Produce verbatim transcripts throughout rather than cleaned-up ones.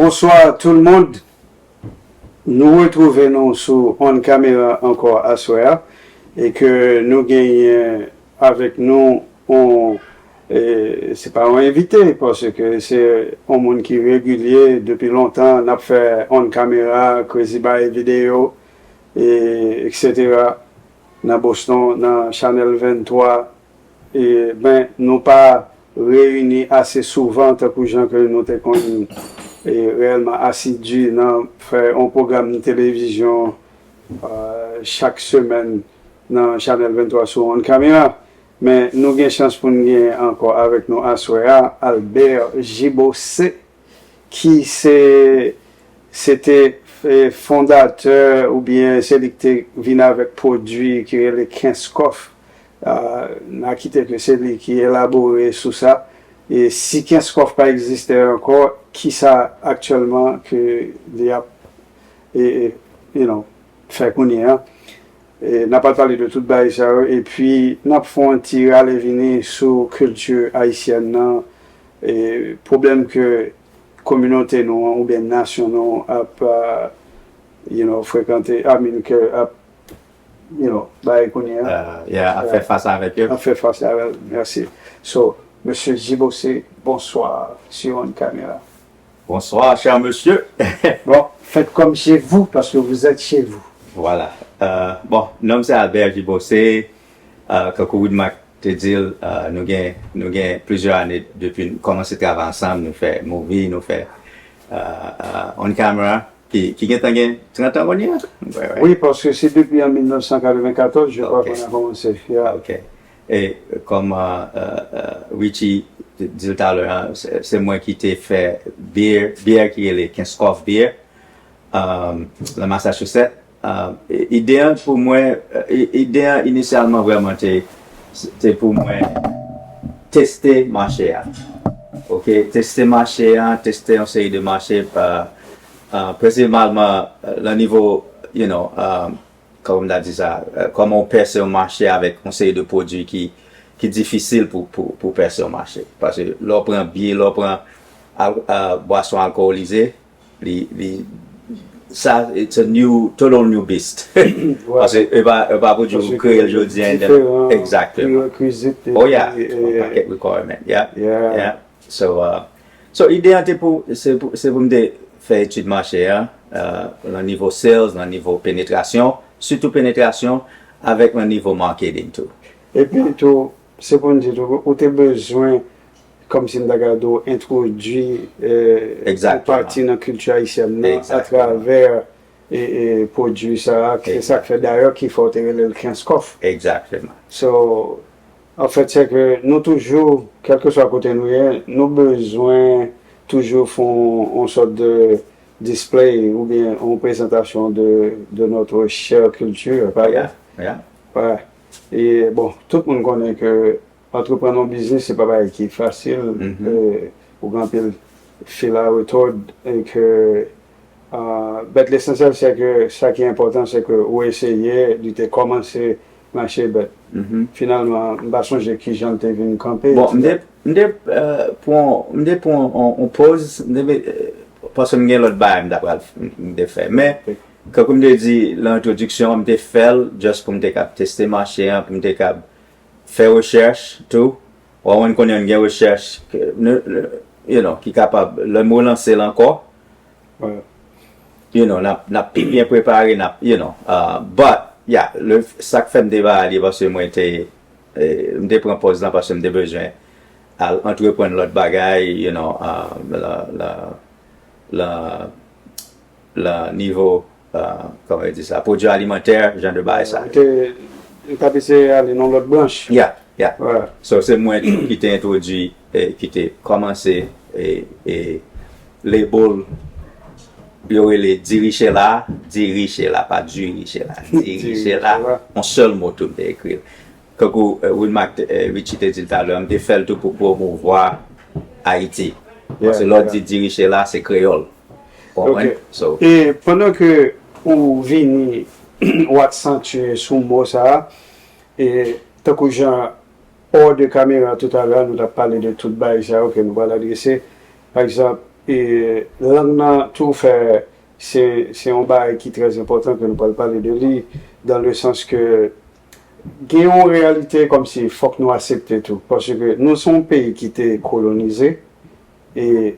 Bonsoir tout le monde. Nou retwouve nou sou On Camera ankò aswè a e ke nou genyen avèk nou on, e, se pa yon envite, paske se yon moun ki regilye depi lontan. N ap fè On Camera, Crazy Bay Video, e, etsetera, nan Boston, nan Chanèl venntwa. E, ben, nou pa reyini ase souvan tankou jan ke nou te konn, e, reyèlman asidi nan fè yon pwogram televizyon, e, chak semèn nan Chanèl venntwa sou On Camera. Men nou gen chans pou n gen ankò avèk nou aswè a Albert Gibaucé, ki se, se te, e, fondatè oubyen se li ki te vin avèk pwodui ki rele Kenskòf. A, n a kite ke se li ki elabore sou sa. E si Kenskòf pa egziste ankò, kisa aktyèlman ke li ap, e, e, you know, fè kounye a? E, n ap al pale de tout bagay sa yo, epi n ap fè yon ti rale vini sou kilti ayisyèn nan, e, pwoblèm ke kominote nou an oubyen nasyon nou an ap, a, you know, frekante, I mean, ke ap, you know, bay kounye a. Uh, yeah, ap fè fas avèk yo. Ap fè fas avè l. Mèsi. So, Mesye Gibaucé, bonsoir, sur On Camera. Bonsoir, cher monsieur. Bon, faites comme chez vous, parce que vous êtes chez vous. Voilà. Euh, bon, non m se Albert Gibaucé. Euh, kankou Widmac te di l, euh, nou gen, nou gen plizyè ane depi n kòmanse travay ansanm, nou fè movie, nou fè euh, euh, On Camera, ki, ki gentan gen trant an kounye a. Wi, paske se depi an mil nèf san katreven katòz, je crois, qu'on a commencé. Yeah. Ok. E kòm euh, euh, euh, Richie di l talè a, se, se mwen ki te fè beer, beer ki rele Kenskòf Beer, euh, nan Massachusetts. Euh, ide an pou mwen, euh, ide an inisyalman vrèman te, te pou mwen teste mache a. Ok, teste mache a, teste yon seri de mache, euh, euh, prensipalman euh, nan nivo, you know, euh, kòman m ta di sa, euh, kòman w pèse yon mache avèk yon seri de pwodui ki, ki difisil pou, pou, pou pèse yon mache. Paske lè w pran bye, lè w pran al, euh, bwason alkolize, li, li, sa, it's a new, total new beast. Paske e pa, e pa pou di w kreye l jodi a, and then, exactement. Prerekwizit. Oh yeah, yon pakèt requirement, yeah. Yeah. So, uh, so ide an te pou, se pou, se pou m te fè etid mache a, uh, nan nivo sales, nan nivo penetrasyon, sitou penetrasyon, avèk nan nivo marketing tou. Epi tou, se pou n di tou, ou te bezwen, kòmsi m ta ka di w, entwodui yon pati nan kilti ayisyèn nan atravè e, e, pwodui sa a, se sa k fè dayè ki fè w te rele l Kenskòf. Exactement. So, anfèt, se ke nou toujou, kèlkeswa kote nou ye, nou bezwen toujou fè yon sòt de display oubyen yon prezantasyon de, de notre chère culture, pa vre? Yeah. Wè. E bon, tout moun konnen ke antreprann yon biznis, se pa bagay ki fasil. Ou gen anpil fil a retòd e ke, but lesansyèl, se ke sa ki enpòtan, se ke ou eseye, li te kòmanse mache, but finalman, m pa sonje kijan l te vin kanpe. Bon, m te, m te pran, m te pran yon pòz, m te, paske m gen lòt bagay m ta pral, m te fè. Men, kankou m te di nan entwodiksyon an, m te fè l just pou m te kab teste mache an, pou m te kab fè rechèch tou. Ou konprann, kounye a n gen rechèch, you know, ki kapab, lè m relanse l ankò, you know, n ap, n ap pi byen prepare, n ap, you know, uh, but, yeah, le, sa k fè m te pa ale, paske mwen te, eh, m te pran pòz lan, paske m te bezwen al antreprann lòt bagay, you know, uh, la, la, la, la nivo, uh, kòman yo di sa, pwodui alimantè, jan de bagay sa. Ou te, ou t ap eseye ale nan lòt branch. Yeah, yeah. So, se mwen ki te entwodui, eh, ki te kòmanse, eh, eh, label, yo rele Dirichela, Dirichela, pa Dirichela, Dirichela, yon sèl mo tou m te ekri l. Kankou, eh, Wilmac, eh, Richie te di l talè, m te fè l tou pou pwomouvwa Ayiti. Paske lè w di Dirichela, se kreyòl. Ou konprann? So, E pandan ke ou vini, ou aksantye sou mo sa a, e tankou jan hors de caméra toutalè, nou t ap pale de tout bagay sa yo ke nou pral adrese. Pa egzanp, E lang nan tou fè, se, se yon bagay ki trè enpòtan ke nou pral pale de li, dans le sens ke gen yon reyalite kòmsi fòk nou aksepte tou. Paske nou se yon peyi ki te kolonize, e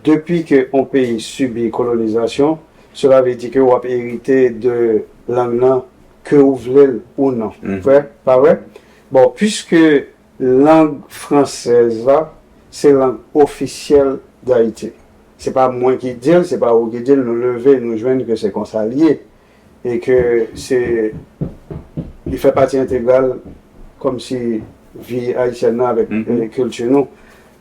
depi ke yon peyi sibi kolonizasyon, cela veut dire ke w ap erite de lang nan, ke ou vle l ou non. Vre? Pa vre? Bon, puiske lang fransèz la, se lang ofisyèl Dayiti. Se pa mwen ki di l, se pa ou ki di l, nou leve, nou jwenn ke se konsa l ye. E ke se, li fè pati entegral kòmsi vi ayisyèn nan avèk, eh, kilti nou,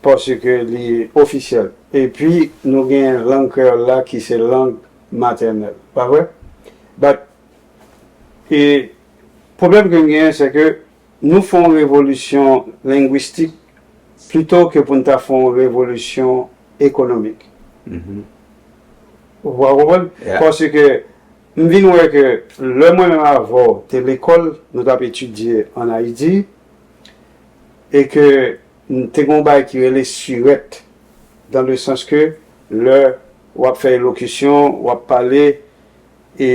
paske li ofisyèl. Epi, nou gen lang kreyòl la ki se lang matènèl. Pa vre? But, e pwoblèm ke m genyen, se ke nou fè yon revolisyon lengwistik plito ke pou n ta fè yon revolisyon ekonomik. Ou konprann? Paske m vin wè ke lè mwen menm avè w te lekòl, nou t ap etidye ann Ayiti, e ke n te gen yon bagay ki rele sirèt, dans le sens ke lè w ap fè elokisyon, w ap pale, e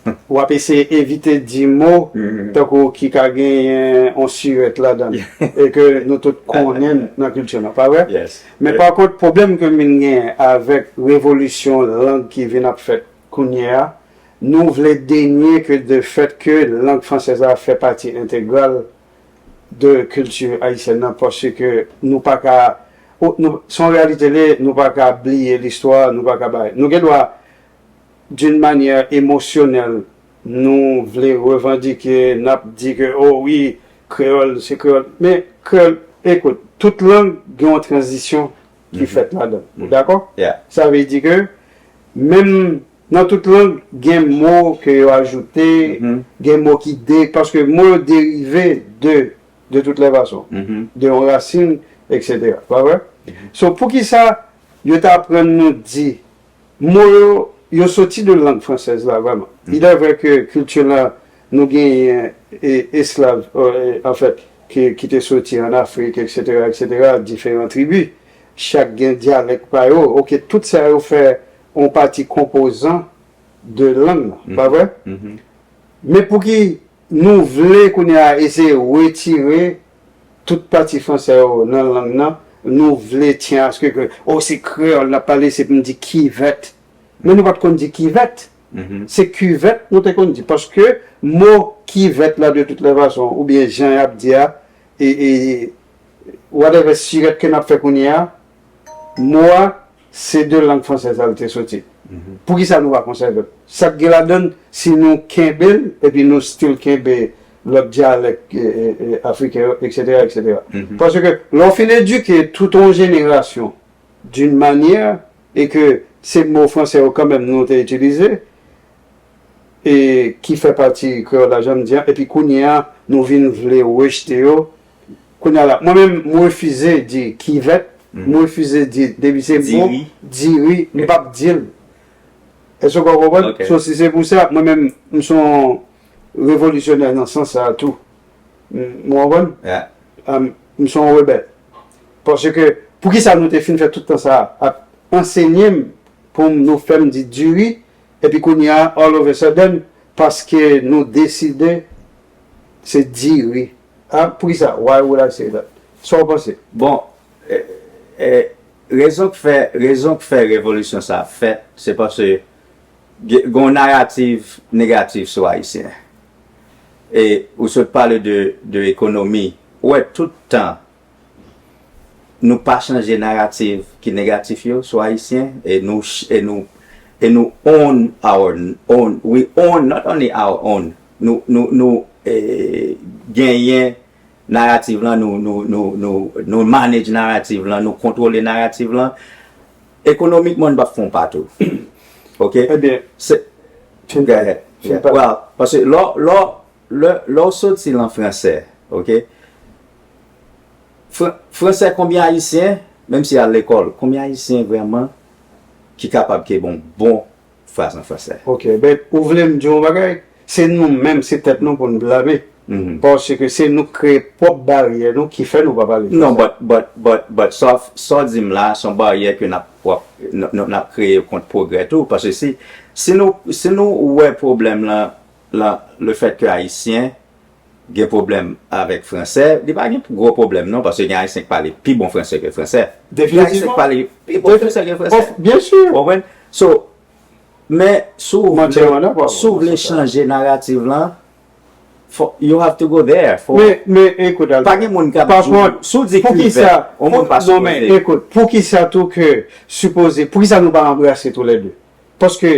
w ap eseye evite di mo tankou ki ka genyen yon sirèt ladan l, e ke nou tout konnen l nan kilti nou, pa vre? Men pa kont, pwoblèm ke m vin genyen avèk revolisyon lang ki vin ap fèt kounye a, nou vle denye ke de fèt ke lang fransèz la fè pati entegral de kilti ayisyèn nan, paske nou pa ka, o, nou, se yon reyalite li ye, nou pa ka bliye listwa, nou pa ka bay. Nou gen dwa d'une manière émotionnelle, nou vle revandike, n ap di ke, o wi, kreyòl, se kreyòl. Men kreyòl, ekout, tout lang gen yon tranzisyon ki fèt ladan. Ou dakò? Sa vle di ke, menm nan tout lang, gen mo ke yo ajoute, gen mo ki de, paske mo yo derive de, de toutes les façons, de yon rasin, et cetera. Pa vre? So, poukisa yo ta aprann nou di, mo yo, yo soti de lang fransèz la, vrèman. Il est vrai ke kilti la, nou genyen, e, esklav, e, anfèt, ki, ki te soti ann Afrik, et cetera, et cetera, diferan tribi. Chak gen dyalèk pa yo. Oke, tout sa yo fè yon pati konpozan de lang nan, pa vre? Men pouki nou vle kounye a eseye retire tout pati fransè yo nan lang nan, nou vle tyen aske ke, o, se kreyòl n ap pale, se pou n di kivèt. Men nou pa t konn di kivèt. Se kivèt nou te konn di. Paske mo kivèt la, de toutes les façons, oubyen jan y ap di a, e, e, whatever sirèt ke n ap fè kounye a, mo a, se de lang fransèz la l te soti. Poukisa nou pa konsève l? Sa k gen ladan l, si nou kenbe l, epi nou still kenbe lòt dyalèk, e, e, e, afriken yo, et cetera, et cetera. Paske lè w fin edike tout yon jenerasyon d'une manière, e ke se mo fransè yo kanmenm nou te itilize, e ki fè pati kreyòl la, jan m di an, epi kounye a, nou vin vle rejte yo. Kounye a la, mwen menm, m refize di kivèt, m refize di, depi se mo, diri, m p ap di l. Èske w konprann? So, si se pou sa, mwen menm, m se yon revolisyonè nan sans sa a tou. M, w konprann? Am, m se yon rebèl. Paske, poukisa nou te fin fè tout tan sa a ap ansenye m pou m, nou fè m di diri, epi kounye a, all of a sudden, paske nou deside se diri. A, poukisa? Why would I say that? Sa w panse? Bon, e, e, rezon k fè, rezon k fè revolisyon sa a fèt, se paske gen, gen yon naratif negatif sou Ayisyen. E ou sot pale de, de ekonomi. Ou wè, tout tan, nou pa chanje naratif ki negatif yo sou Ayisyen, e nou, ch- e nou, e nou own our own, we own not only our own, nou, nou, nou, e, genyen naratif lan, nou, nou, nou, nou, nou manage naratif lan, nou kontwole naratif lan. Ekonomikman, nou p ap fè yon pa tou. Oke? Ebyen, se, fin pale. Well, paske lè, lè, lè, lè w soti lan fransè, oke? Fran- fransè, konbyen Ayisyen, menm si y al lekòl, konbyen Ayisyen vrèman ki kapab kenbe yon bon fraz an fransè? Oke, ben, ou vle m di w yon bagay? Se nou menm, se tèt nou pou n blame. Paske se nou k kreye pwòp baryè nou ki fè nou pa pale fransè. Non, but, but, but, but, sa, sa w di m la, se yon baryè ke n ap w ap, n, n, n ap kreye kont pwogrè tou. Paske si, si nou, si nou wè pwoblèm lan, lan, le fèt ke Ayisyen gen pwoblèm avèk fransè, li pa gen gwo pwoblèm non, paske gen Ayisyen ki pale pi bon fransè ke fransè. Gen Ayisyen ki pale pi bon fransè ke fransè. Ou konprann? So, men si w vle, si w vle chanje naratif lan, fò, you have to go there. Fò, men, men, ekout, Albert, pa gen moun k ap di w, si w di Kilvè, yon moun pa sipoze. Non, men, ekout, poukisa tou ke sipoze, poukisa nou pa anbrase toulède? Paske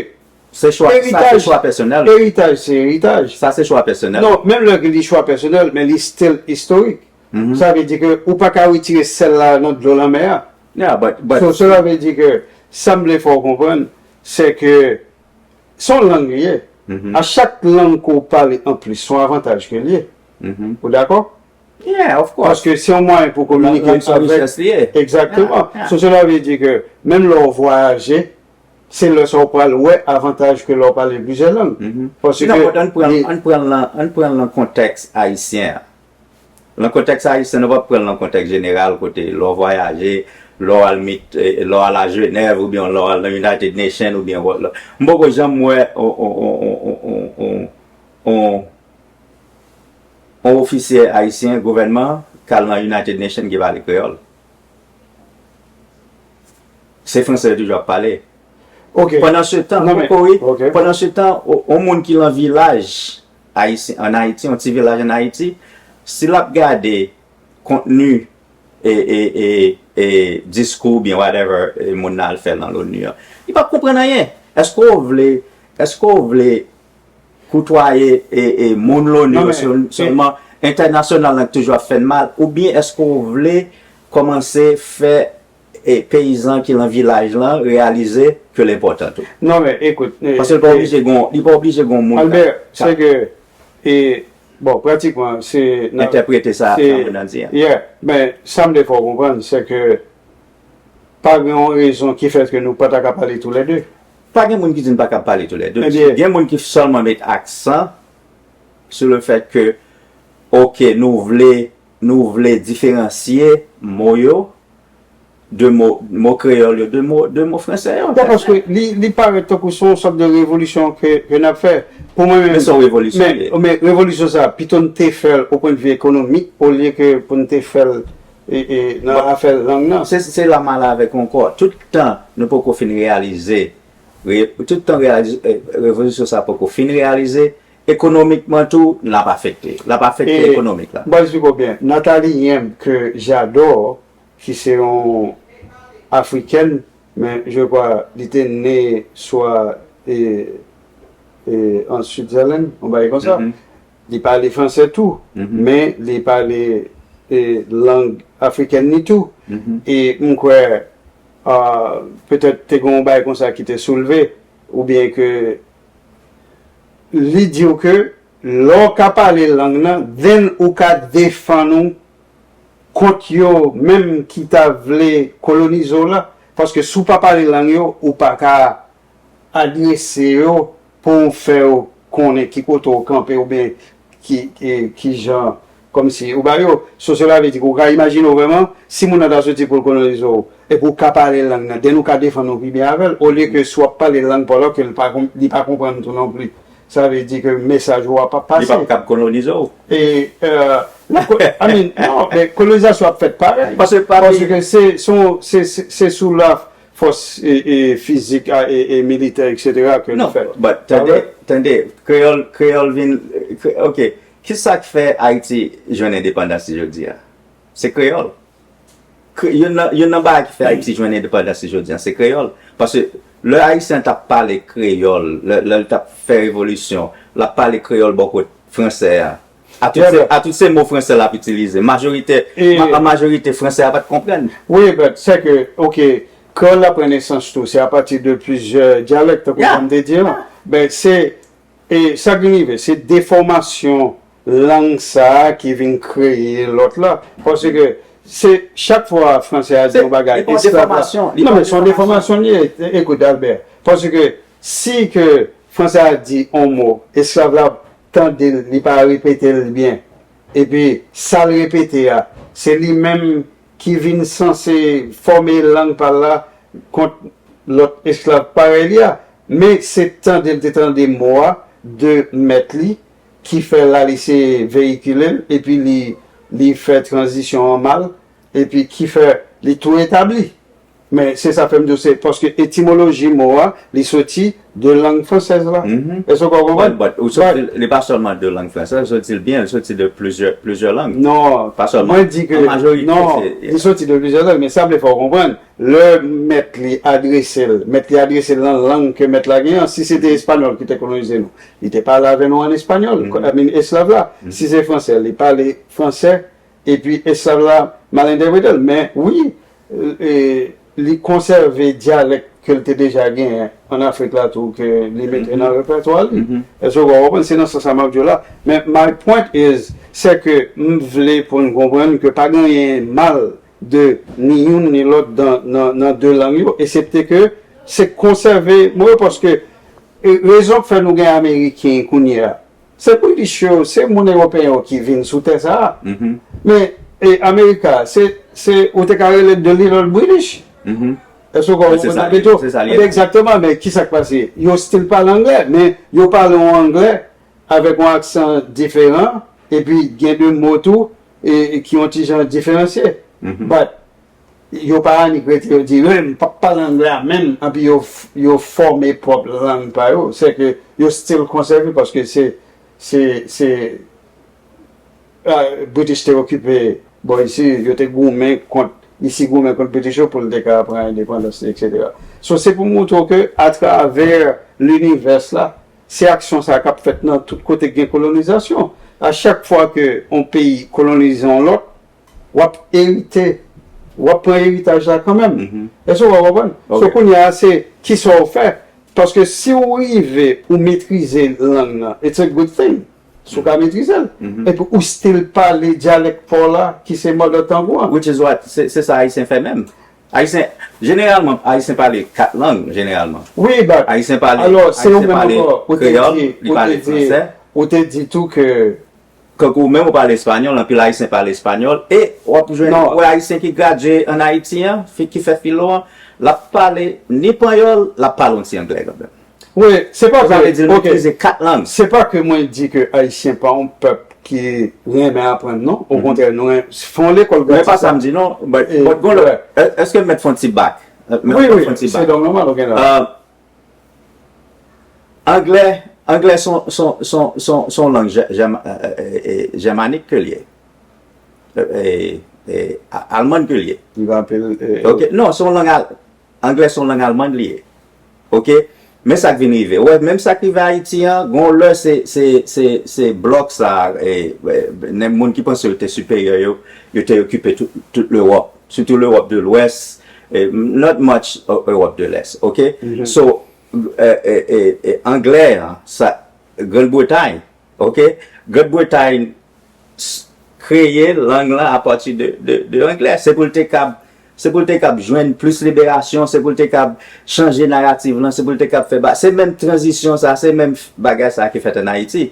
se chwa, sa se chwa pèsonèl. Eritaj, se eritaj. Sa se chwa pèsonèl. Non, menm lè li chwa pèsonèl, men li still istorik. Sa vle di ke ou pa ka retire sèl la nan dlo lanmè a. Yeah, but, but so, cela veut dire que, sa m vle fè w konprann, se ke se yon lang li ye. A chak lang ke w pale anplis, se yon avantaj ke l ye. Ou dakò? Yeah, of course. Paske se yon mwayen pou kominike avèk. Lang se yon richès li ye. Egzakteman. So, cela veut dire que menm lè w vwayaje, se lè sa w pral wè avantaj ke lè w pale plizyè lang. Paske non, but ann pran, ann pran l nan, ann pran l nan kontèks ayisyen an. Nan kontèks ayisyen, nou p ap pran l nan kontèks jeneral kote lè w vwayaje, lè w al meet, eh, lè w al a Jenèv oubyen lè w al nan United Nations oubyen wè, m poko janm wè on, on, on ofisye ayisyen gouvènman k al nan United Nations ki pale kreyòl. Se fransè yo toujou ap pale. Pandansetan, poko wi, pandansetan, o- on moun ki lan vilaj ayisyen ann Ayiti, on ti vilaj ann Ayiti, si l ap gade kontni e, e, e, e diskou oubyen whatever e moun nan al fè lan Loni an, li p ap konprann anyen. Èske w vle, èske w vle koutwaye e, e moun Loni yo sèl- sèlman entènasyonal lan ki toujou ap fè n mal, oubyen èske w vle kòmanse fè e peyizan ki lan vilaj lan reyalize ke l enpòtan tou? Non, men, ekout, paske li pa oblije gon, li pa oblije gon moun k ap, Albert, se ke, e, bon, pratikman, se entèprete sa, sa moun nan di an. Yeah, men sa m vle fè w konprann, se ke pa gen yon rezon ki fè ke nou pa ta ka pale toulède. Pa gen moun ki di n pa ka pale toulède. Gen moun ki sèlman met aksan sou le fèt ke, oke, nou vle, nou vle diferansye mo yo de mo, mo kreyòl yo de mo, de mo fransè yo. Bon, paske li, li parèt tankou se yon sòt de revolisyon ke, ke n ap fè. Pou mwen menm, men se yon revolisyon li ye. Men revolisyon sa, pito n te fè l o pwennvi ekonomik olye ke pou n te fè l e, e, nan afè lang nan. Se, se la m ale avèk ou ankò. Tout tan nou poko fin reyalize, re, tout tan reyalize, e, revolisyon sa poko fin reyalize, ekonomikman tou, l ap afekte. L ap afekte ekonomik la. M pa eksplike w byen. Nathalie Yemb, ke j'adore, ki se yon Afrikèn, men je crois li te ne swa e, e, an Switzerland, yon bagay konsa. Li pale fransè tou, men li pale e, lang afrikèn li tou. E m kwè, a, petèt te gen yon bagay konsa ki te soulve, oubyen ke li di w ke lè w ka pale lang nan, then ou ka defann ou kont yo menm ki ta vle kolonize w la. Paske si w pa pale lang yo, ou pa ka adrese yo pou w fè yo konnen ki kote w kanpe oubyen ki, ki, ki jan, kòmsi, ou ba yo. So, cela veut dire ke ou ka imajine w vrèman, si moun nan ta soti pou l kolonize w, epi w ka pale lang nan, then ou ka defann ou pi byen avè l, olye ke si w ap pale lang pa w la, ke l pa konp-, li pa konprann tou non plis. Sa vle di ke mesaj ou a p ap pase. Li p ap kab kolonize w. E, e, la ko-, I mean, non, men kolonizasyon ap fèt parèy. Paske pa gen. Paske se, se, se, se sou la fòs e, e, fizik a, e, e militè, etsetera ke l fèt. Non, but tande, tande, kreyòl, kreyòl vin, kre-, oke. Kisa k fè Ayiti jwenn endepandans li jodi a? Se kreyòl. Kre-, youn nan, youn nan bagay ki fè Ayiti jwenn endepandans li jodi a, se kreyòl. Paske lè Ayisyen t ap pale kreyòl, lè, lè l t ap fè revolisyon, l ap pale kreyòl bò kot fransè a. A tout se, a tout se mo fransè l ap itilize. Majorite, ma-, majorite fransè a pa t konprann. Wi, but se ke, oke, kreyòl la pran nesans tou, se apati de plizyè dyalèk, tankou sa m te di an. Ben, se, e sa k vin rive, se defòmasyon lang sa a ki vin kreye lòt la. Paske se chak fwa fransè a di yon bagay, esklav la. Non, men se yon defòmasyon li ye, ekout, Albert. Paske si ke fransè a di yon mo, esklav la tande l, li pa repete l byen. Epi sa l repete a, se li menm ki vin sanse fòme lang pa l la, kont lòt esklav parèy li a. Men se tande l te tande mo a de mèt li ki fè la li se veyikile l, epi li, li fè tranzisyon an mal, epi ki fè li tou etabli. Men se sa fè m di w se paske etimoloji mo a, li soti de lang fransèz la. Èske w konprann? But, but, ou soti, li pa sèlman de lang fransèz, ou soti l byen, li soti de plizyè, plizyè lang. Non, Pa sèlman. Mwen di ke An majorite, non, se- li soti de plizyè lang, men sa vle fè w konprann. Lè mèt li adrese l, mèt li adrese l nan lang ke mèt la genyen, si se te espanyòl ki te kolonize nou, li te pale avè nou an espanyòl, I mean, esklav la. Si se fransè, li pale fransè, epi esklav la mal entèprete l. Men wi, e, li konsève dyalèk ke l te deja genyen an Afrik la tou, ke li mete nan repètwa li. Èske w konprann? Se nan sans sa m ap di w la. Men my point is, se ke m vle pou n konprann ke pa genyen mal de ni youn ni lòt nan, nan, nan de lang yo, eksepte ke se konsève mo yo, paske e, rezon k fè nou gen Ameriken kounye a, se British yo, se moun Ewopeyen yo ki vin sou tè sa a. Men e, Amerika, se, se, ou te ka rele the little British. Èske w konprann? Se sa Beto? Se sa li Ebyen, egzakteman, men ki sa k pase? Yo still pale anglè, men yo pale yon anglè avèk yon aksan diferan, epi gen de mo tou e, e ki yon ti jan diferansye. But yo pa annik rete yo di, "Wi, m p ap pale anglè a menm," anpi yo, f- yo fòme pwòp lang pa yo. Se ke yo still konsève paske se, se, se, ah, British te okipe bò isi, yo te goumen kont, isi goumen kont British yo pou l te ka pran endepandans li, etsetera. So, se pou montre w ke atravè linivès la, se aksyon sa k ap fèt nan tout kote k gen kolonizasyon. A chak fwa ke yon peyi kolonize yon lòt, w ap erite, w ap pran eritaj la kanmenm. Èske w konprann? So kounye a se kisa w fè. Paske si w rive ou metrize lang nan, it's a good thing. Si w ka metrize l. Epi ou still pale dyalèk pa w la ki se mother tongue ou an. Which is what, se se sa Ayisyen fè menm. Ayisyen, jeneralman, Ayisyen pale kat lang, jeneralman. Wi, but Ayisyen pale, alò, se ou Ayisyen menm pale ankò, ou te kreyòl, di, li ou pale te di, fransè. Ou te di tou ke Kankou menm ou pale espanyòl, anpil Ayisyen pale espanyòl. E w ap jwenn, Non. ou wè Ayisyen ki gradye an Ayiti an, fi- ki fè filo an, l ap pale ni panyòl, l ap pale yon ti anglè kanmenm. Wi, se pa Sa vle ke, di l ok. Metrize kat lang. Se pa ke mwen di ke Ayisyen pa yon pèp ki renmen aprann, non. Okontrè, nou ren- fè yon lekòl Men pa gratis. sa m di non, but, E, but gon lè, wè. è- èske m mèt fè yon ti bak? Mèt Wi, fè wi, yon ti se bak. dòm nòmal ou gen la. Euh, anglè, anglè son, son, son, son, son lang jè- jèm- euh, euh, euh, jèmanik ke l ye. Euh, euh, euh, a- alman ke l ye. Li pa anpil, e, Ok, non, se yon lang al, anglè se yon lang alman li ye. Ok, men sa k vin rive. Wè, menm sa k rive Ayiti an, gon lè se, se, se, se blòk sa, e, e, nen moun ki panse yo te siperyè yo, yo te okipe tout, tout Lewòp. Sitou Lewòp de Lwès, e, not much, e, Ewòp de Lès. Ok? So, e, e, e, e, anglè an, sa, Grann Bretay, ok? Grann Bretay s- kreye lang lan apati de, de, de anglè. Se pou l te kab, se pou l te kab jwenn plis liberasyon, se pou l te kab chanje naratif lan, se pou l te kab fè ba, se menm tranzisyon sa, se menm bagay sa ki fèt an Ayiti.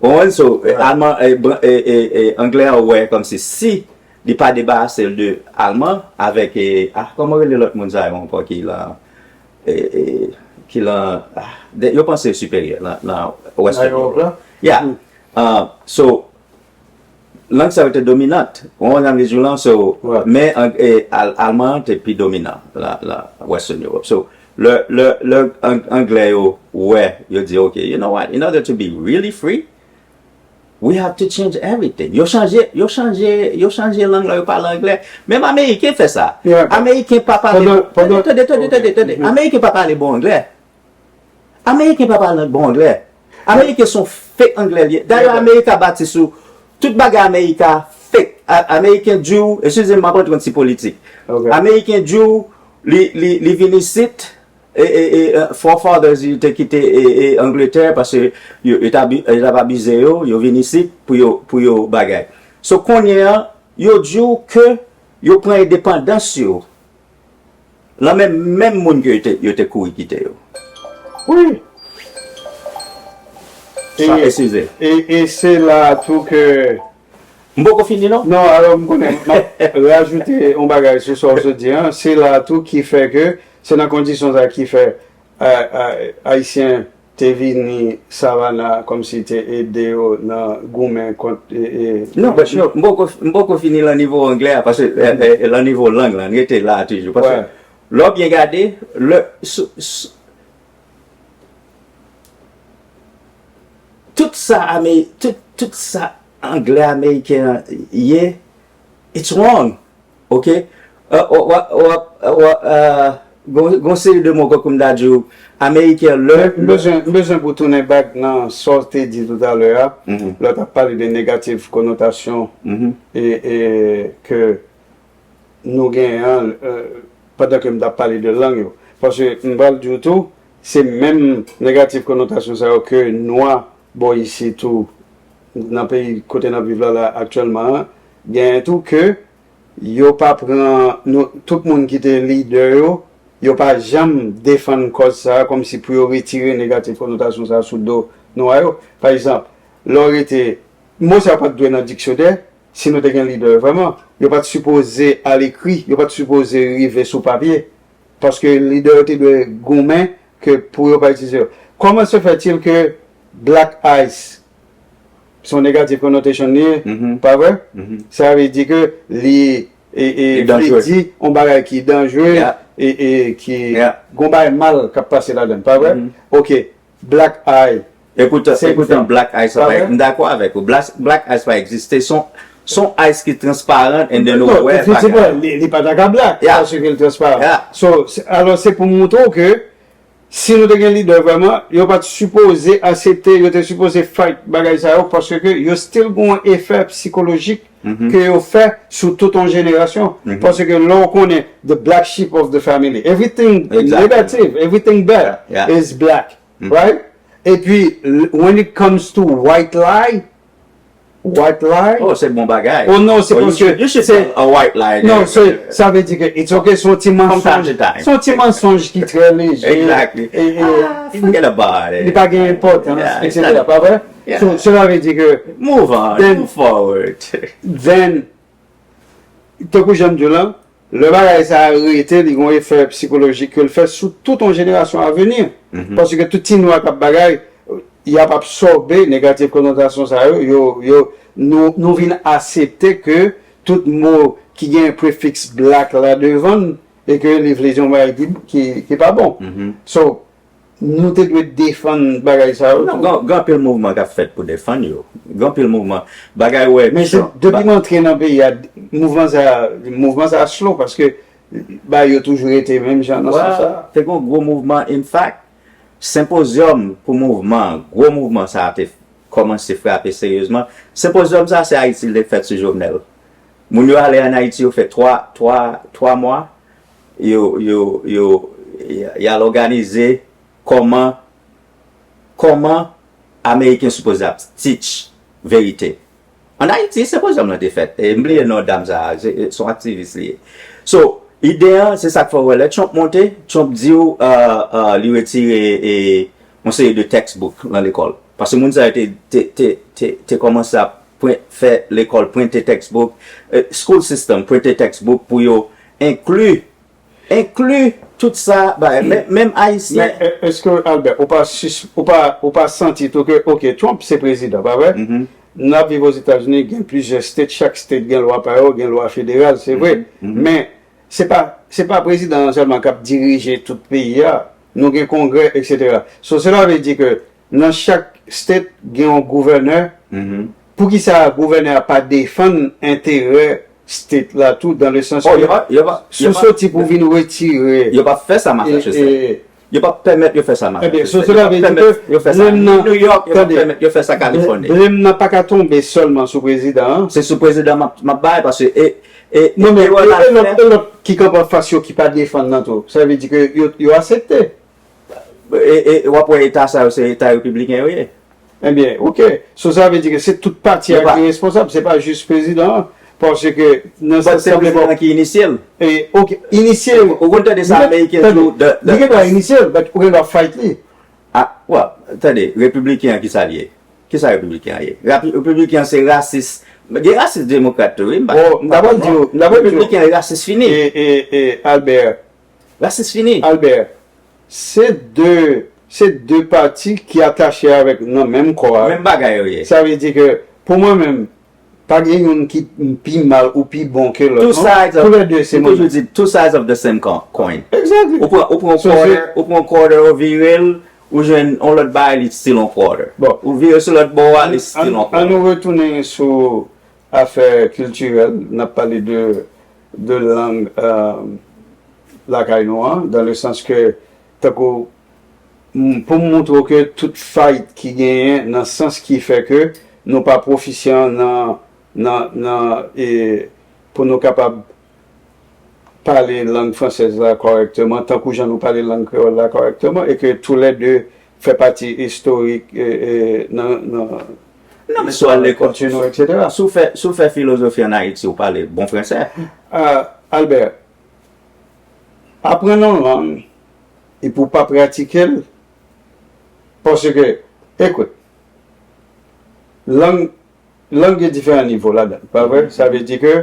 Ou konprann? So, alman, e, bran- e, e, e, anglè an wè kòmsi si li pa debarase l de alman avèk, e, ah, kòman rele lòt moun sa yo ankò ki lan, e, e, ki lan, ah, de- yo panse yo siperyè lan, lan Western Europe. Yeah. Ah, so, lang sa yo te dominant. Ou konprann sa m vle di w lan? So, men ang- e, al- alman an te pi dominan lan, lan Western Europe. So, lè, lè, lè ang- anglè yo wè, yo di, "Ok, you know what? In order to be really free, we have to change everything." Yo chanje, yo chanje, yo chanje lang lan, yo pale anglè. Menm Ameriken fè sa. Ameriken pa pale. Tande, tande, tande, tande, tande. Ameriken pa pale bon anglè. Ameriken pa pale bon anglè. Ameriken se yon fake anglè li ye. Dayè, Amerika bati sou tout bagay Amerika fake. A- Ameriken di w, eskize m, m ap rantre yon ti politik. Ameriken di w, li, li, li vin isit, e, e, e, e, forefathers li te kite, e, e, Angletè, paske yo, yo t abi- yo t ap abize yo, yo vin isit pou yo, pou yo bagay. So, kounye an, yo di w ke yo pran endepandans yo. Nan men menm moun ke yo te, yo te kouri kite yo. Wi. Sa, eskize. E, e se la tou ke M poko fini non. Non, alò m konnen, m ap rajoute yon bagay sou sa w sot di an. Se la tou ki fè ke, se nan kondisyon sa ki fè a, a, Ayisyen te vini Savannah kòmsi te ede yo nan goumen kont. E, e, Non, but yo, m poko, m poko fini lan nivo anglè a, paske eh, eh, lan nivo lang lan, n rete la toujou. Paske Ouais. Lè w byen gade, lè, sou, sou, tout sa ame, tout, tout sa anglè ameriken an ye, it's wrong. Ok? Euh, w ap, w ap, w ap, euh, gon, gon seri de mo kòm m ta di w, ameriken lè, M bezwen, m bezwen pou tounen back nan sa w te di toutalè a, Mhm. lè w t ap pale de negative connotation Mhm. e, e ke nou genyen an, euh, pandan ke m t ap pale de lang yo. Paske m pral di w tou, se menm negative connotation sa yo ke nwa bò isi tou, nan peyi kote n ap viv la, la aktyèlman an, genyen tou ke yo pa pran, nou, tout moun ki te lidè yo, yo pa janm defann kòz sa a, kòmsi pou yo retire negative connotation sa a sou do nwa yo. Pa egzanp, lè w rete, mo sa yo pa t dwe nan diksyonè, si nou te gen lidè vrèman, yo pa t sipoze al ekri, yo pa t sipoze rive sou papye. Paske lidè yo te dwe goumen ke pou yo pa itilize yo. Comment se fait-il que black ice, se yon negative connotation li ye, Mhm. pa vre? Mhm. Sa vle di ke li e, e, Li danjere. Li di yon bagay ki danjere Yeah. e, e ki Yeah. gon bagay mal k ap pase ladan, pa vre? Mhm. Ok, black eye. E poutan, Se- e poutan se- Black Ice pa pa, vre? M dakò avèk ou. Black, Black Ice pa egziste. Son, son ice ki transparan and then ou Non, wè efektivman, bagay. Li, li pa ta ka black, Yeah. paske li transparan. Yeah. So, se- alò, se pou montre w ke si nou te gen lidè vrèman, yo pa t sipoze aksepte, yo te sipoze fight bagay sa yo, paske yo still gon efè sikolojik Mhm. ke yo fè sou tout yon jenerasyon. Mhm. Paske lè w konnen the black sheep of the family, everything Exactly. negative, everything bad Yeah, yeah. is black, Mhm. right? Epi, l- when it comes to white lie, white lie, Oh, se bon bagay. Oh non, se Oh, you paske should, you should se- tell a white lie. Non, there. se, sa vle di ke it's ok, se yon ti From time mansonj. To time. Se yon ti mansonj ki trè lejè. Exactly. E, e, Ah, forget about it. Li pa gen enpòtans, Yeah, et cetera. Pa vre? Yeah. So, cela veut dire que Move on, Then- move forward. Then, tankou jan m di w lan, lè bagay sa a rete, li gon efè sikolojik ke l fè sou tout yon jenerasyon a vini. Mhm. Paske tout ti nwa k ap bagay, y ap absòbe negative connotation sa yo, yo, yo, nou, nou vin aksepte ke tout mo ki gen prefiks black la devan l, e ke li vle di yon bagay ki, ki, ki pa bon. Mhm. So, nou te dwe defann bagay sa yo. Non, gen, gen anpil mouvman k ap fèt pou defann yo. Gen anpil mouvman. Bagay wè. Men se Trump, depi ba- m antre nan peyi a, mouvman sa, mouvman sa slow paske bagay yo toujou rete menm jan nan sans sa. Te gen yon gwo mouvman, in fact, senpozyòm pou mouvman, gwo mouvman sa a te kòmanse frape seryezman. Senpozyòm sa, se Ayiti l te fèt sou Jovenel. Moun yo ale ann Ayiti, yo fè twa, twa, twa mwa, yo, yo, yo, y, y al òganize kòman, kòman Ameriken sipoze ap teach verite. Ann Ayiti, senpozyòm lan te fèt. E m bliye non dam sa a, se, se yon aktivis li ye. So, ide an, se sa k fè w wè lè Trump monte, Trump di w, euh, euh, li retire, e, yon seri de textbook lan lekòl. Paske moun sa yo te, te, te, te, te kòmanse ap pran, fè lekòl prente textbook, eh, school system prente textbook pou yo enkli, enkli tout sa, bagay. Men, menm Ayisyen. Men, e- èske, Albert, ou pa, sis- ou pa, ou pa santi tou ke, ok, Trump se prezidan, pa vre? Mhm. N ap viv Ozetazini, gen plizyè state, chak state gen lwa pa yo, gen lwa federal, se vre. Mhm. Men, se pa, se pa prezidan an sèlman k ap dirije tout peyi a. Nou gen kongrè, et cetera. So, cela veut dire que nan chak state, gen yon gouvènè. Mhm. Poukisa gouvènè a pa defann enterè state la tou, dans le sens Oh, que yo pa, yo pa, si w soti pou vin retire yo pa fè sa Massachusetts. e- e- Yo pa pèmèt yo fè sa Ebyen, Massachusetts. so cela veut dire que Yo fè sa blame nan, New York, yo pa tande, pèmèt yo fè sa Californie. Blame nan pa ka tonbe sèlman sou prezidan an. Se sou prezidan m ap, m ap bay, paske e, e, Non, men erè e l ap e lòt fè, e lòt ki kanpe anfas yo ki pa defann nan tou. Sa vle di ke yo, yo aksepte. e, e, w ap wè eta sa yo, se eta repibliken yo ye. Ebyen, ok. So, sa vle di ke se tout pati a Yo pa- ki responsab, se pa jis prezidan an. Paske nan But se sanble prezidan an ki inisye l. E, ok, inisye l. Ou konn tande sa Ameriken di w, the, the, Li gen dwa inisye l, but ou gen dwa fight li. Ah, well, tande, repibliken an ki sa l ye? Ki sa repibliken an ye? Rapi- Repibliken an se rasis Gen rasis demokrat tou, wi. M pa, oh, m ta pral di w, m ta pral di w. Repibliken rasis fini. E, e, e, Albert. Rasis fini. Albert, se de, se de pati ki atache avèk nan menm kò a. Menm bagay yo ye. Sa vle di ke, pou mwen menm, pa gen youn ki pi mal ou pi bon ke lòt, non. Two sides of, tou lè de se, m toujou di, two sides of the same co-, coin. Exactly. Ou pran, ou pran yon quarter, ou pran yon quarter, ou vire l, ou jwenn yon lòt bagay, li still yon quarter. Bon. Ou vire sou lòt bò a, li still yon quarter. An nou retounen sou afè kiltirèl, n ap pale de, de lang, euh, lakay nou an, dans le sens que, tankou, m, pou m montre w ke tout fayt ki genyen nan sans ki fè ke nou pa pwofisyan nan, nan, nan, e, pou nou kapab pale lang fransèz la kòrèkteman, tankou jan nou pale lang kreyòl la kòrèkteman, e ke toulède fè pati istorik, e, e, nan, nan istwa kilti nou, etsetera. Non, men sou al lekòl, sou, sou fè, sou fè filozofi ann Ayiti, ou pale bon fransè. Ah, Albert, aprann yon lang, epi w pa pratike l, paske, ekout, lang, lang gen diferan nivo ladan, pa vre? Sa vle di ke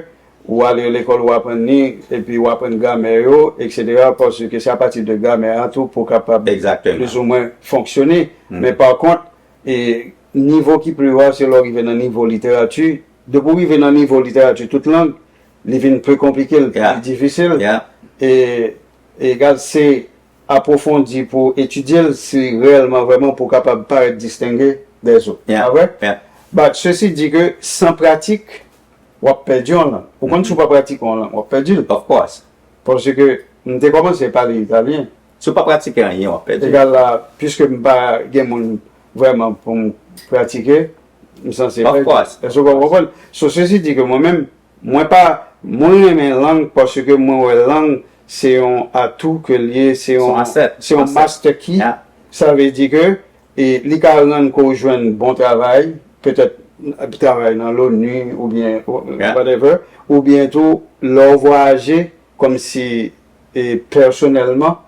ou ale lekòl, ou aprann li, epi ou aprann gramè yo, etsetera, paske se apati de gramè a tou pou w kapab plizoumwen fonksyone. Men pa kont, e, nivo ki pi wo a, se lè w rive nan nivo literati. Depi w rive nan nivo literati tout lang, li vin pi konplike, l pi difisil. E, egal, se apwofondi pou etidye l si reyèlman, vrèman, pou w kapab parèt distenge dèzòt. Pa vre? But, ceci dit que, san pratik, w ap pèdi yon lang. Ou konn, si w pa pratike yon lang, w ap pèdi l. Of course. Paske m te kòmanse pale italyen. Si w pa pratike anyen, w ap pèdi. Egal la, piske m pa gen moun vrèman pou m pratike, m sanse pèdi. Of course. Èske w konprann? So, ceci dit que mwen menm, mwen pa, mwen renmen lang paske mwen wè lang se yon atou ke l ye, se yon, se yon master key. Sa vle di ke, e, li ka rann ke w jwenn bon travay, petèt travay nan l'ONU oubyen whatever, oubyen tou lè w vwayaje kòmsi, e, pèsonèlman,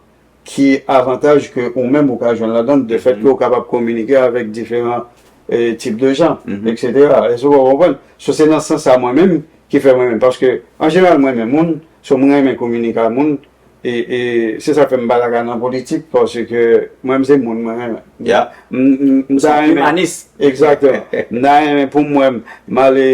ki avantaj ke ou menm ou ka jwenn ladan l, de fèt ke ou kapab kominike avèk diferan, e, tip de jan, etsetera. Èske w konprann? So, se nan sans sa mwen menm ki fè mwen menm, paske an jeneral mwen renmen moun, so mwen renmen kominike ak moun, e, e se sa k fè m pa ta ka nan politik, paske mwen menm se moun mwen renmen. M, m, m ta renmen, egzakteman. M ta renmen pou m wè m, m ale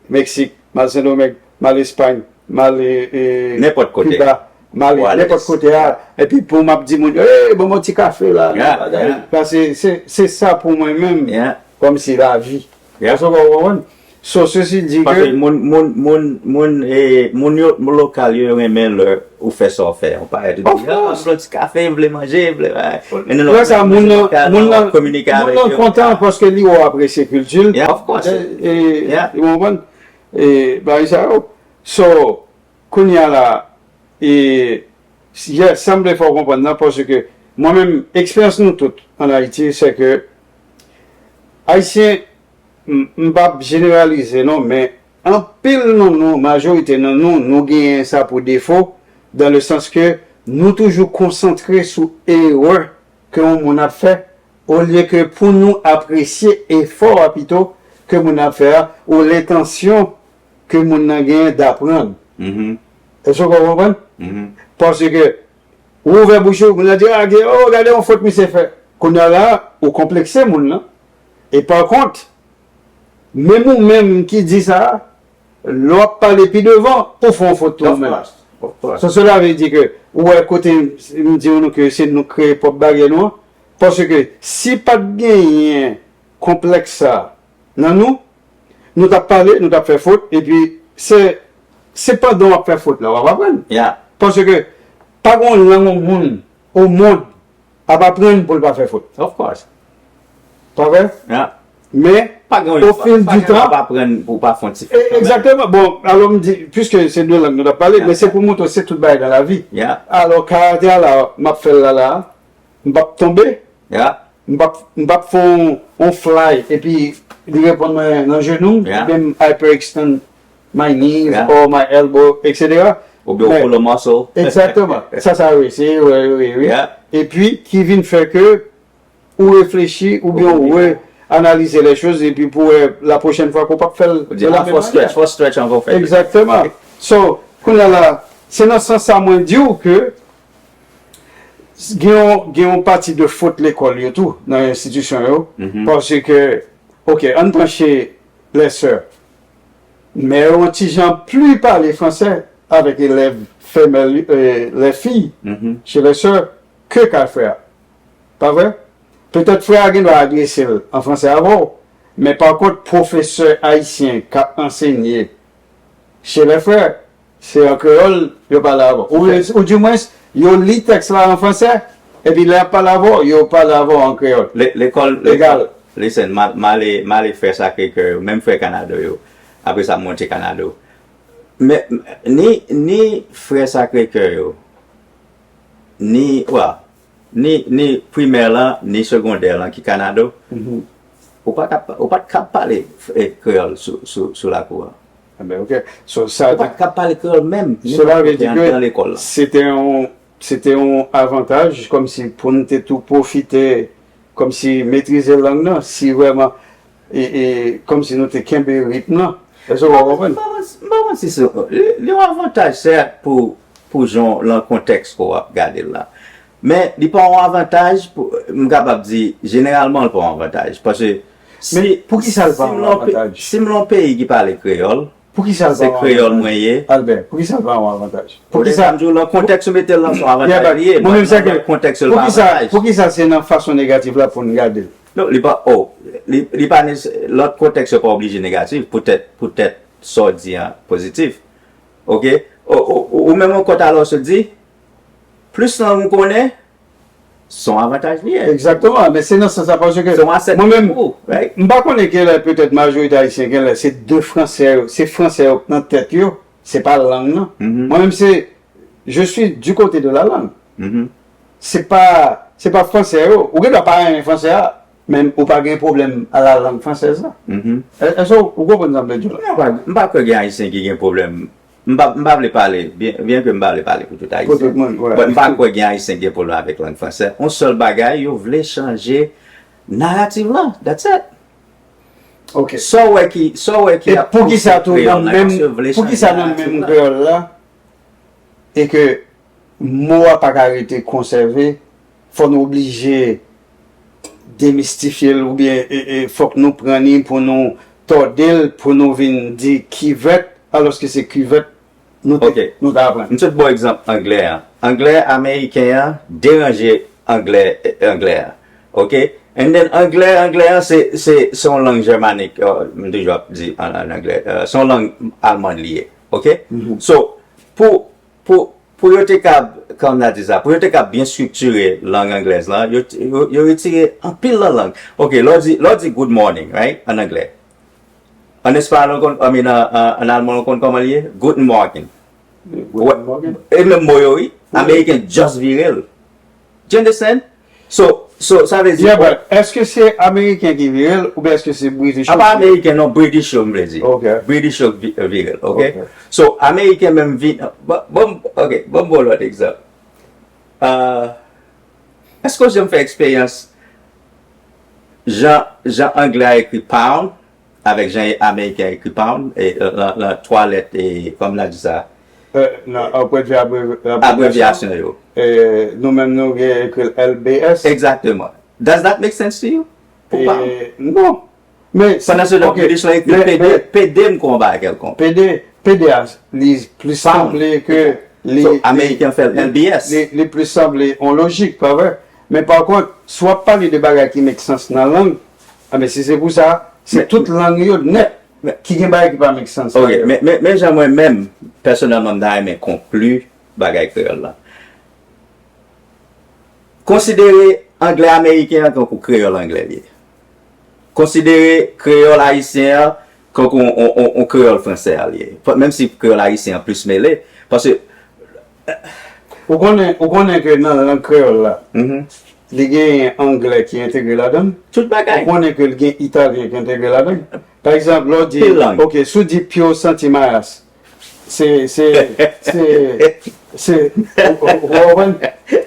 Meksik, m al Sendomeng, m al Espay, m al, e, e, Kiba, m al nenpòt kote a, epi pou m ap di moun yo, "Ey, ban m yon ti kafe la," nan bagay. Paske se, se sa pou mwen menm, kòmsi lavi. Èske w konprann? So, ceci dit que paske moun, moun, moun, moun, e, moun yo, moun lokal yo, yo renmen lè ou fè sa w fè. Yon parèt ou di, "Ah, m vle yon ti kafe, m vle manje, m vle bagay." Men nan lòt moun lokal la, w ap kominike avèk yo. Moun nan kontan paske li wè w apresye kilti l. Yeah, of course. E, e, ou konprann? E, bagay sa yo. So, kounye a la, e, yes, sa m vle fè w konprann nan, paske mwen menm, eksperyans nou tout ann Ayiti, se ke Ayisyen, m, m p ap jeneralize non, men anpil nan nou, majorite nan nou, nou genyen sa pou defo, dans le sens que nou toujou konsantre sou erè ke yon moun ap fè, olye ke pou nou apresye efò a pito ke moun nan ap fè a, ou lentansyon ke moun nan genyen daprann. Èske w konprann? Paske ou ouvè bouch ou, moun nan di, "Ah, gen, oh, gade yon fot misye fè." Kounye a la, ou konplekse moun nan. E pa kont, menm ou menm ki di sa, lè w ap pale pi devan, ou fè yon fot tou ou menm. Of course, of course. So, cela veut dire que, ou wè kote m di w nou ke se nou k kreye pwòp baryè nou an. Paske si pa t genyen konplèks sa nan nou, nou t ap pale, nou t ap fè fot, epi se, se pandan w ap fè fot la, w ap aprann. Paske pa gen yon lang yon moun o mond ap aprann pou l pa fè fot. Of course. Pa vre? Men, o fil di tan, pa gen yon, pa gen yon w ap aprann pou w pa fè yon ti fot kanmenm. Egzakteman. Bon, alò m di, piske se de lang nou t ap pale, men se pou montre w se tout bagay nan lavi. Alò, karate a la, m ap fè l la, la, m p ap tonbe. M p ap, m p ap fè yon, yon fly, epi li reponn mwen nan jenou, oubyen m hyperextend my knees or my elbow, etsetera. Oubyen w pull a muscle. Egzakteman. Sa, sa, wi, se erè yo ye, wi. Epi, ki vin fè ke ou reflechi, oubyen ou re-, analize lè choz epi pou wè la pwochèn fwa ke w p ap fè l de la menm manyè. Fò stretch ankò fè. Egzakteman. So, kounye a la, se nan sans sa mwen di w ke gen yon, gen yon pati de fot lekòl yo tou nan enstitisyon yo. Paske, ok, ann pran chez les sœurs. Mè yo yon ti jan pli pale fransè avèk elèv femèl, euh, les filles, chez les sœurs, ke kay frè a. Pa vre? Petèt frè a gen dwa adrese l an fransè avè w, men pa kont pwofesè ayisyen k ap ansenye chez les frères, se an kreyòl yo pale avè w. Ou, ou dimwens, yo li tèks la an fransè, epi lè y ap pale avè w, yo pale avè w an kreyòl. Lekòl, egal. Listen, m ale, m ale frè Sacré-Cœur yo, menm frè Kanado yo. Apre sa, m monte Kanado. Men, ni, ni frè Sacré-Cœur yo, ni, well, ni, ni primè lan, ni segondè lan ki Kanado, ou pa t ap, ou pa t kab pale, eh, kreyòl sou, sou, sou lakou an. Enben, ok. So, sa, ou pa t kab pale kreyòl menm, nenpòt kote anndan lekòl lan. Se te yon, se te yon avantaj, kòmsi pou n te tou pwofite, kòmsi metrize lang nan, si vrèman, e, e, kòmsi nou te kenbe ritm lan. Èske w konprann? M pa konn, m pa konn si se, li, li yon avantaj, sèt, pou, pou jan, lan kontèks ke w ap gade l la. Men, li pa yon avantaj, pou, m kapab di, jeneralman, li pa yon avantaj. Paske si, men poukisa l pa yon avantaj? Si m lan pe-, si m lan peyi ki pale kreyòl, poukisa l pa yon avantaj? Se kreyòl mwen ye. Albert, poukisa l pa yon avantaj? Poukisa? Sa m di w, lan kontèks ou mete l lan, se yon avantaj li ye. Mwen menm, se ke, lan kontèks yo, l pa avantaj. Poukisa se nan fason negatif la pou n gade l? Non, li pa, oh, li, li pa nesesè, lòt kontèks yo pa oblije negatif, poutèt, poutèt sa w di an pozitif. Ok? Ou, ou, ou, ou menm yon kont alò se di, plis lang ou konnen, se yon avantaj li ye. Egzakteman, men se nan sans sa, paske se yon asèt mwen menm, pou ou, right? M pa konnen genlè petèt majorite ayisyen genlè se de fransè yo, se fransè yo k nan tèt yo, se pa lang nan. Mwen menm se, je suis du côté de la langue. Se pa, se pa fransè yo. Ou gen dwa pa renmen fransè a, men ou pa gen pwoblèm a la langue française la. È-, èske w, ou konprann sa m vle di w la? Non, m pa, m pa kwè gen ayisyen ki gen pwoblèm. M pa, m pa vle pale, byen, byen ke m pa vle pale pou tout ayisyen. Pou tout moun, wi. But m pa kwè gen ayisyen ki gen pwoblèm avèk lang fransè. Yon sèl bagay, yo vle chanje naratif lan. That's it. Ok. Sa w wè ki, sa w wè ki ap pouse kreyòl la, paske yo vle chanje naratif lan. E poukisa tou nan menm, poukisa nan menm kreyòl la, e ke mo a pa ka rete konsève, fò nou oblije demistifye l oubyen, e, e, fòk nou pran li pou nou tòde l, pou nou vin di kivèt, alòske se kivèt nou te, nou te aprann. Ok. M sot ba w egzanp anglè an. Anglè ameriken an deranje anglè, anglè an. Ok? And then anglè, anglè an se, se, se yon lang jèmanik, euh, m toujou ap di an, an anglè, euh, se yon lang alman li ye. Ok? So, pou, pou, pou yo te kab, kòman n a di sa, pou yo te kab byen estriktire lang anglèz lan, yo, yo, yo retire anpil nan lang. Ok, lè w di, lè w di good morning, right, an anglè. An espayòl, ou konn, I mean, an, an, an alman, ou konn kòman li ye? Guten Morgen. Guten Morgen. E menm mo yo, wi. Wi. Ameriken just vire l. Do you understand? So, so, sa vle di, yeah, but èske se Ameriken ki vire l, oubyen èske se British yo ki vire l? A pa Ameriken, non, British yo, m vle di. Ok. British yo vi-, vire l, ok? Ok. So, Ameriken menm vin, bon, bon, ok, bon, bon, lòt egzanp. Euh, èske w janm fè eksperyans jan, jan anglè a ekri pound? Avèk jan ameriken ekri pound, e, lan, lan twa lèt, e, kòman n a di sa? Euh, nan, abrevya-, abrev-, abrevyasyon yo. E, nou menm, nou gen ekri l L B S. Exactement. Does that make sense to you? Pou pound? E, non. Men, pandan se tan, ok, British lan ekri men, P D, men, P D m kon bagay kèlkonk. P D, P D a, li plis sanble ke li, so, li, ameriken fè l li, L B S. Li, li plis sanble on lojik, pa vre? Men pa kont, si w ap pale de bagay ki make sense nan lang, a, men si se pou sa, se tout lang yo nèt ki gen bagay ki pa make sense ladan yo. Ok, men, men, men jan mwen menm, pèsonèlman, m ta renmen konkli bagay kreyòl la. Konsidere anglè ameriken an tankou kreyòl anglè li ye. Konsidere kreyòl ayisyen an tankou on, on, on, on kreyòl fransè a li ye. Menm si kreyòl ayisyen an plis mele, paske ou konnen, ou konnen ke nan lang kreyòl la, li gen anglè ki entegre ladan l. Tout bagay. Ou konnen ke l gen italyen ki entegre ladan l. Pa egzanp, lè w di, ok, si w di Pio Santi Mayas, se, se, se, se, ou, ou, ou konprann?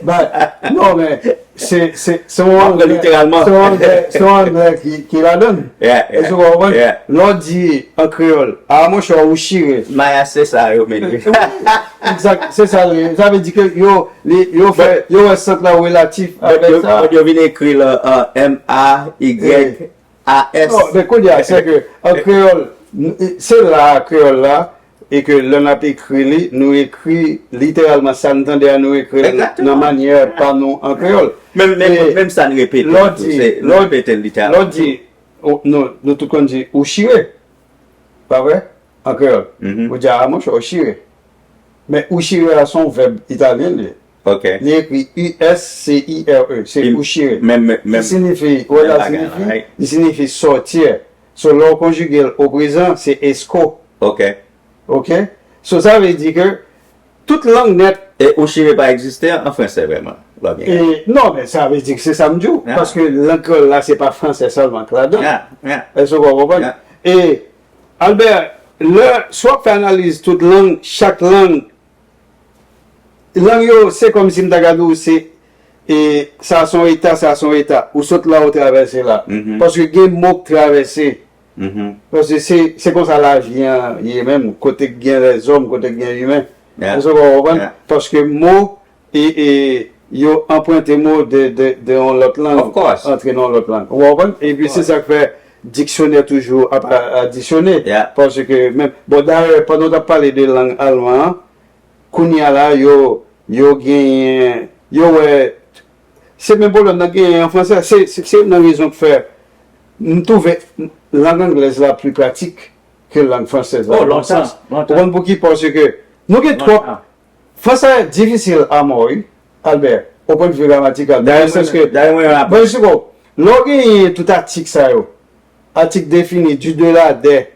But, non, men, Se se se yon anglè, se yon anglè, se yon anglè ki ki ladan l. Èske w konprann? Lè w di an kreyòl, a monchè, ou chire. Mayas se sa yo menm. Egzak, se sa l ye. Sa vle di ke yo li- yo fè yo wè sant la relatif avèk sa. Yo vin ekri l an M A Y A S. Non, men kounye a, se ke an kreyòl, se la kreyòl la, e ke lè n ap ekri li, nou ekri literalman sa n tande a, nou ekri l nan manyè pa nou an kreyòl. Menm, menm, menm sa n repete, nou repete l literalman. Lè w di, nou, nou tout konn di, ou chire, pa vre? An kreyòl. Ou di, a, monchè, ou chire. Men ou chire a se yon vèb italyen li ye. Li ekri U S C I R E, se uscire. Ki siyifi, wè sa siyifi? Li siyifi sortir. So, lè w konjige l o prezan, se esco. Ok. So, sa vle di ke tout lang nèt. E uscire pa egziste an franse vrèman? Lè w byen gade. Non, men sa vle di ke se sa m di w. Paske lang kreyòl la, se pa franse sèlman k ladan. Èske w konprann? E, Albert, lè, si w ap fè analiz tout lang, chak lang, lang yo, se kòmsi m ta ka di w, se, e, sa se yon eta, sa se yon eta. Ou sot la, ou travèse la. Paske gen mo k travèse. Paske se, se konsa lavi an ye menm, kote k gen lèzòm, kote k gen imen. Èske w konprann? Paske mo, e, e, yo anprante mo de, de, de yon lòt lang, antre nan yon lòt lang. Ou konprann? Epi se sa k fè diksyonè toujou ap a- adisyone. Paske menm, bon, dayè, pandan w t ap pale de lang alman an, kounye a la, yo, yo genyen, yo wè, se menm pwoblèm nan genyen an franse. Se, se, se youn nan rezon k fè m twouve lang anglèz la pli pratik ke lang fransèz la. Nan yon sans. Ou konn pouki? Paske nou gen twòp Franse a difisil a mò, wi, Albert, o pwennvi gramatikal. Dayè, mwen, dayè, mwen, mwen, bon, Siko, lè w genyen tout atik sa yo, atik defini, du, de, la, des,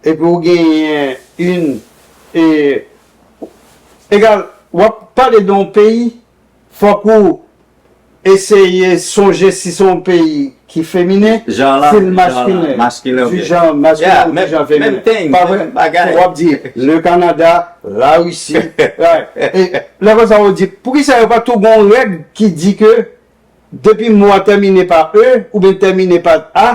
epi w genyen une, e, egal, w ap pale de yon peyi, fòk ou eseye sonje si se yon peyi ki feminen, si l maskilen, du genre masculin ou du genre féminin. Pa vre? W ap di, le Canada, la Russie. E lè konsa, w di, poukisa yo pa tou gon règ ki di ke depi mo a tèmine pa E oubyen tèmine pa A,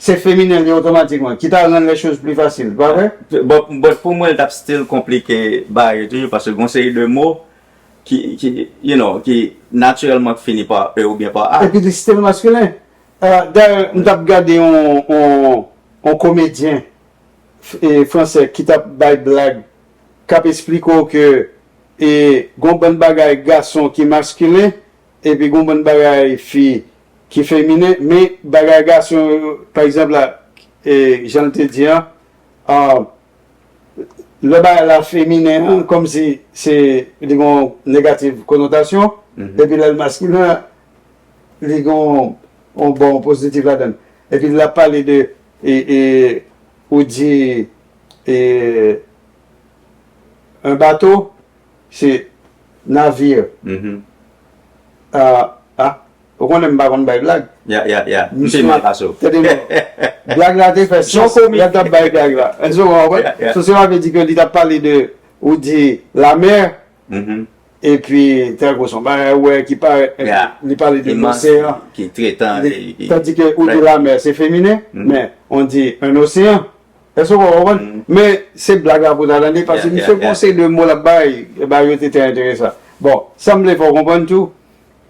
se feminen li otomatikman, ki ta rann les choses plus faciles, pa vre? But, but pou mwen, l t ap still konplike bagay yo toujou, paske gon seri de mo ki, ki, you know, ki natirèlman fini pa E oubyen pa A. Epi li still maskilen. Dayè, m t ap gade yon, yon, yon komedyen f- e, fransè ki t ap bay blag, k ap esplike w ke e, gon bann bagay gason ki maskilen, epi gon bann bagay fi ki feminen, men bagay gason yo, pa egzanp la, e, jan l te di an, a, lè bagay la feminen an, kòmsi se, li gon negatif konotasyon, epi lè l maskilen an, li gon yon bò pozitif ladan l. Epi l ap pale de, e, e, ou di, e, un bateau, se navire. A, a, ou konnen m pa konn bay blag. Ya, ya, ya. M te mal pase w. Tande non. Blag la te fè sans lè l t ap bay blag la. Èske w konprann? So, se pa vle di ke li t ap pale de, ou di la mer, epi tankou se yon bagay ou wè ki parèt, li pale de loseyan. Ki tretan. Tandis que ou di la mer, se feminen, men on dit un océan. Èske w konprann? Men se blag la pou ta tande, paske misye gon seri de mo l ap bay, e bagay yo te trè enteresan. Bon, sa m vle fè w konprann tou,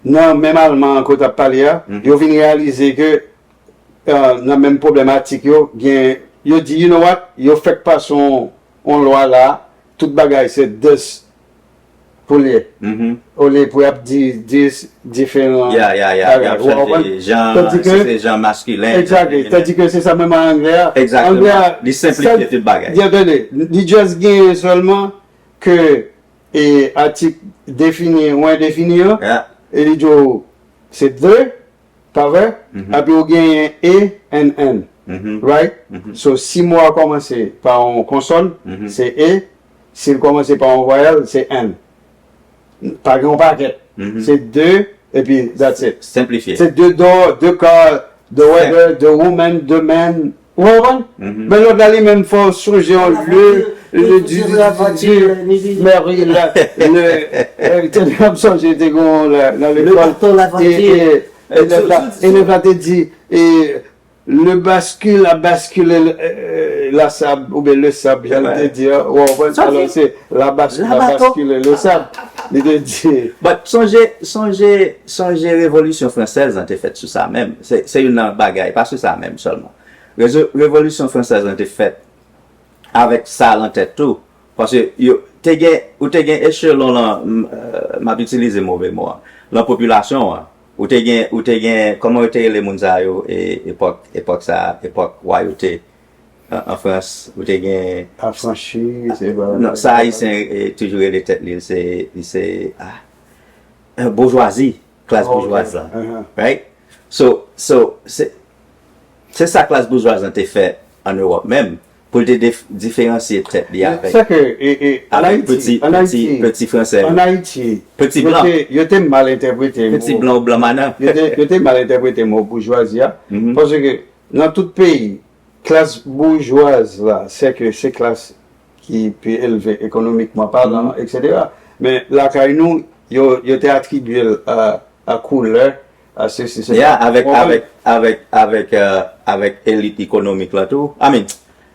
nan menm alman an ke w t ap pale a, yo vin reyalize ke, e, nan menm pwoblematik yo, gen, yo di, you know what, yo fèk pase yon, yon lwa la, tout bagay se this pou l ye. Olye pou y ap di dis diferan bagay. Ou konprann? Tandis que se jan maskilen, exactly, tandis que se sa menm an anglè a. Anglè a, li senplifye tout bagay. Tande, li just genyen sèlman ke, e, atik defini ou endefini an, e li di w se de, pa vre? Epi ou genyen E, N, N. Right? So, si mo a kòmanse pa yon konsòn, se E. Si l kòmanse pa yon vwayèl, se N. Pa gen yon pakèt. Se de, epi that's it. Senplifye. Se de dò, de ka, de weather, de woman, de man. Ou konprann? Men lòt la, li menm, fò w sonje yon le, Le, le, du, du, du, du, Marie, la, le, euh, te, m sonje te gen la, nan lekòl. E, e, e, elèv la, elèv la te di, e, le bascule a basculé le, euh, la sable, oubyen le sable, jan l te di, an, ou konprann? Alò, se la bas-, la bascule le sable, li te di. But sonje, sonje, sonje revolisyon fransèz lan te fèt sou sa menm. Se, se youn nan bagay, pa sou sa menm sèlman. Rezo-, revolisyon fransèz lan te fèt avèk sa lan tèt tou. Paske yo te gen, ou te gen echelon lan, m, euh, m ap itilize move mo an, lan popilasyon an. Ou te gen, ou te gen, kòman yo te rele moun sa yo, e, epòk, epòk sa, epòk wayote an, an Frans, ou te gen. Afranchi, se pa. Non, sa Ayisyen, e, toujou rele tèt li, se, li se, ah, boujwazi, klas boujwaz lan. Right? So, so, se, se sa klas boujwaz lan te fè an Ewòp menm, pou l te dif-, diferansye tèt li avèk, avèk peti, peti, peti fransè yo. An Ayiti, peti blan. Yo te, yo te mal entèprete mo. Peti blan ou blan mana. Yo te, yo te mal entèprete mo boujwazi a. Paske nan tout peyi, klas boujwaz la, se ke se klas ki pi elve ekonomikman palan, etsetera. Men lakay nou, yo, yo te atribye l a, a koulè, a sesi, sela. Yeah, avèk, avèk, avèk, avèk, euh, avèk elit ekonomik lan tou. I mean,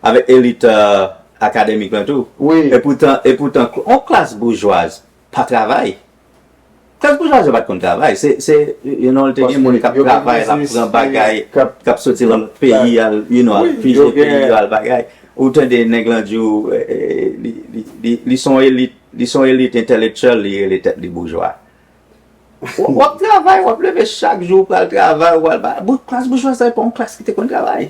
avèk elit, euh, akademik lan tou. Wi. Epoutan, epoutan, yon klas boujwaz pa travay. Klas boujwazi pa t konn travay. Se, se, you know, te gen moun k ap travay, l ap pran bagay, k ap soti nan peyi, al, you know, al pije peyi yo, al bagay. Ou tande nèg lan di w, eh, eh, li, li, li, li se yon elit, li se yon elit entèlektyèl, li rele tèt li boujwa. W, w ap travay, w ap leve chak jou, w pral travay, w pral ba-, bou-, klas boujwazi sa, se pa yon klas ki te konn travay.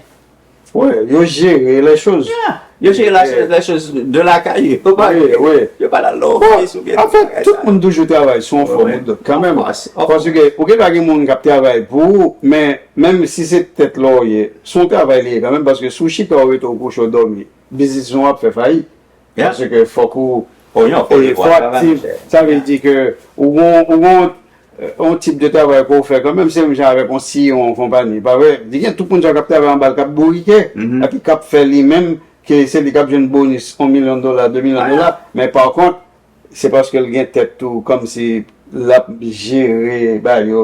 Wi, yo jere les choses. Yeah. Yo jere la, les choses de lakay yo. Yo pa, wi, wi. Yo pa nan lòfis oubyen tout bagay sa. Bon, anfèt, tout moun toujou travay sou yon fòm ou dòt, kanmenm. Of course, of course. Paske ou gen dwa gen moun k ap travay pou ou, men menm si se tèt la w ye, se yon travay li ye kanmenm, paske si w chita w rete w kouche w dòmi, biznis ou ap fè fayit. Yeah. Paske fòk ou, oh, non, fòk ou aktif. Sa vle di ke ou gon, ou gon, euh, yon tip de travay ke w fè kanmenm, se menm jan avèk yon C E O yon konpayi, pa vre? Li gen tout moun sa k ap travay anba l, k ap bourike, epi k ap fè li menm, ke se li k ap jwenn bonis yon milyon dola, de milyon dola, men pa kont, se paske l gen tèt tou, kòmsi l ap jere bagay yo,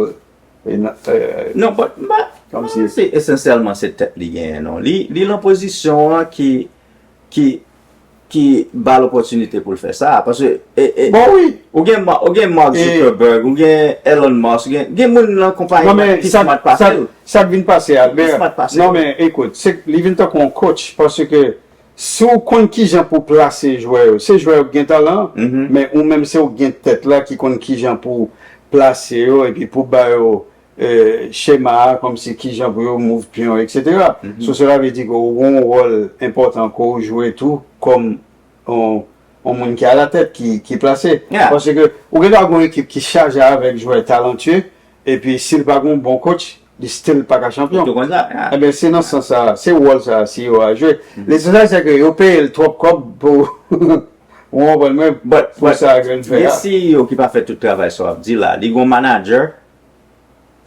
e nan, euh, non, but, but, kòmsi se esansyèlman se tèt li genyen, non. Li, li nan pozisyon an ki, ki, ki ba l opòtinite pou l fè sa. Paske, e, e, bon, wi. Ou gen Ma-, ou gen Mark Zuckerberg, ou gen Elon Musk, ou gen, gen moun nan konpayi ki smart pase l. Sa k vin pase, Albert, non, men ekout, se, li vin tankou yon coach, paske si w konn kijan pou plase jwè yo, se jwè yo k gen talan, men ou menm se ou k gen tèt la ki konn kijan pou plase yo, epi pou ba yo, eh, chema a, kòmsi kijan pou yo move pyon, etsetera. So, cela veut dire ke ou gen yon wòl enpòtan ke w jwe tou kòm yon, yon moun ki alatèt, ki, ki plase. Yeah. Paske ou gen dwa gen yon ekip ki chaje avèk jwè talantye, epi si l pa gen yon bon coach, li still pa ka chanpyon. Ou tou konn sa, yeah. Ebyen, se nan sans sa, se wòl sa C E O a jwe. Lesansyèl, se ke yo peye l twòp kòb pou, ou konprann mwen, pou sa ke l fè a. But, but, gen C E O ki pa fè tout travay sa w ap di la. Li gen yon manager.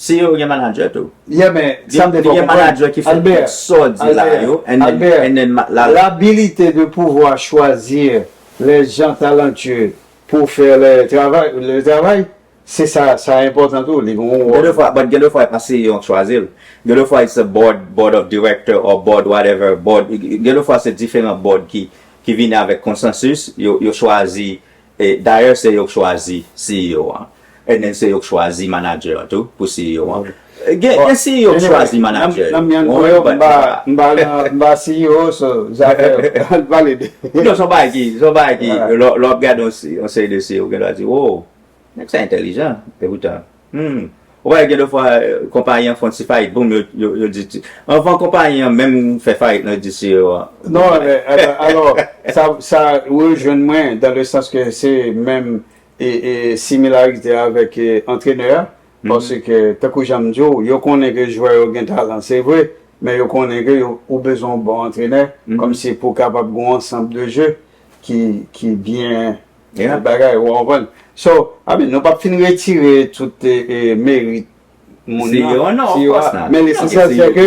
C E O gen manager tou. Yeah, men sa m te fè w konprann. Li gen manager ki fè tout sa w di la yo, and then, and then ma-, la, l'habilité de pouvoir choisir les gens talentueux pour faire le travail, le travail, se sa, sa enpòtan tou, li gen yon wòl. Gen de fwa, but gen de fwa, e pa C E O an k chwazi l. Gen de fwa, it's a board, board of director or board whatever, board. Gen de fwa, se diferan board ki, ki vini avèk konsansis, yo, yo chwazi, e dayè, se yo k chwazi C E O an. And then, se yo k chwazi manager an tou, pou C E O an. Gen, gen C E O k chwazi manager. Nan, nan, nan, m pa, m pa nan, m pa C E O, so, zafè, pale de. Non, se yon bagay ki, se yon bagay ki, lè, lè w ap gade yon se-, yon seri de C E O, gen dwa di, oh, nèg sa entèlijan, epoutan, hmm. Ou wè, gen de fwa, eh, konpayi an fè yon ti fayit, boum, yo, yo, yo di, ti, anvan konpayi an menm fè fayit, non, yo di C E O a. Non, men, alò, alò, sa, sa rejwenn mwen, dans le sens que se menm, e, e, similarite avèk, e, antrenè a, paske, tankou jan m di w, yo konnen ke jwè yo gen talan, se vre, men yo konnen ke yo, ou bezwen yon bon antrenè, kòmsi pou w kapab gen yon ansanm de jeu ki, ki byen, yeah, bagay, ou konprann? So, I mean, nou p ap fin retire tout, e, e, merit moun nan, si yo a, men lesansyèl se ke,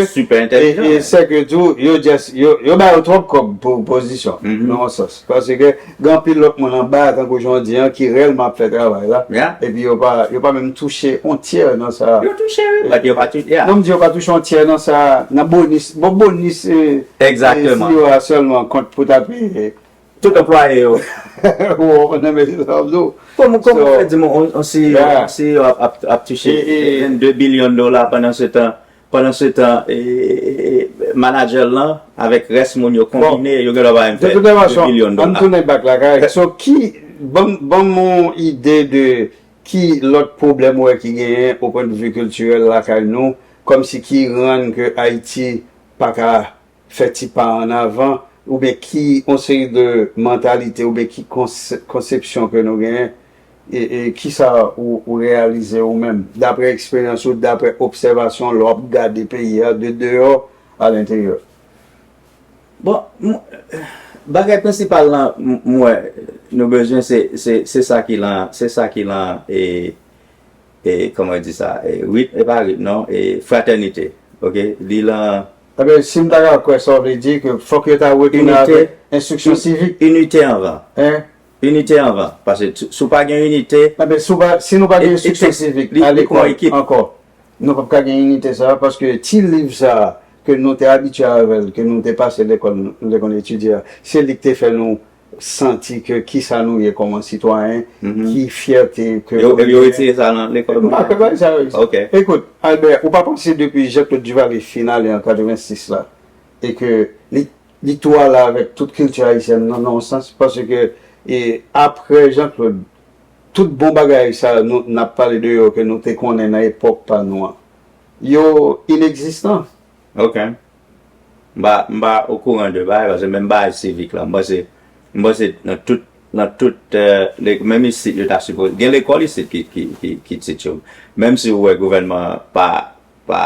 e, e se ke tou, yo just, yo, yo ba yo twòp kòb pou pozisyon, nan yon sans. Paske gen anpil lòt moun anba, tankou jan w di an, ki reyèlman ap fè travay la, epi yo pa, yo pa menm touche yon tyè nan sa. Yo touche, wi, but yo pa touche, yeah. Non, m di yo pa touche yon tyè nan sa, nan bonis, bon, bonis, e, e, si yo a sèlman kont pou ta peye. Tout anplwaye yo. Ou konprann, men se sa m di w. Kòman, kòman w fè di m, on, on C E O, on C E O ap, ap, ap touche vennde bilyon dola pandan se tan, pandan se tan, e, e, e, manadjè l lan, avèk rès moun yo konbine, yo gen dwa bay m fè de bilyon dola. Ann tounen back lakay. So, ki, ban m, ban m yon ide de ki lòt pwoblèm ou wè ki genyen o pwendvi kiltirèl lakay nou, kòmsi ki rann ke Ayiti pa ka fè ti pa ann avan, oubyen ki yon seri de mantalite, oubyen ki kons-, konsepsyon ke nou genyen, e, e kisa ou, ou reyalize ou menm, daprè eksperyans ou, daprè obsèvasyon, lè w ap gade peyi a de deyò a lenteryè? Bon, m-, bagay prensipal lan, m-, m wè nou bezwen, se, se, se sa ki lan, se sa ki lan, e, e, kòman yo di sa, e, rit, e pa rit, non, e, fratènite, oke? Li lan. Ebyen, si m ta ka kwè sa w vle di, ke fòk yo ta retounen avèk enstriksyon sivik. Inite anvan. Hein? Inite anvan. Paske si, si w pa gen inite, ebyen, si w pa, si nou pa gen enstriksyon sivik a lekòl ankò, nou p ap ka gen inite sa a, paske ti liv sa a ke nou te abitye avè l, ke nou te pase lekòl, nou te konn etidye a, se li k te fè nou santi ke kisa nou ye kòman sitwayen, ki fyète ke yo, yo retire sa nan lekòl. M pa kwè bagay sa yo. Oke. Ekout, Albert, ou pa panse depi Jean-Claude Duvalier fin ale an katrevensis la, e ke li, li tou ale avèk tout kilti ayisyèn nan, nan yon sans, paske, e, aprè Jean-Claude, tout bon bagay sa nou, n ap pale de yo ke nou te konnen nan epòk pa nou an, yo inegzistan. Oke. M pa, m pa okouran de bagay, paske menm bagay sivik la, m panse, m panse nan tout, nan tout, eh, le-, menm isit, yo ta sipoze, gen lekòl isit ki, ki, ki, ki teach yo. Menm si ou wè gouvènman an pa, pa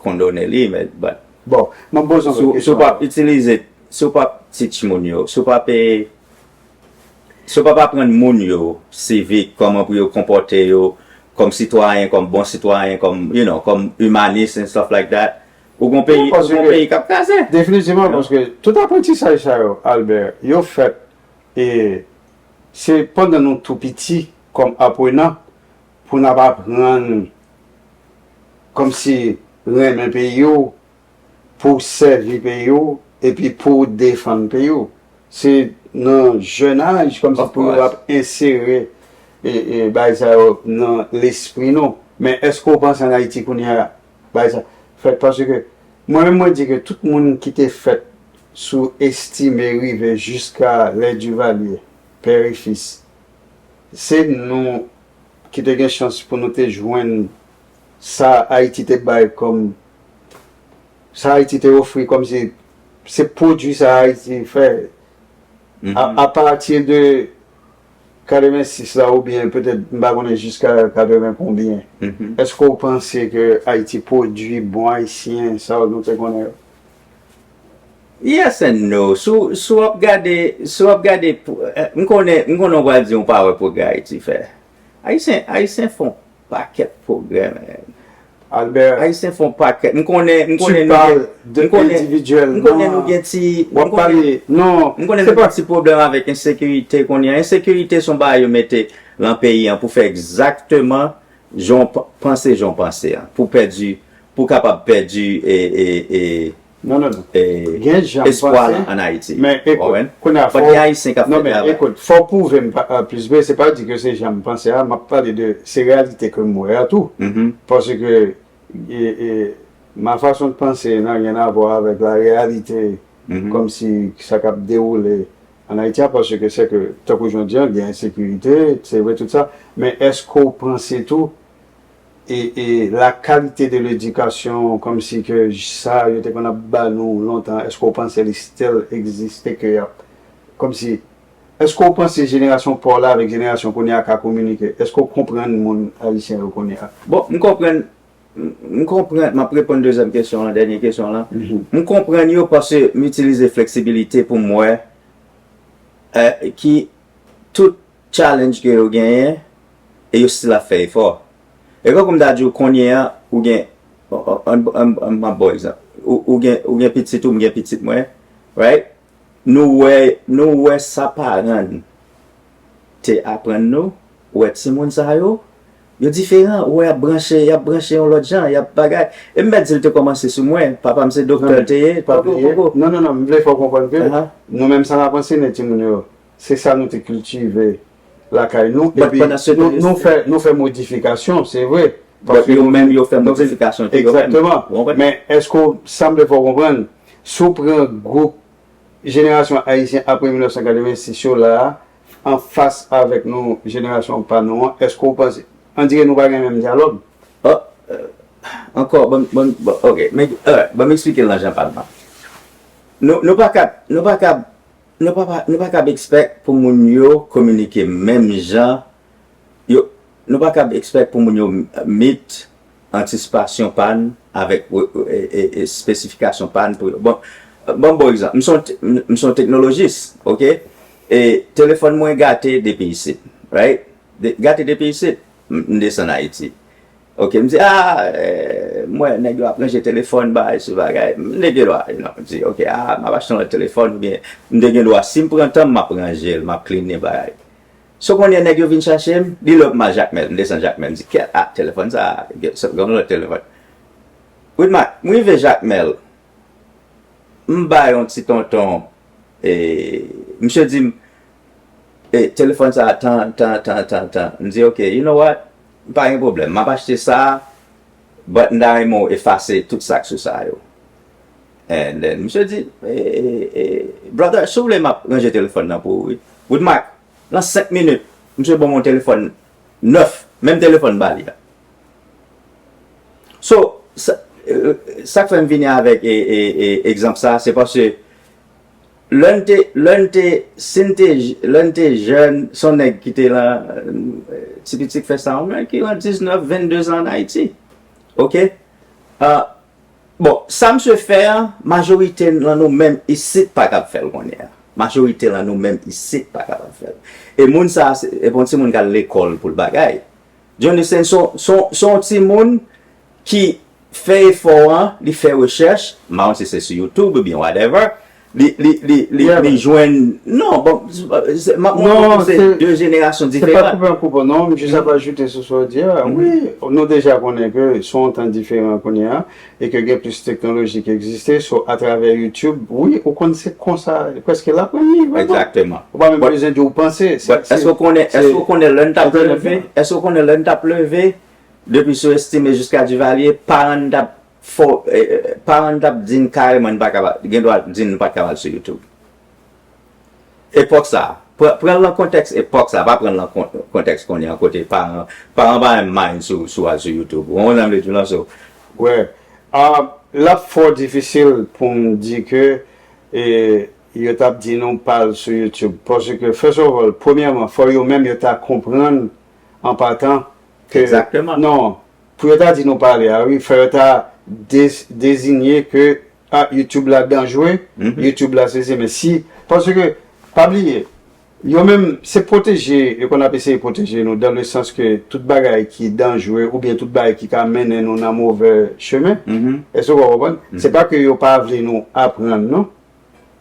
kondone li, men, but, bon, m ap poze w yon lòt kesyon. Si w p ap itilize, si w p ap teach moun yo, si w p ap, eh, si w p ap aprann moun yo sivik, kòman pou yo konpòte yo kòm sitwayen, kòm bon sitwayen, kòm, you know, kòm imanis and stuff like that, ou gon peyi, ou gon peyi k ap kraze. Definitivman, paske tout aprantisaj sa yo, Albert, yo fèt, e se pandan nou tou piti, kòm aprenan, pou n ap aprann kòmsi renmen peyi w, pou w sèvi peyi w, epi pou w defann peyi w. Se nan jèn aj, kòmsi pou yo ap ensere, e, e, bagay sa yo nan lespri nou. Men èske w panse ann Ayiti kounye a, bagay sa fèt? Paske mwen menm, mwen di ke tout moun ki te fèt sou Estimé rive jiska lè Duvalier, pè e fis, se nou ki te gen chans pou nou te jwenn sa Ayiti te bay kòm, sa Ayiti te ofri kòmsi se pwodui sa Ayiti fè. A, apati de katrevensis la, oubyen petèt, m pa konnen jiska katreven konbyen, èske w panse ke Ayiti pwodui bon Ayisyen, sa nou te konnen yo? Yes and no. Si w, si w ap gade, si w ap gade, pou, eh, m konnen, m konnen w pral di w pa wè pwogrè Ayiti fè. Ayisyen, Ayisyen fè yon pakèt pwogrè, man. Albert, Ayisyen fè yon pakèt. M konnen, m konnen nou gen, m konnen, m konnen nou gen ti, m konnen, m konnen nou gen ti pwoblèm avèk ensekirite kounye a. Ensekirite se yon bagay yo mete lan peyi an pou fè egzakteman jan w p-, panse jan w panse an, pou pèdi, pou kapab pèdi, e, e, e, non, non, non. E, gen jan m panse, espwa lan ann Ayiti. Men ekout, kounye a, fò, gen Ayisyen k ap fè travay. Non, men ekout, fò w pwouve m pa, a, plis vre, se pa di ke se jan m panse a, m ap pale de, se reyalite ke m wè a tou. Paske, e, e, ma façon de penser n'a rien à voir avec la réalité, kòmsi sa k ap dewoule ann Ayiti a, paske se ke, tankou jan w di an, gen ensekirite, se vre tout sa, men èske w panse tou, e, e la qualité de l'éducation, kòmsi ke sa yo te konn ap ba nou lontan, èske w panse li still egziste, ke y ap, kòmsi, èske w panse jenerasyon pa w la avèk jenerasyon kounye a ka kominike? Èske w konprann moun ayisyen yo kounye a? Bon, m konprann, m, m konprann, m ap reponn dezyèm kesyon an, dènye kesyon an. M konprann yo paske m itilize fleksibilite pou m wè, eh, ki tout challenge ke yo genyen, e yo still ap fè efò. E kankou m ta di w kounye a, ou gen, an, an, an, an, m ap ba w egzanp. Ou, ou gen, ou gen pitit ou, m gen pitit mwen, right? Nou wè, nou wè sa paran n te aprann nou, ou wè timoun sa yo, yo diferan, ou wè y ap branche, y ap branche yon lòt jan, y ap bagay. E m mèt di l te kòmanse sou mwen, papa m se doktè l te ye, poko, poko. Non, non, non, m vle fè w konprann ke nou menm sa n ap anseye timoun yo, se sa nou te kiltive lakay nou, epi nou, nou fè, nou fè modifikasyon, se vre. But yo menm, yo fè modifikasyon tou yo menm. Egzakteman. Men èske w, sa m vle fè w konprann, si w pran gwoup jenerasyon ayisyen apre mil nèf san katrevensis yo la a, anfas avèk nou, jenerasyon pa nou an, èske w panse, on dirait nou pa gen menm dyalòg? Oh, euh, ankò, bon, bon, bon, ok, men, alright, ban m eksplike l nan jan pa m nan. Nou, nou pa kab, nou pa kab, nou pa, pa, nou pa kab expect pou moun yo kominike menm jan, yo, nou pa kab expect pou moun yo meet antisipasyon pa n avèk e, e, e, e, espesifikasyon pa n pou yo. Bon, ban m bon egzanp. M se yon te- m se yon teknolojis, ok? E telefòn mwen gate depi isit, right? De, gate depi isit, m, m desann Ayiti. Ok, m di, ah, eh, m wè nèg yo ap ranje telefòn, bagay sou bagay. M te gen dwa, you know, m di, ok, ah, m ap achte yon lòt telefòn, oubyen m te gen dwa, si m pran tan m, m ap ranje l, m ap cleanen bagay. So kounye a nèg yo vin chache m, li lè m al Jakmèl, m desann Jakmèl, m di, kèt, ah, telefòn sa, gen, gen yon lòt telefòn. Widmak, m rive Jakmèl, m bay yon ti tonton, e, misye di m, e, telefòn sa, tan, tan, tan, tan, tan. M di, ok, you know what? Pa gen pwoblèm, m ap achte sa, but m ta renmen w efase tout sa k sou sa yo. And then, misye di, e, e, e, brother, si w vle, m ap ranje telefòn nan pou ou, wi. Widmak, nan senk minit, misye ban m yon telefòn nèf, menm telefòn m ba li a. So, sa, e, sa k fè m vini avèk, e, e, e, egzanp sa, se paske lè n te, lè n te, si n te, lè n te jèn, se yon nèg ki te lan, e, ti piti k fè sa, yon nèg ki lan diznèf, vennde zan ann Ayiti. Ok? Ah, bon, sa misye fè a, majorite lan nou menm isit pa kab fè l kounye a. Majorite lan nou menm isit pa kapab fè l. E moun sa, se, e bon, se moun k al lekòl pou l bagay. Johnny Saint, se yon, se yon, se yon timoun ki fè efò an, li fè rechèch, m pa konn si se sou YouTube oubyen whatever, li, li, li, li, li jwenn, non, bon, se, m ap montre w se de jenerasyon diferan. Non, se pa koupe an koupe w, non, m jis ap ajoute sou sa w di a. Wi, nou deja konnen ke se yon tan diferan kounye a, e ke gen plis teknoloji ki egziste, so, atravè YouTube, wi, ou konn se konsa, prèske l aprann li, vrèman. Egzakteman. Ou pa menm bezwen di w panse. But èske w konnen, èske w konnen lè n t ap leve, èske w konnen lè n t ap leve, depi sou Estime jiska Duvalier, paran n t ap fò, e, e, paran n t ap di n kareman n pa kapab, gen dwa di n nou pa t kapab sou YouTube. Epòk sa, pran, pran l nan kontèks epòk sa, pa pran l nan kon-, kontèks kounye a kote paran, paran pa menm mind sou, sou al sou YouTube. Ou konprann sa m vle di w lan, so. Wè. Ah, l ap fò difisil pou m di ke, e, yo t ap di nou pa al sou YouTube. Paske, first of all, premyèman, fò yo menm yo ta konprann an patan ke, egzakteman, non, pou yo ta di nou pa ale a, wi, fò yo ta de-, deziye ke, ah, YouTube la danjre, YouTube la sesi, men si, paske, pa bliye, yo menm, se pwoteje, yo konn ap eseye pwoteje nou, dans le sens ke tout bagay ki danjre, oubyen tout bagay ki ka mennen nou nan movè chemen, èske w konprann? Se pa ke yo pa vle nou aprann, non.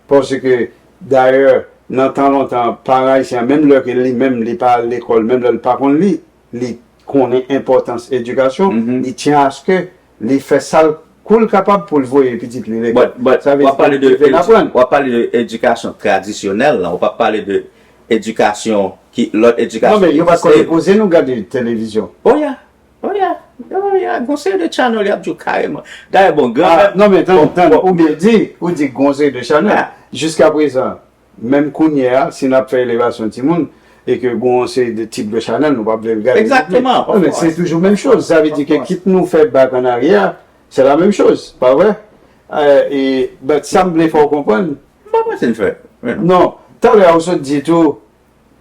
Paske, dayè, nan tan lontan, paran ayisyen an, menm lè ke li menm, li pa al lekòl, menm lè l pa konn li, li konnen enpòtans edikasyon, li tyen aske li fè sa l, kou l kapab pou l voye pitit li lekòl. But, but, sa vle di ke li vle aprann. W ap pale de edikasyon tradisyonèl lan, ou p ap pale de edikasyon ki, lòt edikasyon ki egziste. Non, men yo pa t konn enpoze nou gade televizyon. Oh yeah, oh yeah, oh yeah, gon seri de channel y ap di w kareman. Dayè, bon, granmè m. Ah, non, men tande, tande, ou byen di, ou di gon seri de channel. Jiska prezan, menm kounye a, si n ap fè elevasyon timoun, e ke gon yon seri de tip de chanèl, nou p ap vle l gade non plis. Egzakteman, of course. Non, men se toujou menm choz. Sa vle di ke kit nou fè back an aryè, se la menm choz, pa vre? E, e, but sa m vle fè w konprann. M pa panse n fè, men non. Non, talè a ou sot di tou,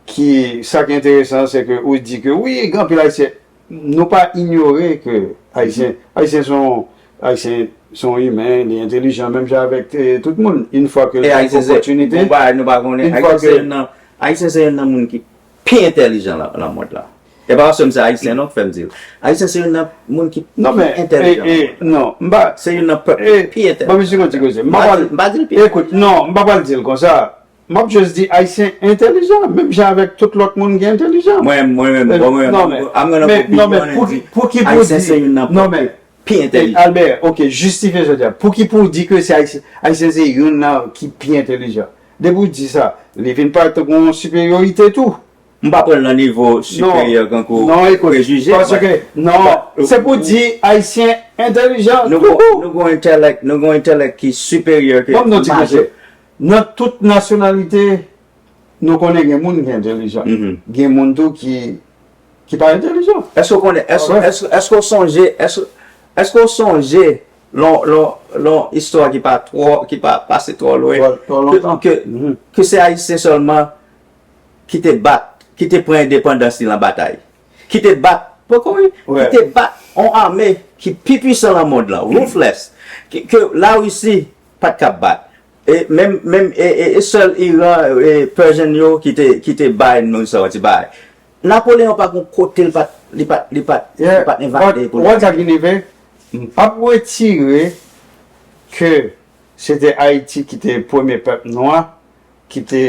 ki, sa ki enteresan, se ke ou di ke wi, gen anpil Ayisyen, nou pa inyore ke Ayisyen, Ayisyen se yon, Ayisyen se yon imen, li entelijan menm jan avèk, eh, tout moun. Yon fwa ke l gen opòtinite, yon fwa ke Ayisyen se youn nan, Ayisyen se youn nan moun ki pi entelijan lan, lan mond lan. E pa paske m se ayisyen non k fè m di l. Ayisyen se youn nan moun ki pi entèlijan nan mond lan. Non, m pa. Se youn nan pèp ki pi entèlijan. Ban m di l pi entèlijan. Ekout, non, m pa pral di l konsa. M ap jis di ayisyen entèlijan, menm jan avèk tout lòt moun ki entèlijan. Mwen menm, mwen menm, mwen menm, I'm gonna go beyond and di ayisyen se youn nan pèp ki pi entèlijan. Albert, ok, jistifye sa w di a. Pouki pou w di ke se ayisyen, ayisyen se youn nan ki pi entèlijan? Depi w di sa, li vin parèt tankou yon siperyorite tou. M pa pran l nan nivo siperyè kankou prejije. Non, ekout, paske, non, se pou di ayisyen entèlijan. Nou gon entèlèk, nou gon entèlèk ki siperyè ke majorite. Nan tout nasyonalite, nou konnen gen moun ki entèlijan. Gen moun tou ki ki pa entèlijan. Èske w konnen, èske, èske, èske w sonje, èske, èske w sonje lon, lon, lon istwa ki pa twò, ki pa pase twò lwen, ke, ke, ke se Ayisyen sèlman ki te bat, ki te pran endepandans li nan batay, ki te bat, poko wi, ki te bat on ame ki pi pwisan nan mond lan, ruthless, ke, ke Larisi pa t kab bat. E menm, menm, e, e, e sèl Iran, e, Persian yo ki te, ki te bay nou sa, ti bay. Napoleon pa gon kote li pa t, li pa t, li pa t, li pa t envade pou l. Wè sa ki rive? M p ap retire ke se te Ayiti ki te premye pèp nwa ki te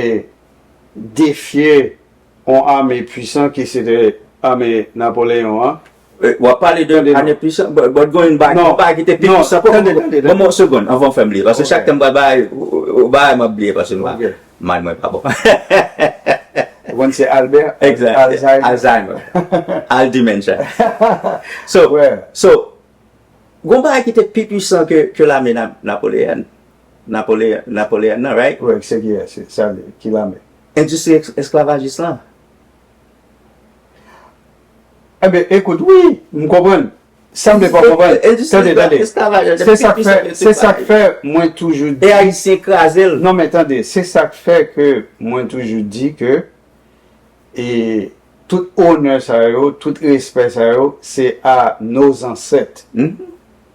defye yon ame pwisan ki se te ame Napoleon an. W ap pale de ane pwisan, but, but gen yon bagay, yon bagay ki te pi pwisan. Ban mwen yon segonn anvan w fè m bliye, paske chak tan m pral bay, yon bagay m ap bliye, paske m pa, mind mwen pa bon. Ou konn se Albert? Exact. Alzheimer. Alzheimer. Al dementia. So, so, gen yon bagay ki te pi pwisan ke, ke lame Napoleon. Napoleon, Napoleon nan, right? Wi, se ki, se sa, ki lame? Endistri esklavajis lan. Enben, ekout, wi, m konprann. Sa m vle fè w konprann. Tande, tande. Se sa k fè, se sa k fè mwen toujou di. E Ayisyen kraze l. Non, men tande, se sa k fè ke mwen toujou di ke e tout onè sa yo, tout respè sa yo, se a nos ancêtres.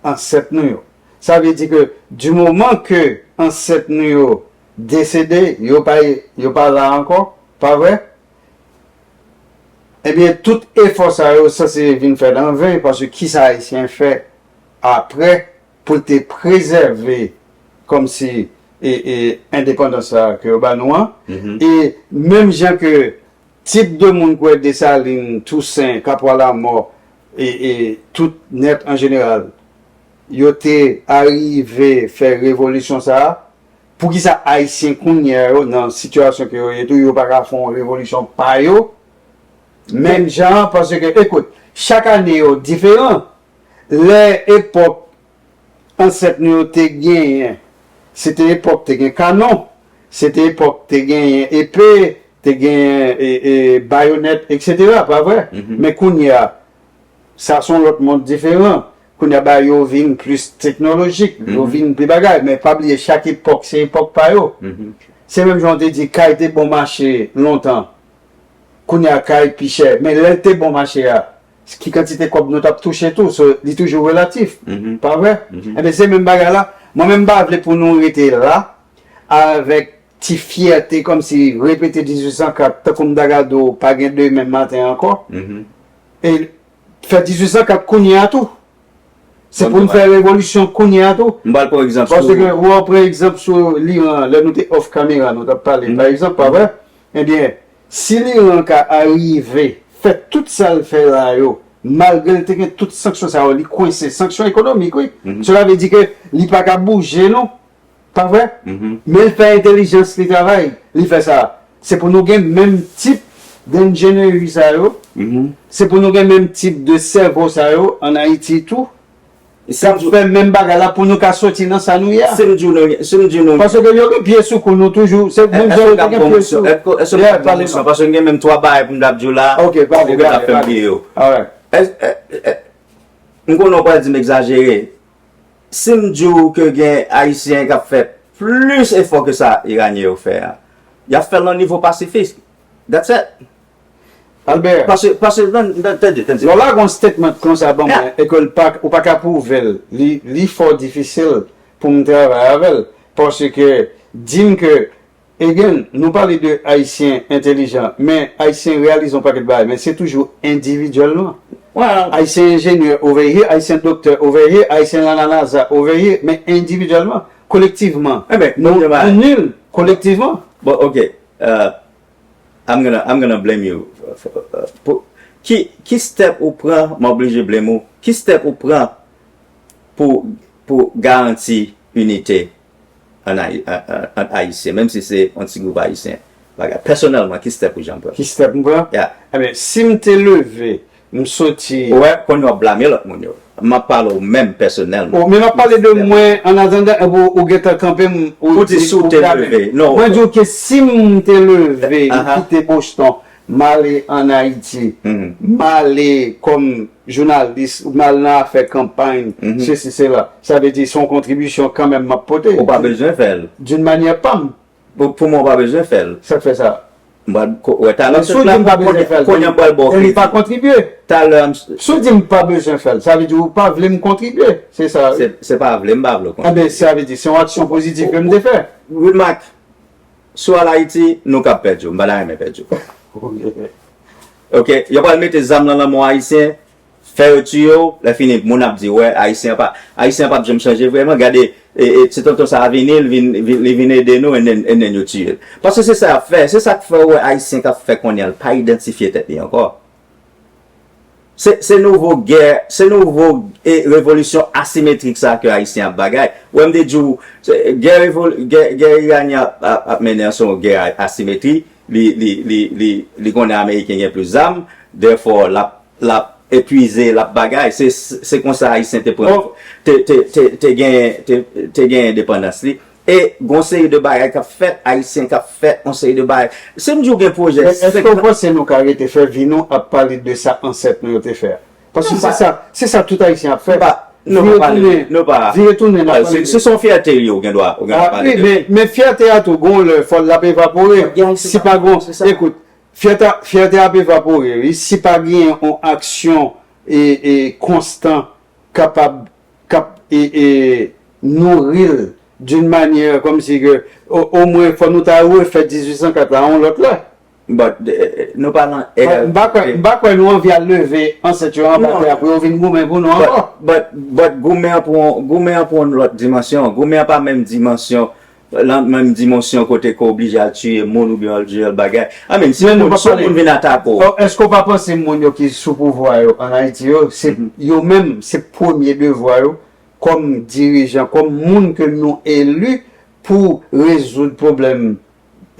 Ansèt nou yo. Sa vle di ke di moman ke ansèt nou yo desede, yo pa, yo pa la ankò, pa vre? Ebyen, tout efò sa yo sanse vin fèt an ven, paske kisa Ayisyen fè apre pou l te prezève kòmsi e, e, endepandans sa ke yo ba nou an? E menm jan ke tip de moun kwè Desalin, Tousen, Kapwa Lamò, e, e tout nèt an jeneral, yo te arive fè revolisyon sa a, poukisa Ayisyen kounye a yo nan sitiyasyon ke yo ye tou, yo pa ka fè yon revolisyon pa yo? Menm jan an, paske, ekout, chak ane yo diferan. Lè epòk ansèt nou yo te genyen, se te epòk te gen kanon, se te epòk te genyen epe, te genyen e, e, bayonèt, etsetera, pa vre? Men kounye a, sa se yon lòt mond diferan. Kounye a, bagay yo vin plis teknolojik, yo vin pi bagay, men pa bliye chak epòk se epòk pa yo. Se menm jan w te di kay te bon mache lontan, kounye a kay pi chè, men lè l te bon mache a, ki kantite kòb nou t ap touche tou, so, li toujou relatif, pa vre? Enben, se menm bagay la. Mwen menm, m pa vle pou nou rete la avèk ti fyète kòmsi repete dizuit san kat, tankou m ta gade w, pa gen demen maten ankò. E fè dizuit san kat kounye a tou. Se pou n fè revolisyon kounye a tou. M pral pran egzanp sou. Paske ou pran egzanp sou Liran, lè nou te off camera, nou t ap pale, pa egzanp, pa vre? Ebyen, si Liran ka arive fè tout sa l fè la yo, malgre l te gen tout sanksyon sa yo, li kwense, sanksyon ekonomik, wi. Sela vle di ke li pa ka bouje, non. Pa vre? Men l fè entèlijans li travay, li fè sa. Se pou nou gen menm tip denjeneri sa yo, se pou nou gen menm tip de sèvo sa yo ann Ayiti tou, k ap fè menm bagay la pou nou ka soti nan sa nou ye a. Si m di w nou, si m di w nou. Paske yo gen pye sou kou nou toujou, se menm jan yo te gen pye sou. Èske w ap pran m sou, paske m gen menm twa bagay pou m t ap di w la, ou gentan fè m bliye yo. M konnen w pral di m egzajere. Si m di w ke gen Ayisyen k ap fè plis efò ke sa Iranyen yo fè a, y ap fè l nan nivo pasifik. That's it. Albert. Paske, paske, tande, tande. Lè w lage yon statement konsa ban mwen, e ke l pa, ou pa ka pwouve l, li, li fò difisil pou m travay avè l. Paske, di m ke Again, nou pale de Ayisyen entelijan, men Ayisyen reyalize yon pakèt bagay, men se toujou endividyèlman. Ayisyen enjenyè over here, Ayisyen doktè over here, Ayisyen nan la NASA over here, men endividyèlman, kolektivman, nou nil kolektivman. Bon, ok. Uh, I'm gonna, I'm gonna blame you. Pou, ki, ki step ou pran, m oblije blame ou. Ki step ou pran pou, pou garanti inite ant Ayisyen, menm si se yon ti gwoup Ayisyen. Bagay, pèsonèlman, ki step ou janm pran? Ki step m pran? Yeah. Ebyen, si m te leve, m soti. Ou wè, kounye w ap blame lòt moun yo. M ap pale w menm pèsonèlman. Oh, men m ap pale de mwen, an atandan, epi ou gentan kanpe m, ou di ou blame m. Mwen di w ke si m te leve, m kite Boston, m ale ann Ayiti, m ale kòm jounalis, m al nan afè kanpay, sesi, sela. Sa vle di, se yon kontribisyon kanmenm m ap pote. Ou pa bezwen fè l. D'une manière pa m. Pou, pou mwen, ou pa bezwen fè l. Sa k fè sa? M pral wè talè. Si w di m pa bezwen fè l, kounye a m pral ba w kredi. Li pa kontribye. Talè. Si w di m pa bezwen fè l, sa vle di ou pa vle m kontribye. Se sa. Se, se pa vle m pa vle w kontribye. Enben, sa vle di, se yon aksyon pozitif ke m te fè. Remark, si w al Ayiti, nou kab pèdi w. M pa ta renmen pèdi w. Ok, yo pral mete zam nan lanmen w Ayisyen, fè yo tiye w, lè fini, moun ap di, wè, Ayisyen an pa, Ayisyen an p ap janm chanje vrèman, gade, e, e, ti tonton sa a vini, li vin, vin, li vin ede nou, and then, and then yo tiye l. Paske se sa y ap fè, se sa k fè w wè Ayisyen k ap fè kounye a, l pa idantifye tèt li ankò. Se, se nouvo gè, se nouvo e, revolisyon asimetrik sa ke Ayisyen ap bagay. Ou wè m te di w, se, gè, revol, gè, gè Iranyen ap, ap, ap mennen an se yon gè a, asimetri, li, li, li, li, li konnen Ameriken gen plis zam, therefore, l ap, l ap epwize, l ap bagay. Se, se konsa Ayisyen te pran, te, te, te, te genyen, te, te genyen endepandans li. E gon seri de bagay k ap fèt, Ayisyen k ap fèt, yon seri de bagay. Si m di w gen pwojè senk. Men èske w panse nou ka rete fè vi nou ap pale de sa ansèt nou yo te fè a? Paske se sa, se sa tout Ayisyen ap fè. Nou pa pale, vire tounen, nou pa. Vire tounen, n ap pale de. Se, se yon fyète li, ou gen dwa, ou gen dwa pale de. Men, men fyète a tou, gon lè, fò l ap evapore. Si pa gon, ekout, fyète a, fyète a ap evapore, wi, si pa gen yon aksyon e, e konstan kapab, k ap, e, e, nouri l d'une manière kòmsi ke, o, omwen, fò nou ta refè dizuit san kat la yon lòt lè. But, eh, eh, nou pa nan era. M pa kwè, m pa kwè nou anvi al leve ansèt yo anba tè a pou yo vin goumen pou nou ankò. But, but, but goumen an pran, goumen an pran yon lòt dimansyon. Goumen an pa menm dimansyon, nan menm dimansyon kote ke w oblije al tiye moun oubyen al tiye bagay. I mean, si yon moun, si yon moun vin atake w. Èske w pa panse moun yo ki sou pouvwa yo ann Ayiti yo, se yo menm, se premye devwa yo kòm dirijan, kòm moun ke nou eli pou rezoud pwoblèm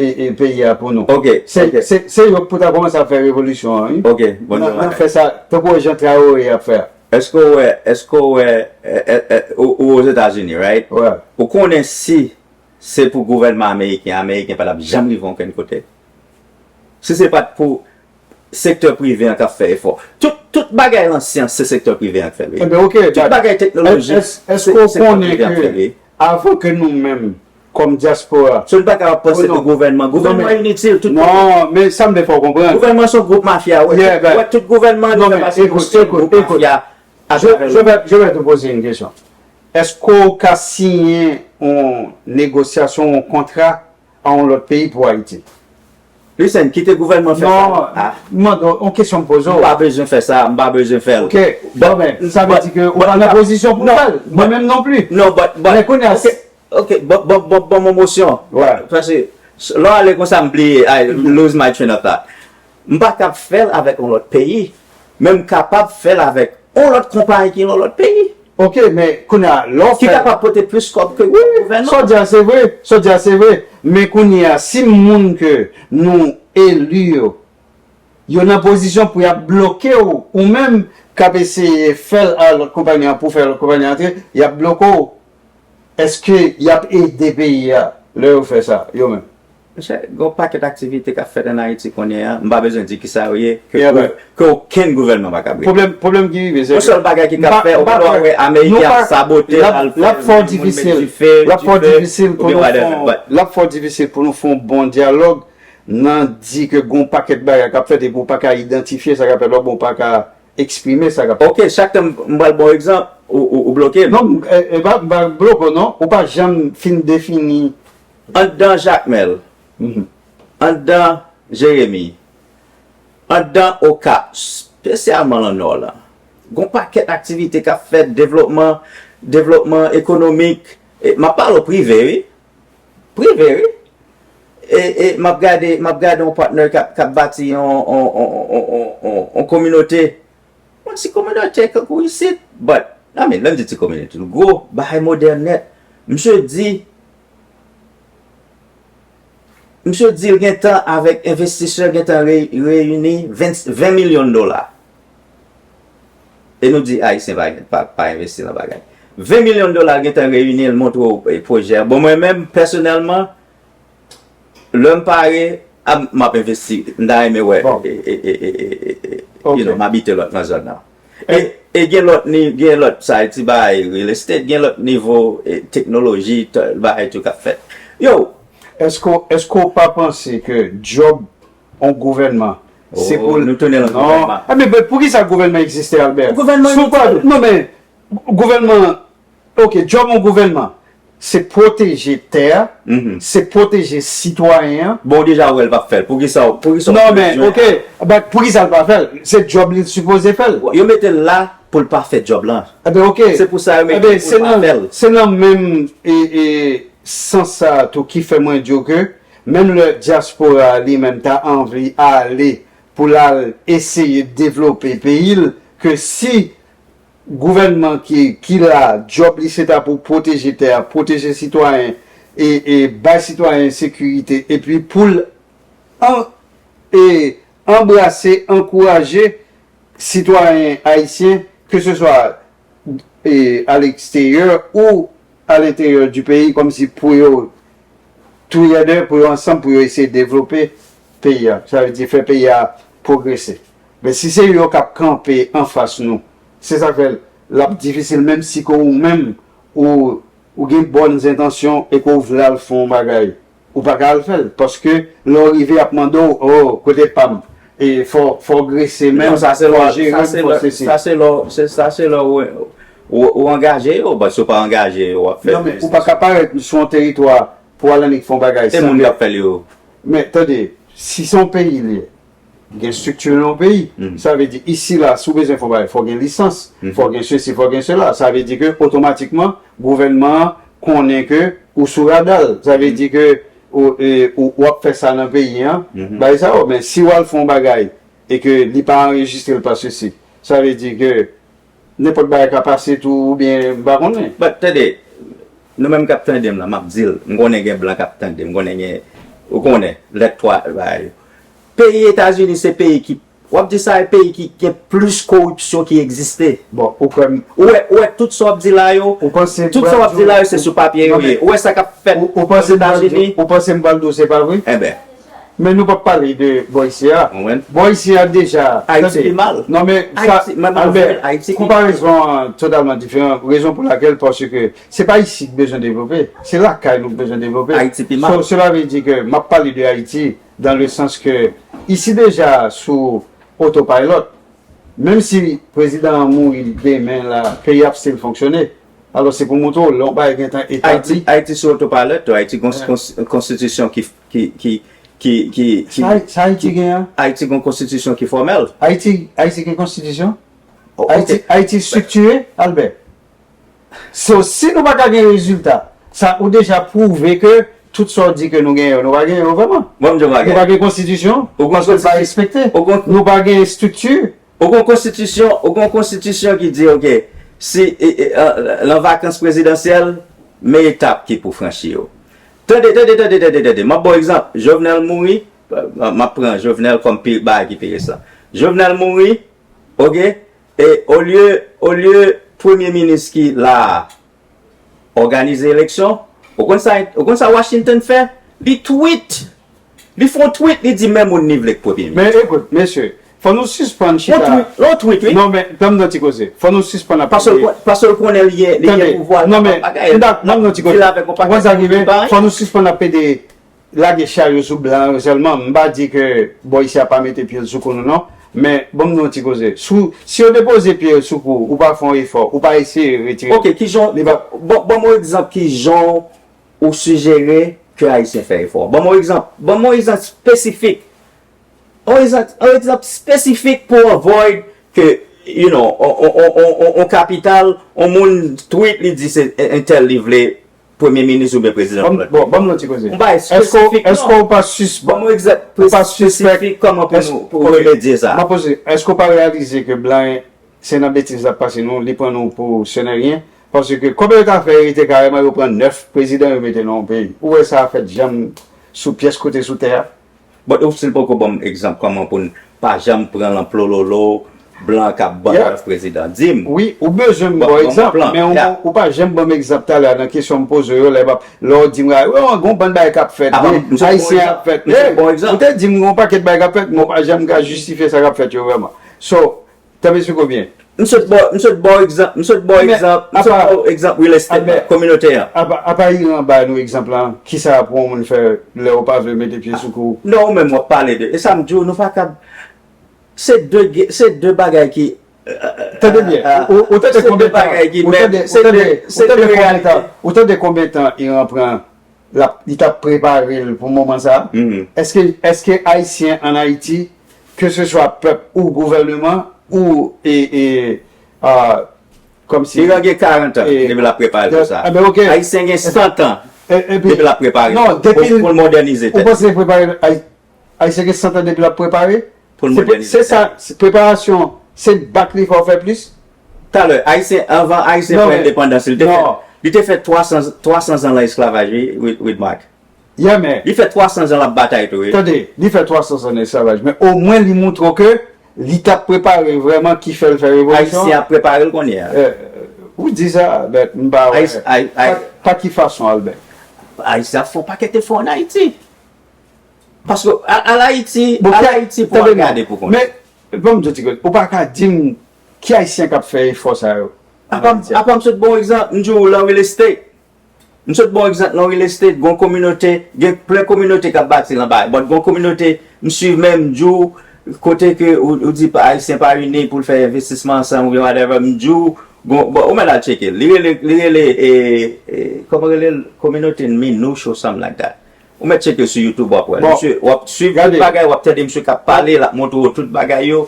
e, e peyi a pou nou. Ok, se, ok. Se, se yo k pou ta kòmanse ap fè revolisyon an, wi. Ok, bon, nan, nan fè sa, tankou jan Traoré ap fè a. Èske w wè, èske w wè, e, e, e, ou, ou Ozetazini, right? Ou konnen si se pou gouvènman ameriken, ameriken pa t ap janm rive okenn kote. Si se pa t pou sektè prive an k ap fè efò. Tout, tout bagay nan syans, se sektè prive an k fè l, wi. Tout bagay teknolojik, se sektè prive an k fè l, wi. Avan ke nou menm, kòm dyaspora. So, nou pa kapab panse ke gouvènman, gouvènman initil, tout. Non, men sa m vle fè w konprann. Gouvènman se yon gwoup mafya, wè. Wè, tout gouvènman, li fè pati de yon sèl gwoup mafya. Je, je vais, je vais te poser une question. Èske w ka siyen yon negosyasyon, yon kontra a yon lòt peyi pou Ayiti? Listen, kite gouvènman fè sa. Non, m mande w, yon kesyon m poze w. M pa bezwen fè sa, m pa bezwen fè l. Ok, bon, men, sa vle di ke ou pa nan pozisyon pou w fè l. Mwen menm non plis. Non, but, but, men kounye a, ok, ok, ban, ban, ban, ban m yon mosyon. Paske, lè w ale konsa, m bliye, I lose my train of thought. M pa kab fè l avèk yon lòt peyi, men m kapab fè l avèk yon lòt konpayi ki nan lòt peyi. Ok, men kounye a, lè w fè. Ki kapab pote plis kòb ke gouvènman. Sa w di a se vre, sa w di a se vre. Men kounye a, si moun ke nou eli yo, yo nan pozisyon pou y ap bloke w, ou menm k ap eseye fè l a lòt konpayi an pou fè lòt konpayi an antre, y ap bloke w. Èske y ap ede peyi a lè yo fè sa, yo menm? Mesye, gen yon pakèt aktivite k ap fèt ann Ayiti kounye a, m pa bezwen di kisa yo ye, ke, ke okenn gouvènman pa kab regle. Pwoblèm, pwoblèm ki rive, se yon sèl bagay ki kab fè, ou pa wè Ameriken ap sabote, l al fè moun met dife, dife, oubyen whatever, but. L ap fò difisil pou nou fè yon bon dyalòg nan di ke gen yon pakèt bagay k ap fèt epi w pa ka idantifye sa k ap fèt la, oubyen w pa ka eksprime sa k ap fèt. Ok, chak tan m pral ba w egzanp, ou, ou, ou bloke m. Non, m, e, e pa, m pa bloke w, non. Ou pa janm fin defini. Anndan Jakmèl, Mhm. Anndan Jeremi, anndan Okap, espesyalman nan Nò lan, gon pakèt aktivite k ap fèt, devlopman, devlopman ekonomik. E, m ap pale w prive, wi. Prive, wi. E, e m ap gade, m ap gade yon patnè k ap, k ap bati yon, yon, yon, yon, yon, yon, yon kominote. Yon ti kominote kankou isit. But, I mean, lè m di ti kominote, gwo, bagay modèn nèt. Misye di, misye di l gentan avèk envestisè gentan re-, reyini ven, ven milyon dola. E nou di Ayisyen pa, pa, pa envesti nan bagay. Ven milyon dola l gentan reyini, l montre w, e, pwojè a. Bon, mwen menm, pèsonèlman, lè m pare, a, m ap envesti. M ta renmen wè, Bon. e, e, e, e, e, e, e, Ok. you know, m abite lòt nan zòn nan. E, e gen lòt ni, gen lòt, sa, ti bagay real estate, gen lòt nivo, e, teknoloji, t-, bagay tou k ap fèt. Yo, Èske, èske w pa panse ke djòb yon gouvènman, se Oh, pou l nou tounen nan Non. gouvènman. A, men, men poukisa gouvènman egziste, Albert? Gouvènman Si w pa, egziste. non, men, gouvènman, ok, djòb yon gouvènman, se pwoteje tè a, Mhm. se pwoteje sitwayen an. Bon, deja, wè, l p ap fè l. Poukisa, poukisa w Non, men, bezwen ok, but poukisa l pa fè l? Se djòb li sipoze fè l. Yo mete l la pou l pa fè djòb lan. Eben, ok. Se pou sa yo mete Eben, l pou se l pa nan, fè l. se nan menm, e, e, sans sa a tou ki fè mwen di w ke menm lè dyaspora a li menm ta anvi ale pou l al eseye devlope peyi l, ke si gouvènman ki, ki la, djòb li se ta pou pwoteje tè a, pwoteje sitwayen, e, e bay sitwayen sekirite, epi pou l an-, e anbrase, ankouraje sitwayen ayisyen, ke se swa, e, a leksteryè ou a lenteryè di peyi, kòmsi pou yo together, pou yo ansanm, pou yo eseye devlope peyi a. Sa vle di fè peyi a pwogrese. Men si se yo k ap kanpe anfas nou, se sa k fè l ap difisil, menm si ke ou menm, ou, ou gen bòn entansyon e ke w vle al fè yon bagay, ou pa ka al fè l. Paske lè w rive, y ap mande w, oh, kote pa m? E fò, fò w grese menm, Non, sa se fò lè, w jere, sa se fò lè, sesi. sa se lè, se, sa se lè ou, ou, ou angaje yo, but si w pa angaje yo, w ap fè Non, men ou pa ka parèt sou yon teritwa pou w al annik fè yon bagay E san moun ke k ap fè l yo? Men, tande, si se yon peyi li ye, gen estrikti nan yon peyi. Mhm. Sa vle di, isi la, si w bezwen fè yon bagay, fò w gen lisans, Mhm. fò w gen sesi, fò w gen sela. Sa vle di ke otomatikman, gouvènman an konnen ke ou sou rada l. Sa vle di ke ou, e, ou, w ap fè sa nan peyi an, Mhm. bagay sa yo. Men si w al fè yon bagay e ke li pa anrejistre l pa sesi, sa vle di ke nenpòt bagay ka pase tou, oubyen m pa konnen. But, tande, nou menm k ap tande m la, m ap di l, m konnen gen blan k ap tande m, m konnen gen, ou konnen, lèt twa, bagay yo. Peyi Etazini se peyi ki, w ap di sa, e peyi ki gen plis koripsyon ki egziste. Bon, ou kwè m Ou wè, ou wè tout sa w ap di la yo, Ou panse tout sa w ap di la yo, se sou papye yo Non, ye. men Ou wè sa k ap fèt Ou, ou panse m pral di, Ozetazini? ou panse m pral di w se pa vre? Enben. Men nou p ap pale de bò isi a. Konprann? Bò isi a deja, Ayiti tande. pi mal. Non, men sa, Ayiti, mwen, mwen, Albert, Ayiti pi mal. konparezon an totalman diferan. Rezon pou lakèl, paske se pa isi ki bezwen devlope. Se lakay nou ki bezwen devlope. Ayiti pi mal. So, sela vle di ke m ap pale de Ayiti dans le sens que isi deja sou autopilot. Menm si prezidan an mouri demen la, peyi ap still fonksyone. Alò, se pou montre w, lè yon bagay gentan etabli. Ayiti, Ayiti sou autopilot, tou. Ayiti gon Wè. kons-, konstitisyon ki, ki, ki, ki, ki, ki, Sa, sa Ayiti gen an? Ayiti gon konstitisyon ki fòmèl. Ayiti, Ayiti gen konstitisyon? O-, Ayiti, ok. Ayiti estriktire, Albert. So, si nou pa ka gen rezilta, sa ou deja pwouve ke tout sa w di ke nou gen yo, nou pa gen yo vrèman. Bon, m di w bagay. Nou pa gen konstitisyon, Ou gon paske l pa konstitisyon. respekte. Ou gon Nou pa gen estrikti. Ou gon konstitisyon, ou gon konstitisyon ki di, ok, si, e, e, an, lan vakans prezidansyèl, men etap ki pou franchi yo. Tande, tande, tande, tande, tande. M ap ba w egzanp. Jovenel mouri, m ap pran Jovenel kòm pi, bagay ki pi resan. Jovenel mouri, ok, e olye, olye premye minis ki la a òganize eleksyon, ou konn sa, ou konn sa Washington fè? Li tweet. Li fè yon tweet, li di men moun li vle k premye minis. Men ekout, mesye, fò nou sispann Yon chita. tweet, yon tweet, wi. Non, men, tann m nan ti koze. Fò nou sispann ap Paske l pede. kon-, paske l konnen li gen, li gen Tande, pouvwa, li non, men, kapab bagay. m ta, tann m nan ti koze. Di l avèk yon Ou konn sa ki rive? Fò nou sispann ap pede lage charyo sou blan yo sèlman. M pa di ke bò isi a pa mete pye l sou kou nou, non. Men, ban m di w yon ti koze. Si w, si yo depoze pye yo sou kou w, ou pa fè yon efò, ou pa eseye retire. Ok, kijan, Li pa ban, ban m yon egzanp kijan ou sijere ke Ayisyen fè efò. Ban m yon egzanp. Ban m yon egzanp espesifik. Yon egzanp, yon egzanp espesifik pou avoid ke, you know, on, on, on, on, on, on kapital, on moun tweet, li di se entèl li vle premye minis oubyen prezidan pou lòt peyi. Bon, ban m yon ti koze. Yon bagay espesifik, non. Èske w pa sis-, ban m yon egzanp espesifik kòman pou nou, pou remedye sa. M ap poze, èske w pa reyalize ke blan se nan betiz l ap pase nou, li pran nou pou senèryen? Paske konbyen yo ta fè rete kareman, yo pran nèf prezidan, yo mete nan yon peyi? Ou wè sa fèt janm sou pyès kote sou tè a? But ou still poko ban m egzanp kòman pou n pa janm pran lan plololo blan k ap ban nèf prezidan. Di m. Wi, ou bezwen m ba w egzanp, men ou, ou pa janm ban m egzanp talè a nan kesyon m poze w yo, lè m ap, lè w di m, wi, gon bann bagay k ap fèt, Ayisyen ap fèt. Ou te di m gon pakèt bagay k ap fèt, men ou pa janm ka jistifye sa k ap fèt yo vrèman. So, Tanpri, si w konbyen? M sot ba w, m sot ba w egzanp, m sot ba w egzanp, m sot ba w egzanp real estate la, kominote an. Apa, apa Iran bay nou egzanp lan, kisa pou yon moun fè lè w pa vle mete pye sou kou? Non, ou menm w ap pale de, e sa m di w, nou pa kab, se de, ge- se de bagay ki, Tande byen, ou, ou tande se de konbyen tan, bagay ki, ou men tande, se ou tande, de, ou se tande de konbyen tan, reyalite. Ou tande konbyen tan Iran pran l ap, li t ap prepare l pou moman sa a? Èske, èske Ayisyen ann Ayiti, keseswa pèp ou gouvèneman, ou, e, e, a, kòmsi, Iran gen karant an depi l ap prepare l pou sa. Ayisyen gen san an depi l ap prepare l pou, pou l modènize tèt li. Ou panse prepare Ay- Ayisyen gen san an depi l ap prepare? Pou l modènize tèt li. Se sa, preparasyon, se bat li fò w fè plis. Talè, Ayisyen, anvan Ayisyen pran endepandans, li te fè, li te fè twa san, twa san zan lan esklavaj, wi, wi, wi, Mark. Yeah, men. Li fè twa san zan l ap batay tou, wi. Tande, li fè twa san zan nan esklavaj, men omwen li montre w ke li t ap prepare vrèman ki fè l fè revolisyon an. Ayisyen ap prepare l kounye a. Ou di sa, Albert, m pa wè. Pa, pa ki fason, Albert? Ayisyen ap fè yon pakèt efò ann Ayiti. Paske al, al Ayiti, al Ayiti pou al gade pou konnen. Men, ban m di w ti koze, ou pa ka di m ki Ayisyen k ap fè efò sa yo. Apa m, apa m sot ba w egzanp, m di w lan real estate. M sot ba w egzanp lan real estate, gon kominote, gen plen kominote k ap bati lan bagay. But gon kominote, m swiv men m di w, kote ke ou, ou di pa, Ayisyen pa ini pou l fè envestisman ansanm oubyen whatever, m di w, gon, bon, ou mèt al tcheke l. Li rele, li rele, e, e, kòman rele l? Kominote Minouch or something like that. Ou mèt tcheke sou YouTube, w ap wè l. Misye, w ap swiv tout bagay, w ap tande misye k ap pale, l ap montre w tout bagay yo.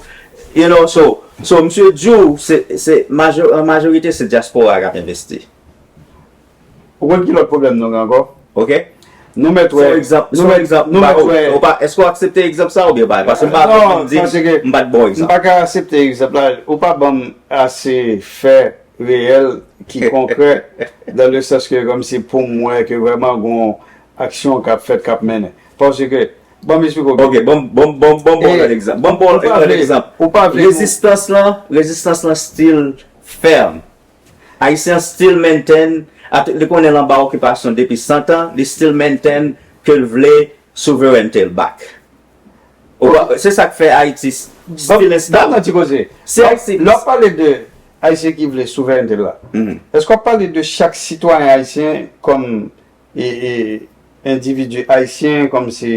You know, so, so misye di w, se, se, majo-, an majorite se dyaspora k ap envesti. Ou konn ki lòt pwoblèm nou gen ankò? Ok. Nou mèt wè, se yon egzanp, se yon egzanp m ba w. Ou pa, èske w aksepte egzanp sa oubyen pa? Paske m pa vle vin di m pa t ba w egzanp. Non, paske m pa ka aksepte egzap la. Ou pa ban m ase fè reyèl ki konkrè, dans le sens que kòmsi pou m wè ke vrèman gon aksyon k ap fèt, k ap mennen. Paske, ban m esplike w byen. Ok, ban m, ban m, ban m, ban m ba w lòt egzanp. Ban m ba w lòt egzanp. Ou pa vle, ou pa vle. Rezistans lan, rezistans lan still fèm. Ayisyen an still maintain, at-, li konnen l anba okipasyon depi san an, li still maintain ke l vle souverènte l back. Ou pa, se sa k fè Ayiti s-, still instab. Ban m ti koze. Si Ayiti, lè w ap pale de Ayisyen ki vle souverènte l la, èske w ap pale de chak sitwayen ayisyen kòm, e, e, endividi ayisyen, kòmsi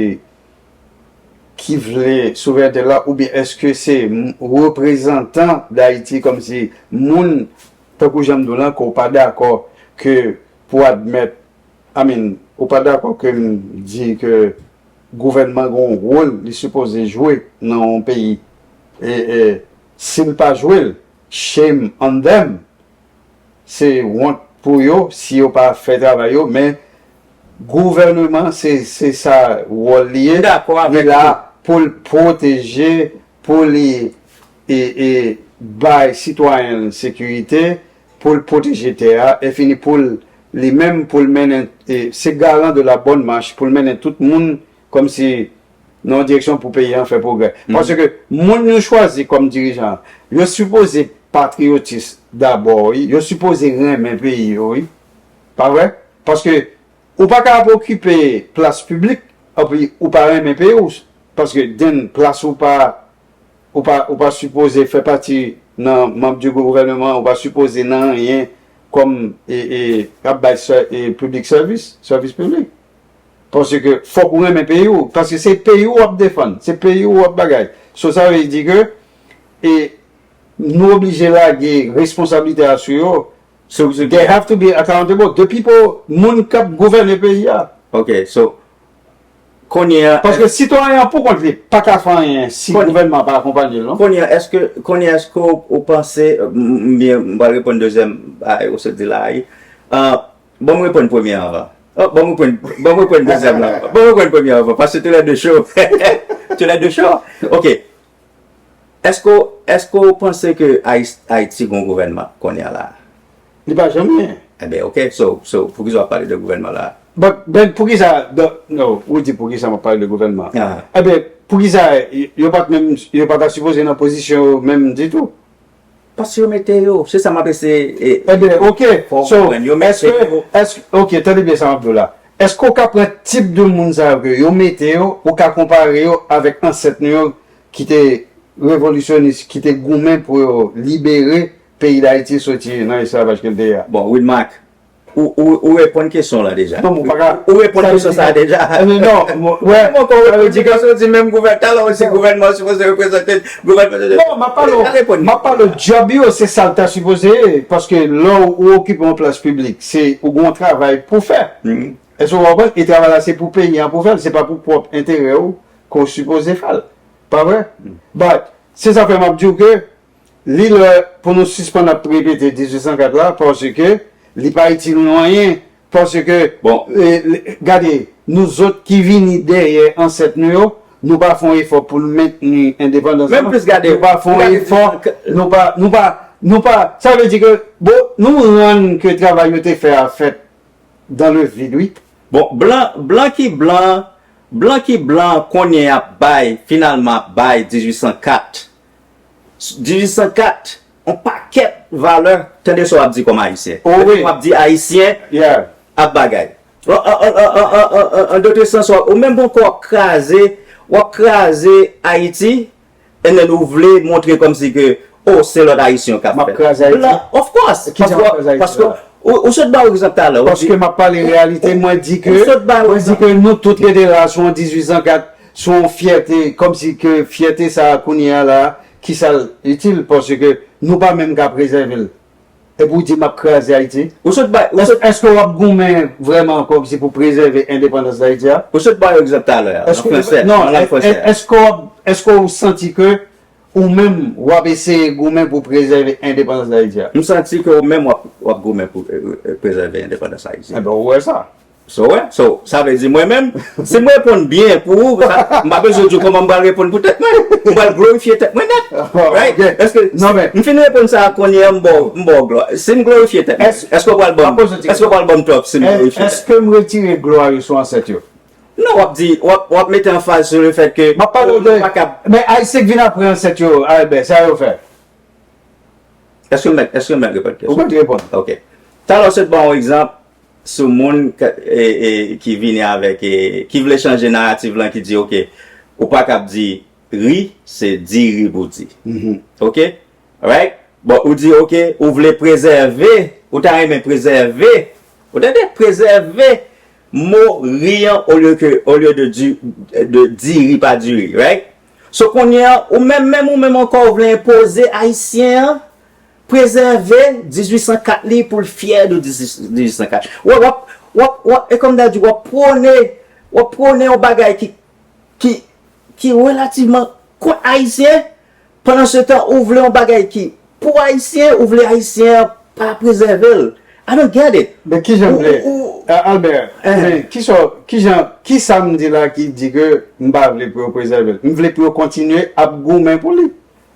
ki vle souverènte l la, oubyen èske se m-, reprezantan Dayiti, kòmsi moun, tankou jan m di w lan, ke w pa dakò ke pou admèt, I mean, ou pa dakò ke m di ke gouvènman gen yon wòl li sipoze jwe nan yon peyi? E, e, si l pa jwe l, shame on them. Se wont pou yo si yo pa fè travay yo, men gouvèneman, se, se sa wòl li ye. M dakò avèk ou. Li la pou l pwoteje, pou li, e, e, bay sitwayen l sekirite, pou l pwoteje tè a, e fini pou l, li menm, pou l mennen, e, se garan de la bonne marche, pou l mennen tout moun kòmsi nan yon direksyon pou peyi a fè pwogrè. Paske moun yo chwazi kòm dirijan, yo sipoze patriyotis dabò, wi. Yo sipoze renmen peyi yo, wi. Pa vre? Paske ou pa ka ap okipe plas piblik, epi ou pa renmen peyi w. Paske then plas ou pa, ou pa, ou pa sipoze fè pati nan manm di gouvèneman, ou pa sipoze nan anyen kòm, e, e, k ap bay sè-, e, public service, sèvis piblik. Paske fòk ou renmen peyi w, paske se peyi w w ap defann, se peyi w w ap bagay. So, sa vle di ke, e, nou oblije lage responsablite a sou yo. They have to be accountable. The people, moun k ap gouvène peyi a, Ok, so, kounye a, Paske sitwayen an pou kont li pa ka fè anyen si Kounye- gouvènman pa akonpanye l, non? Kounye a, èske, kounye a, èske w, w panse, m, m, byen, m pral reponn dezyèm bagay ou sot di la a, wi. Ah, bon, m reponn premye anvan. Oh, bon, m reponn, bon, m reponn dezyèm la. Bon, m reponn premye anvan, paske tou lè de cho. Tou lè de cho. Ok. Èske, w- èske w panse ke Ayis- Ayiti gon gouvènman kounye a la? Li pa janm gen. Eben, ok. So, so, poukisa w ap pale de gouvènman la? But, ben, poukisa, do- no, ou di poukisa m ap pale de gouvènman. Ah. Eben, poukisa yo, yo pa t menm, yo pa ta sipoze nan pozisyon yo menm ditou? Paske yo mete yo. Se sa m ap eseye. E, Eben, ok. Fò w So, konprann, yo mete èske, yo. Èske, ok, tande byen sa m ap di w la. Èske w ka pran tip de moun sa yo ke yo mete yo, ou ka konpare yo avèk ansèt nou yo ki te revolisyonis, ki te goumen pou yo libere peyi Dayiti soti nan esklavaj ke l te ye a? Bon, Widmark, ou, ou, ou reponn kesyon la deja. Non, mwen pa ka. Ou reponn kesyon sa deja. Eh, non, mwen, wè, Mwen kon sa vle reponn di ke kesyon, di menm gouvènman, talè w di gouvènman sipoze reprezante gouvènman. Non, m ap pale w, Al reponn. M ap pale w job yo, se sa l ta sipoze ye, paske lè w okipe yon plas piblik, se ou gen yon travay pou fè. Mhm. Èske w konprann? E travay la se pou peyi an pou fè l, se pa pou pwòp enterè w ke w sipoze fè l. Pa vre? But, se sa fè m ap di w ke li lè pou nou sispann ap repete dizuit san kat la, paske li pa itil nou anyen, paske, Bon. eh, gade, nou zòt ki vini dèyè ansèt nou yo, nou pa fè yon efò pou nou mentni endepandans Menm lan. plis gade, Nou pa fè yon gade efò, dizuit san kat. Nou pa, nou pa, nou pa, sa vle di ke, bon, nou rann ke travay yo te fè a fèt dans le vide, wi. Bon, blan, blan ki blan, blan ki blan kounye a ap bay, finalman ap bay dizuit san kat. Dizuit san kat, yon pakèt valè, tande sa w ap di kòm Ayisyen. Oh, wi. W ap di Ayisyen Yeah. ap bagay. An, an, an, an, an, an, an dotre sans, w ap- ou menm poko w ap kraze, w ap kraze Ayiti, and then ou vle montre kòmsi ke, oh, se lòt Ayisyen k ap M ap fè. kraze Ayiti. Blan, of course. Kijan w ap kraze Ayiti Paske, la? Ou, ou sot ba yon egzanp talè. Ou di- Paske m ap pale reyalite, mwen di ke, Ou sot ba yon mwen di ke nou tout rete la sou yon dizuit san kat, sou yon fyète, kòmsi ke fyète sa a kounye a la, ki sa l itil, paske nou pa menm ka prezève l. Epi w di m ap kraze Ayiti. Ou sot ba, ou Èske, sot, èske w ap goumen vrèman kòmsi pou prezève endepandans Dayiti a? ou sot ba yon egzanp talè, an Èske, fransè, non, nan lang è- fransè. è- èske w ap, èske w santi ke ou menm w ap eseye goumen pou prezève endepandans Dayiti a? M santi ke ou menm w ap, w ap goumen pou eh, eh, prezève endepandans Ayiti. Enben, ou wè sa. So, wè, so, sa vle di mwen menm, si m reponn byen pou ou, sa, m pa bezwen di w kòman m pral reponn pou tèt mwen. M pral glorifye tèt mwen nèt. Right? Ok. Èske Non, men- m fin reponn sa a kounye a, m ba w, m ba w glwa. Si m glorifye tèt mwen, Èske- èske w pral ban m, Mwen poze w ti èske w pral ban m top si m È- glorifye tèt? Èske m retire glwa yo sou ansèt yo? Non, w ap di, w ap, w ap mete anfaz sou le fèt ke M ap pale de. pa kab. Men Ayisyen k vin apre ansèt yo, Albert, sa yo fè? Èske m mèt, èske m mèt reponn Ou kesyon? mèt reponn. Ok. Talè w sot ban yon egzanp sou moun k- e, e, ki vini avèk, e, ki vle chanje naratif lan, ki di, ok, ou pa kab di ri, se diri pou di. Mhm. Ok? Right? Bon, ou di, ok, ou vle prezève, ou ta renmen prezève, ou tande, prezève mo ri an olye ke, olye de, di, de diri, pa diri, right? So kounye a, ou menm, menm ou menm ankò, ou vle enpoze Ayisyen an, prezève dizuit san kat li pou l fyè de dizuit san kat. W ap, w ap, w ap, w ap, e kòm ta di, w ap pwone, w ap pwone yon bagay ki, ki, ki relativman kont Ayisyen, pandan se tan, ou vle yon bagay ki pou Ayisyen, ou vle Ayisyen an pa prezève l. I don't get it. Men kijan m vle? Ou- ou- A- Albert, Eh. men kisa, kijan, kisa m di la ki di ke m pa vle pou yo prezève l? M vle pou yo kontinye ap goumen pou li.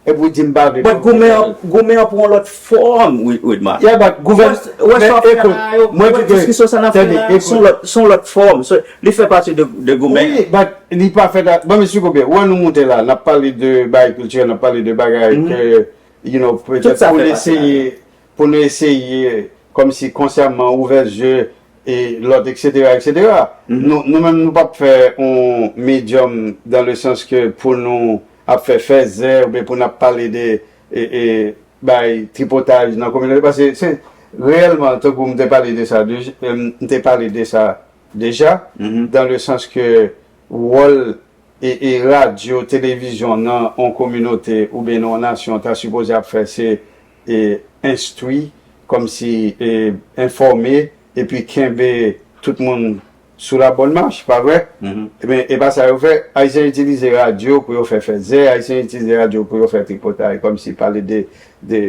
Epi w di m pa vle pou But yo goumen prezève an, l. Goumen an pran yon lòt fòm, Wi- Widmark. Yeah, but gouvèn- Wè, wè men sa w fè ekout, la yo, mwen wè di ke, diskisyon sa n ap fè tande, la, ekout. se yon lòt, se yon lòt fòm. Se- Li fè pati de, de goumen. Wi, but li pa fèt a, ban m esplike w byen. Wè nou moute la, n ap pale de bagay kiltirèl, n ap pale de bagay Mhm. ke, you know, Tout petèt sa pou fè n pati la. eseye, pou nou eseye, kòmsi konsyèman, ouvè zye, e lòt, et cetera, et cetera. Mhm. Nou, nou menm, nou p ap fè yon medium dans le sens que pou nou ap fè fèzè, oubyen pou n ap pale de, e, e, bay tripotaj nan kominote, paske se reyèlman, tankou m te pale de sa, de, m te pale de sa deja, Mhm. dans le sens que wòl e, e radyo, televizyon nan yon kominote oubyen nan yon nasyon ta sipoze ap fè, se, e, enstwi, kòmsi, e, enfòme, epi kenbe tout moun sou la bonne marche, pa vre? Ebyen, e pa sa yo fè. Ayisyen itilize radyo pou yo fè fèzè, Ayisyen itilize radyo pou yo fè tripotay, kòmsi pale de, de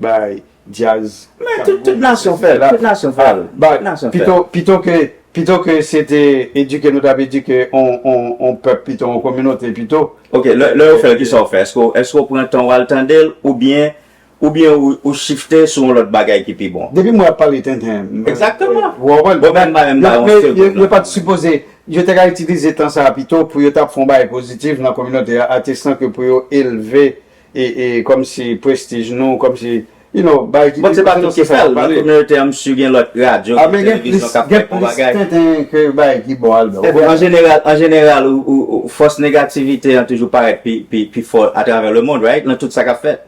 bay djaz. Men tout, tout nasyon fè l, tout nasyon fè l. Tout nasyon fè l. Pito, pito ke, pito ke se te edike, nou t ap edike on, on, on pèp pito, on kominote pito. Ok, lè, lè yo fè l, kisa w fè? Èske, èske w pran tan w al tande l, oubyen, oubyen ou, ou shifte sou yon lòt bagay ki pi bon? Depi mwen ap pale tenten. Egzakteman. Ou konprann? Bon, menm pa menm ba yon segonn. Yo pa t sipoze, yo te ka itilize tan sa a pito pou yo t ap fè yon bagay pozitif nan kominote a, atestan ke pou yo elve e, e kòmsi prestij nou, kòmsi, you know, bagay ki... Bon, se pa nou ki fè l, nan kominote an, m si gen lòt radyo, televizyon k ap fè bon bagay. Gen plis tenten ke bagay ki bon, Albert. Epi, an jeneral, an jeneral, ou, ou, ou, fòs negativite an toujou parèt pi, pi, pi fò atravè lemond, right? Nan tout sa k ap fèt.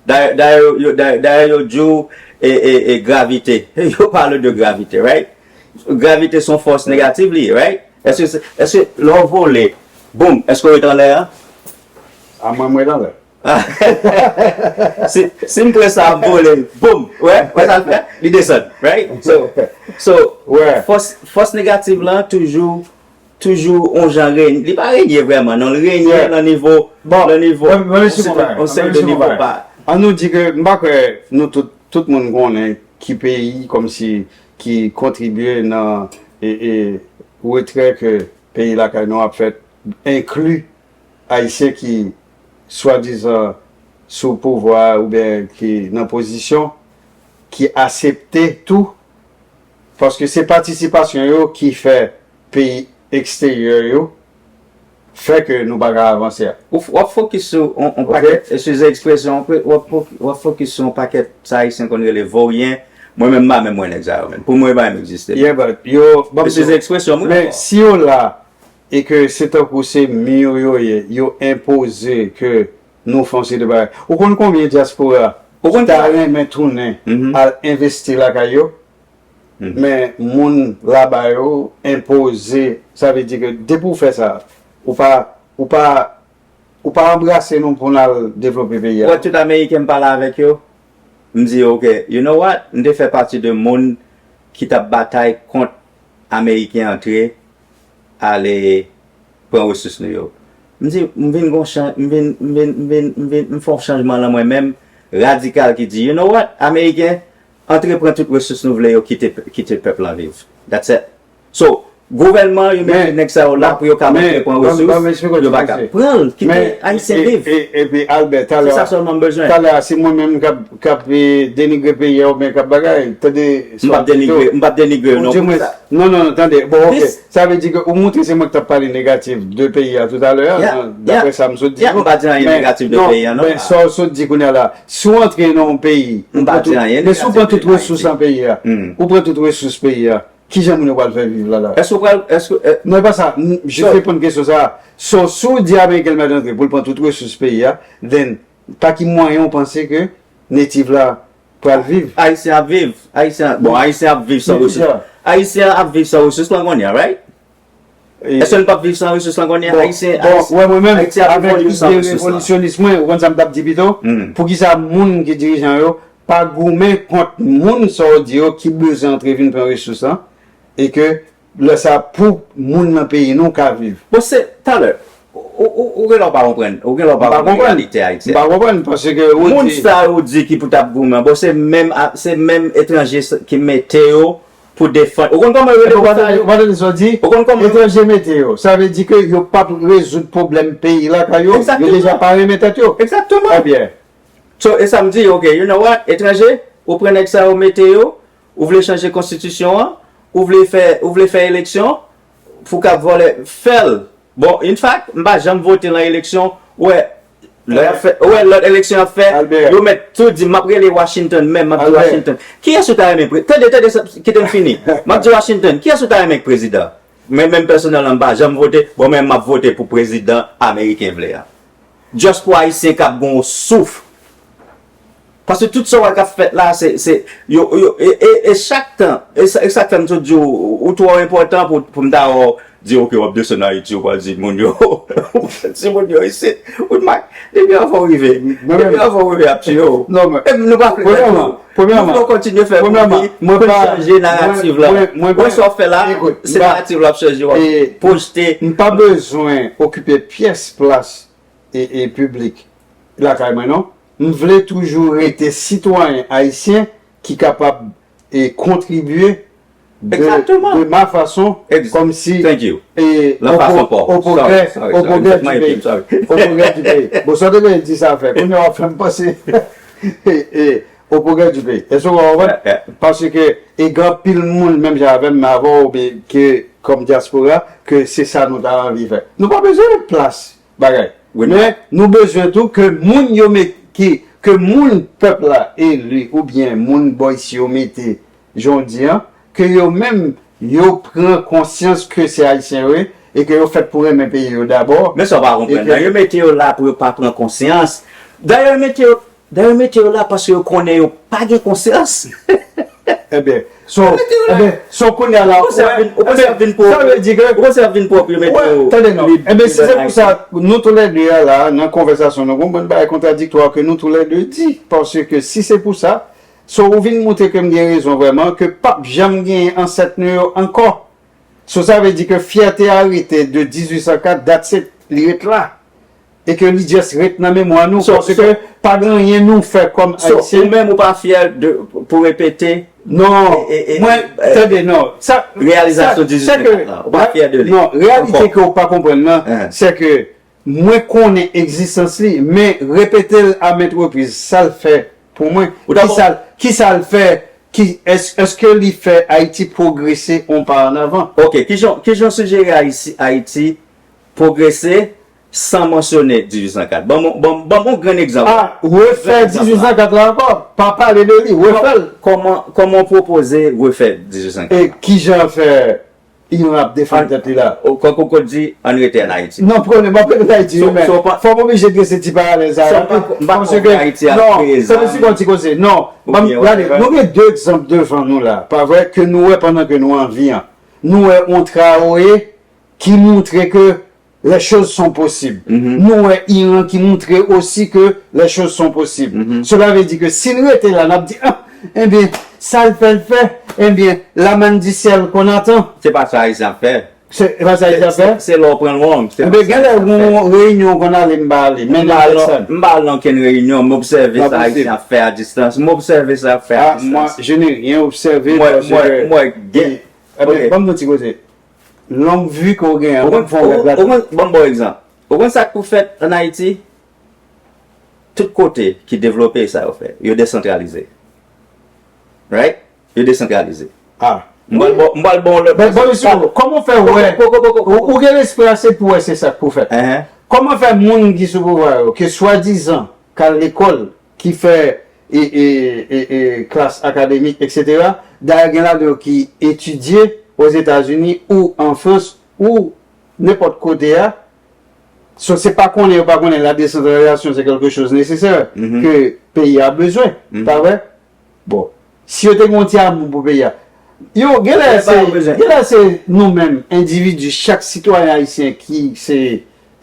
Dayè, dayè, yo, yo, dayè, dayè, yo di w, e, e, e gravite. Yo pale de gravite, right? Gravite se yon fòs negatif li ye, right? Èske, èske lè w vole, boum, èske w ret anlè a? A mwen, mwen ret anlè. Si, si m pran sa ap vole, boum, wè, wè sa l fè? Li desann, right? So, so, fòs, fòs negatif lan toujou, toujou on jan renye. Li pa renye vrèman, non, l renye nan nivo, nan nivo, on seri de nivo pa. An nou di ke, m pa kwè nou tout, tout moun konnen ki peyi, kòmsi, ki kontribye nan, e, e, retrè ke peyi lakay nou ap fèt, enkli Ayisyen ki swadizan sou pouvwa oubyen ki nan pozisyon, ki asepte tou, paske se patisipasyon yo ki fè peyi eksteryè yo fè ke nou pa ka avanse a. Ou f-, w ap fokis sou on, on pakèt, eskize ekspresyon an, w ap fo-, w ap fokis sou on pakèt sa Ayisyen konn rele voryen. Mwen menm, m pa menm wè nèg sa yo menm. Pou mwen, yo pa menm egziste. Yeah, but yo, ban m di w, eskize ekspresyon, mwen, men si yo la, e ke se tankou se mi yo ye, yo enpoze ke nou fè yon seri de bagay. Ou konn konbyen dyaspora ki ta renmen tounen al envesti lakay yo? Men moun laba yo enpoze, sa vle di ke depi w fè sa, ou pa, ou pa, ou pa anbrase nou pou n al devlope peyi a. Ou wè tout Ameriken m pale avèk yo, m di yo, ok, you know what? M te fè pati de moun ki t ap batay kont Ameriken antre ale pran resous nou yo. M di, m vin gon chan-, m vin, m vin, m vin, m vin, m fè yon chanjman lan mwen menm, radikal ki di, you know what? Ameriken, antre pran tout resous nou vle yo, kite, kite pèp lan viv. That's it. So, gouvènman, yo mete nèg sa yo la pou yo ka antre pran resous, yo pa ka pran l, kite Ayisyen viv. Epi, Albert, talè, se sa sèlman m bezwen. Talè a, se mwen menm k ap, k ap, e, denigre peyi a oubyen k ap bagay, tande, m p ap denigre, m p ap denigre yo non pou sa. Non, non, non, tande. Bon, ok. Sa vle di ke ou montre se mwen ki t ap pale negatif de peyi a toutalè a, daprè sa m sot di. M pa di anyen negatif de peyi a, non. Men sa w sot di kounye a la, si w antre nan yon peyi, men si w pran tout resous an peyi a, ou pran tout resous peyi a, kijan moun yo pral fè viv la la? Èske w pral, èske, non, e pa sa, m jis reponn kesyon sa a. So, si w di Ameriken l mèt antre pou l pran tout resous peyi a, then, pa ki mwayen w panse ke native la pral viv? Ayisyen ap viv. Ayisyen, bon, Ayisyen ap viv san resous. Ayisyen ap viv san resous lan kounye a, right? Èske n p ap viv san resous lan kounye a? Ayisyen, Ayiti ap viv san resous lan. Bon, wè, mwen menm, avèk ide revolisyonis mwen, ou konn sa m t ap di pito? Poukisa moun ki dirijan yo pa goumen kont moun sa w di yo ki bezwen antre vin pran resous lan, e ke lè sa pou moun nan peyi nou ka viv? Bon, se, talè, ou, ou, ou gen lè w pa konprann, ou gen lè w pa konprann reyalite Ayiti a. M pa konprann, paske ou di moun sa yo di ki pou t ap goumen, bon, se menm a, se menm etranje sa, ki mete yo pou defann. Ou konn kòman yo rele moun sa yo? Ou pa tande sa w di? Ou konn kòman etranje mete yo? Sa vle di ke yo p ap rezoud pwoblèm peyi lakay yo. Yo deja pa renmen tèt yo. Egzakteman. Trè byen. So, e sa m di, ok, you know what? Etranje, ou pran nèg sa yo mete yo, ou vle chanje konstitisyon an, ou vle fè, ou vle fè eleksyon, pou k ap vòlè, fè l. Bon, in fact, m pa janm vote nan eleksyon, ou wè, lè y ap fè, ou wè, lòt eleksyon y ap fè, yo mèt tou di, m ap rele Washington menm, m ap di Washington. Kiyès ou ta renmen pre-, tande, tande, sa, kite m fini. M ap di Washington, kiyès ou ta renmen k prezidan? Men, menm pèsonèlman, m pa janm vote, bon, men m ap vote pou prezidan ameriken vle a. Just pou Ayisyen k ap gon souf. Paske tout sa w wè k ap fèt la, se, se, yo, yo, e, e, e chak tan, e sa, e sa k fè m toujou di w, ou twò enpòtan pou, pou m ta wè w di, "Oke, w ap desann Ayiti, ou pral di moun yo, ou pral di moun yo isit." Ou di, "Mike, depi anvan w rive, Mwen depi menm. Anvan w rive ap tiye w." Non, men, E nou pa vle premyèman, nou. premyèman, Nou kontinye fè premyèman, kouri mwen pou n pa, chanje naratif la. mwen, mwen, mwen Wè pa, sa w fè la, ekout, se mwen pa, naratif la ap chanje, w ap e, pwojte. M pa bezwen okipe pyès plas e, e piblik lakay mwen, non. M vle toujou rete sitwayen ayisyen ki kapab e kontribye de, Exactement. De ma fason, Ex- kòmsi Thank you. e Lan au fason pro- pa w. au progrès, Sorry, sorry, au sorry. progrès Set my pays. opinion, sorry. Au progrès du pays. Bon, sa te vle di sa fè. Kounye a w ap fè m panse e, e, au progrès du pays. Èske w konprann? Yeah, yeah. Paske e gen anpil moun menm jan avè m, men avè w, oubyen ke kòm dyaspora, ke se sa nou ta anvi fè. Nou pa bezwen plas bagay. Oui. Men nou bezwen tou ke moun yo met ki ke moun pèp la eli oubyen moun bò isi yo mete jan w di an, ke yo menm yo pran konsyans ke se ayisyen yo ye e ke yo fèt pou renmen peyi yo dabò. Men sa w pa konprann E ke- nan, yo mete yo la pou yo pa pran konsyans. Dayè yo mete yo, dayè yo mete yo la paske yo konnen yo pa gen konsyans. Ebyen, so, Mete yo la. Ebyen, so kounye a la, Ou panse y ap vin- ou panse y ap vin sa vle di ke Ou panse y ap vin pwòp yo mete Wè, yo tande non. lib- Ebyen, si se lib- pou sa, nou tou lè de a la, nan konvèsasyon nou, gon bann bagay kontradiktwa ke nou tou lè de di. Paske si se pou sa, so ou vin montre ke m gen rezon vrèman, ke p ap janm genyen ansèt nou yo ankò. So sa vle di ke fyète a rete de dizuit san kat, that's it, li ret la. E ke li just ret nan memwa nou, So- paske so- pa gen anyen nou fè kòm So, ou Ayisyen. Menm ou pa fyè de, pou repete Non, e- e- e- mwen, e- tande, non. Sa, Reyalizasyon sa- dizuit sa ke- kat la, ou pa fyè de li. Non, reyalite Ankò. Ke ou pa konprann nan, Hein. Se ke mwen konnen egzistans li, men repete l a ment repriz, sa l fè pou mwen, Ou dakò? Kisa l, kisa l fè, ki, es, èske li fè Ayiti pwogrese on pa an avan? Ok, kijan, kijan sijere Ayiti, Ayiti pwogrese san mansyone dizuit san kat? Ban m, ban, ban m yon grenn egzanp. Ah, refè dizuit san kat la ankò, pa pale de li, refè l. Kòman, kòman w pwopoze refè dizuit san kat? E kijan fè Iran ap defann tèt li la? Kòk ou di, ann rete ann Ayiti. Non, pwoblèm ap rete ann Ayiti, So- men so pa- fò m oblije drese ti paralèl sa So rapid. pa- m pa Paske, kwè Ayiti ap non, kreye tande zam. ti bon ti koze. Non, Ou ban m byen, gade, whatever. Nou gen de egzanp devan nou la, pa vre, ke nou wè pandan ke nou an vi an. Nou wè on Traoré ki montre ke les choses sont possibles. Nou wè Iran ki montre osi ke les choses sont possibles. Cela veut dire que si n rete la, n ap di, ah, ebyen, sa l fè, l fè, ebyen, la manne du ciel qu'on attend. Se pa sa Ayisyen ap fè. Se pa sa Ayisyen ap fè? Se lè w pran l wrong. Ebyen, gen lè yon reyinyon konn ale m pa ale, men M pa al nan- m pa al nan okenn reyinyon, m obsève sa Ayisyen ap fè a distans. M obsève sa y ap fè a distans. Moi, je n'ai rien observé. Mwen, mwen, mwen gen. Ebyen, ban m yon ti koze. Longue vue ke w gen an, ban m fè yon règ la. Ban m ba w egzanp. Ou konn sa k pou fèt ann Ayiti? Tout kote ki devlope sa yo fè, yo desantralize. Right? Yo desantralize. Ah. M pral ba w lòt. Kòman w fè wè? Ou gen lespri ase pou wè se sa k pou fèt. Kòman fè moun ki sou pouvwa yo, ke swadizan k al lekòl, ki fè e, e, e, e, klas akademik, etsetera. Dayè, gen ladan yo ki etidye Ozetazini ou an Frans ou nenpòt kote a. So, se pa konnen yo pa konnen la décentralisation c'est quelque chose nécessaire ke peyi a bezwen, pa vre? Bon, si yo te gen yon ti amou pou peyi a, yo, gen lè se, gen lè se nou menm, endividi, chak sitwayen ayisyen ki se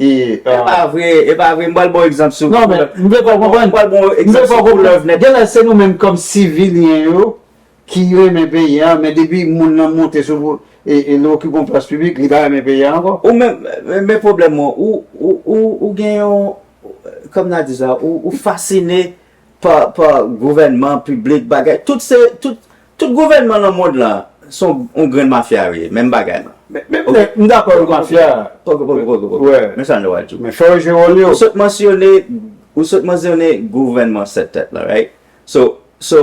E pa vre, e pa vre. M pral ba w egzanp sou. Non, men, m vle fè w konprann. M pral ba w egzanp sou koulèv nèt. Gen lè se nou menm kòm sivilyen yo ki renmen peyi a, men depi moun nan monte sou e, e li okipe yon plas piblik, li pa renmen peyi a ankò. Ou menm, men, men pwoblèm ou, ou, ou, ou, ou gen yon, kòm n a di sa, ou, ou fasine pa, pa gouvènman, piblik, bagay. Tout se, tout, tout gouvènman nan mond lan, se yon, yon grenn mafya yo ye, menm bagay lan. Men, men, men, m dakò yo mafya. Poko, poko, poko, poko. Men sa n dwe di w. Men fè yo jwe wòl yo. Ou sot mansyone, ou sot mansyone gouvènman sèt tèt lan, right? So, so,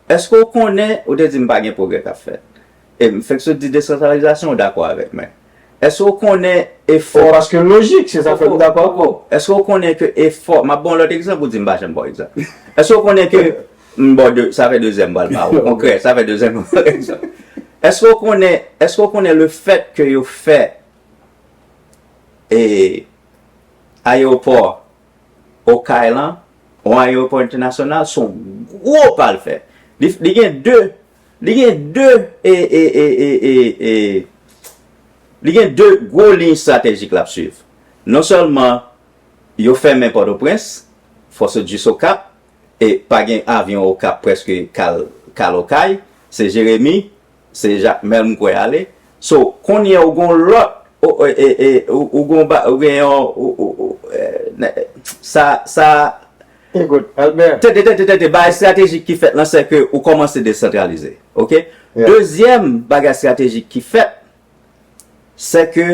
èske w konnen, ou te di m pa gen pwogrè k ap fèt. E m fèk sot di desantralizasyon, ou dakò avèk mwen. Èske w konnen efò. Paske lojik, se sa fè m dakò avè w. Èske w konnen ke efò, m ap ba w lòt egzanp, ou di m pa janm ba w egzanp. Èske w konnen ke, m ba w de, sa fè dezyèm m pral ba w. Konkrè, sa fè dezyèm m pral ba w egzanp. Èske w konnen, èske w konnen le fèt ke yo fè e ayewopò Okay lan, yon ayewopò entènasyonal, se yon gwo pa l fè. Li, li gen de, li gen de e, e, e, e, e, e, Li gen de gwo liy estratejik l ap swiv. Non sèlman yo fèmen Pòtoprens, fò sot jis Okap, e pa gen avyon Okap prèske k al, k al Okay, se Jeremi, se Jakmèl m kwè ale. So, kounye a ou gon lòt, ou, e, e, e, ou, ou gon ba, ou gen yon, ou, ou, ou, e, nè, sa, sa, Écoute, Albert, tande, tande, tande, bagay estratejik ki fèt lan, se ke ou kòmanse desantralize. Oke? Yeah. Dezyèm bagay estratejik ki fèt, se ke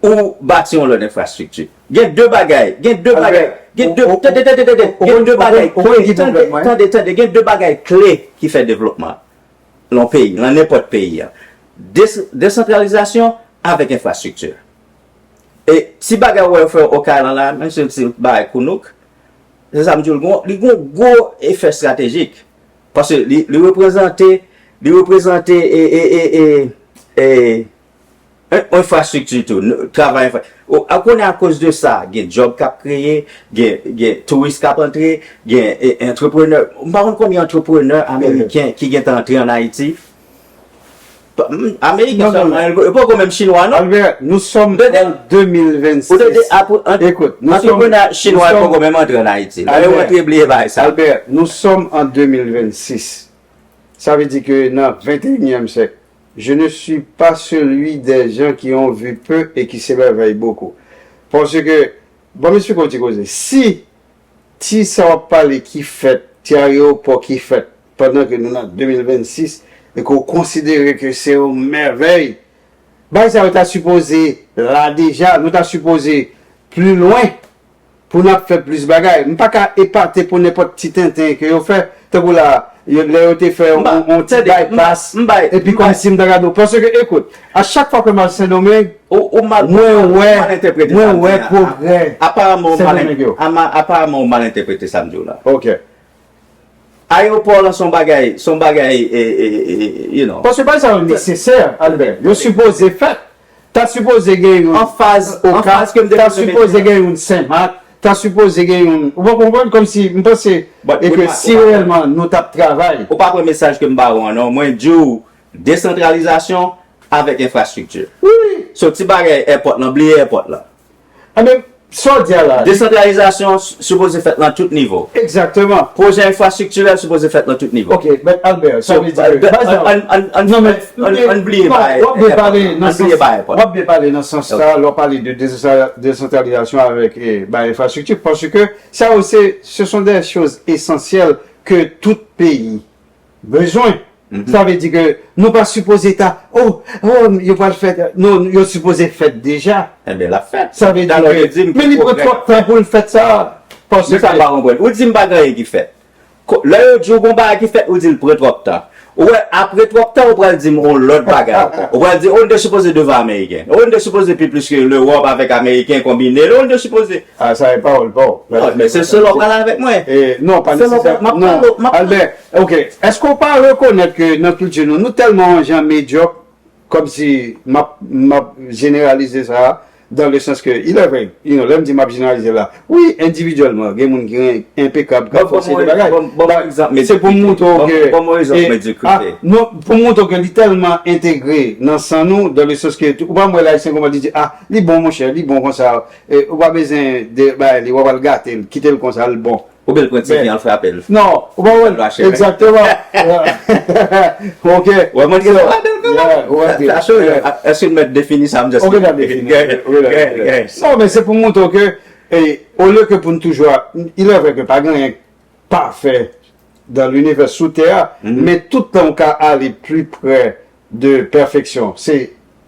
ou bati yon lòt enfrastrikti. Gen de bagay, gen de bagay, Albert, gen de, ou- ou- tande, tande, tande, ou- gen de ou- bagay ou- kle, ou- tande, ou- tande, tande, gen de bagay kle ki fè devlopman lan peyi, lan nenpòt peyi a. Des- desantralizasyon avèk enfrastrikti. E ti bagay wè yo fè Okay lan la, menm si se bagay kounouk, se sa m di w, li gon, li gon gwo efè estratejik. Paske li, li reprezante, li reprezante e, e, e, e, e, en- enfrastrikti tou, n- travay enfra. O, a konnen akoz de sa, gen djòb k ap kreye, gen, gen touris k ap antre, gen e, antreprenè. M pa konn konbyen antreprenè ameriken ki gentan antre ann Ayiti. Pa- m- Ameriken Non, non, sèlman, e poko menm chinwa, non? Albert, nous sommes Tande. en deux mille vingt-six. Ou tande, apre- ant- Écoute, nous sommes- antreprenè chinwa nous sommes- poko menm antre ann Ayiti. Lè yo Albert, antre, bliye bay sa. Albert, nous sommes en deux mille vingt-six. Ça veut dire que dans vingt et unième siècle, je ne suis pas celui des gens qui ont vu peu et qui s'émerveillent beaucoup. Parce que, bon, m esplike w ti koze. Si ti sa w ap pale ki fèt, ti ayewopò ki fèt, pandan ke nou nan deux mille vingt-six, e ke w konsidere ke se yon mèvèy, bagay sa yo ta sipoze la deja, nou ta sipoze pli lwen pou n ap fè plis bagay. M pa ka epate pou nenpòt ti tenten ke yo fè, tankou la, yo- lè yo te fè yon M pa- yon ti tande, m pa- bypass, m bay- epi m kòm bay- si m ta gade w. Paske, ekout, a chak fwa ke m al Sendomeng, Ou, ou mal, mwen ou wè, mal entèprete sa mwen m di wè la. pwogrè. Apa mwen ou mal, Sendomeng yo. ama- apa mwen ou mal entèprete sa m di w la. Ok. Ayewopò lan se yon bagay, se yon bagay, e, e, e, you know. Paske bagay sa yo nesesè, Albert. Yo sipoze fèt. Ta sipoze gen yon An faz, an Okap, faz ke m te ta bezwen sipoze mete. Gen yon Senmak, ta sipoze gen yon. Ou pa konprann? Kòmsi, m panse, But- e but ke ma- si reyèlman nou t ap travay. Ou pa pran mesaj ke m ba ou an, non. Mwen di w, desantralizasyon avèk enfrastrikti. Wi, wi. So, ti bagay èpòt lan, bliye èpòt lan. Anben, sa w di a la. Desantralizasyon s- sipoze fèt lan tout nivo. Egzakteman. Pwojè enfrastriktirèl sipoze fèt lan tout nivo. Ok, men Albert, sa So, vle di ke. but- Bagay sa- an- an- an- Non, men, an- men, an bliye non, bay w ap byen èpòt pale lan. nan An sans, bliye bay èpòt w ap byen pale nan sans sa, lè w pale de desa- desantralizasyon avèk, eh, bay enfrastrikti, paske sa yo se, ce sont des choses essentielles que tout pays bezwen. Sa vle di ke nou pa sipoze ta, oh, oh, yo pral fè, non, yo sipoze fèt deja. Enben, l ap fèt. Sa vle di Talè w ke, te di m men li pran twòp tan pou l fèt sa. Men sa m pa konprann. Ou di m pa gen anyen ki fèt. Ko- Lè yo di w gon bagay ki fèt, ou di l pran twòp tan. Ou wè, apre twòp tan, ou pral di m yon lòt bagay ankò. Ou pral di, oh, nou te sipoze devan Ameriken. Oh, nou te sipoze pi plis ke Lewòp avèk Ameriken konbine. Oh, nou te sipoze. Ah, sa e pawòl pa w. Non, men se selon w pral avèk mwen. Eh, non, pa Selon w, m ap pale w, m ap Albert, ok. Èske w pa rekonèt ke nan kilti nou, nou tèlman yon jan medyòk, kòmsi m ap, m ap jeneralize sa, dans le sens que, il est vrai, you know, lè m di m ap jeneralize la, wi, endividyèlman, gen moun ki enpekab, k ap fè yon seri de bagay. Bon, bon, bon, egzanp, Se pou m montre w ke. Bon, bon, egzanp, eh, medyokrite. Ah, non, pou m montre w ke li tèlman entegre nan san nou, dans le sens que, ou pa m wè la, ayisyen kòman li di, ah, li bon, monchè, li bon konsa. Eh, ou pa bezwen de, bay, li, w ap al gate l, kite l konsa, l bon. Oubyen l pran ti vin al frape l. Non, ou pa wè. Egzakteman. Ok. Wè, mwen, gen sa ladan l kanmenm. Sa cho, èske n mèt defini sa m just. Ok, n ap defini. Non, men se pou montre w ke, eh, olye ke pou n toujou, il est vrai que pa gen anyen pafè dans l'univers sou tè a, men tout tan w ka ale pli prè de pèfeksyon, se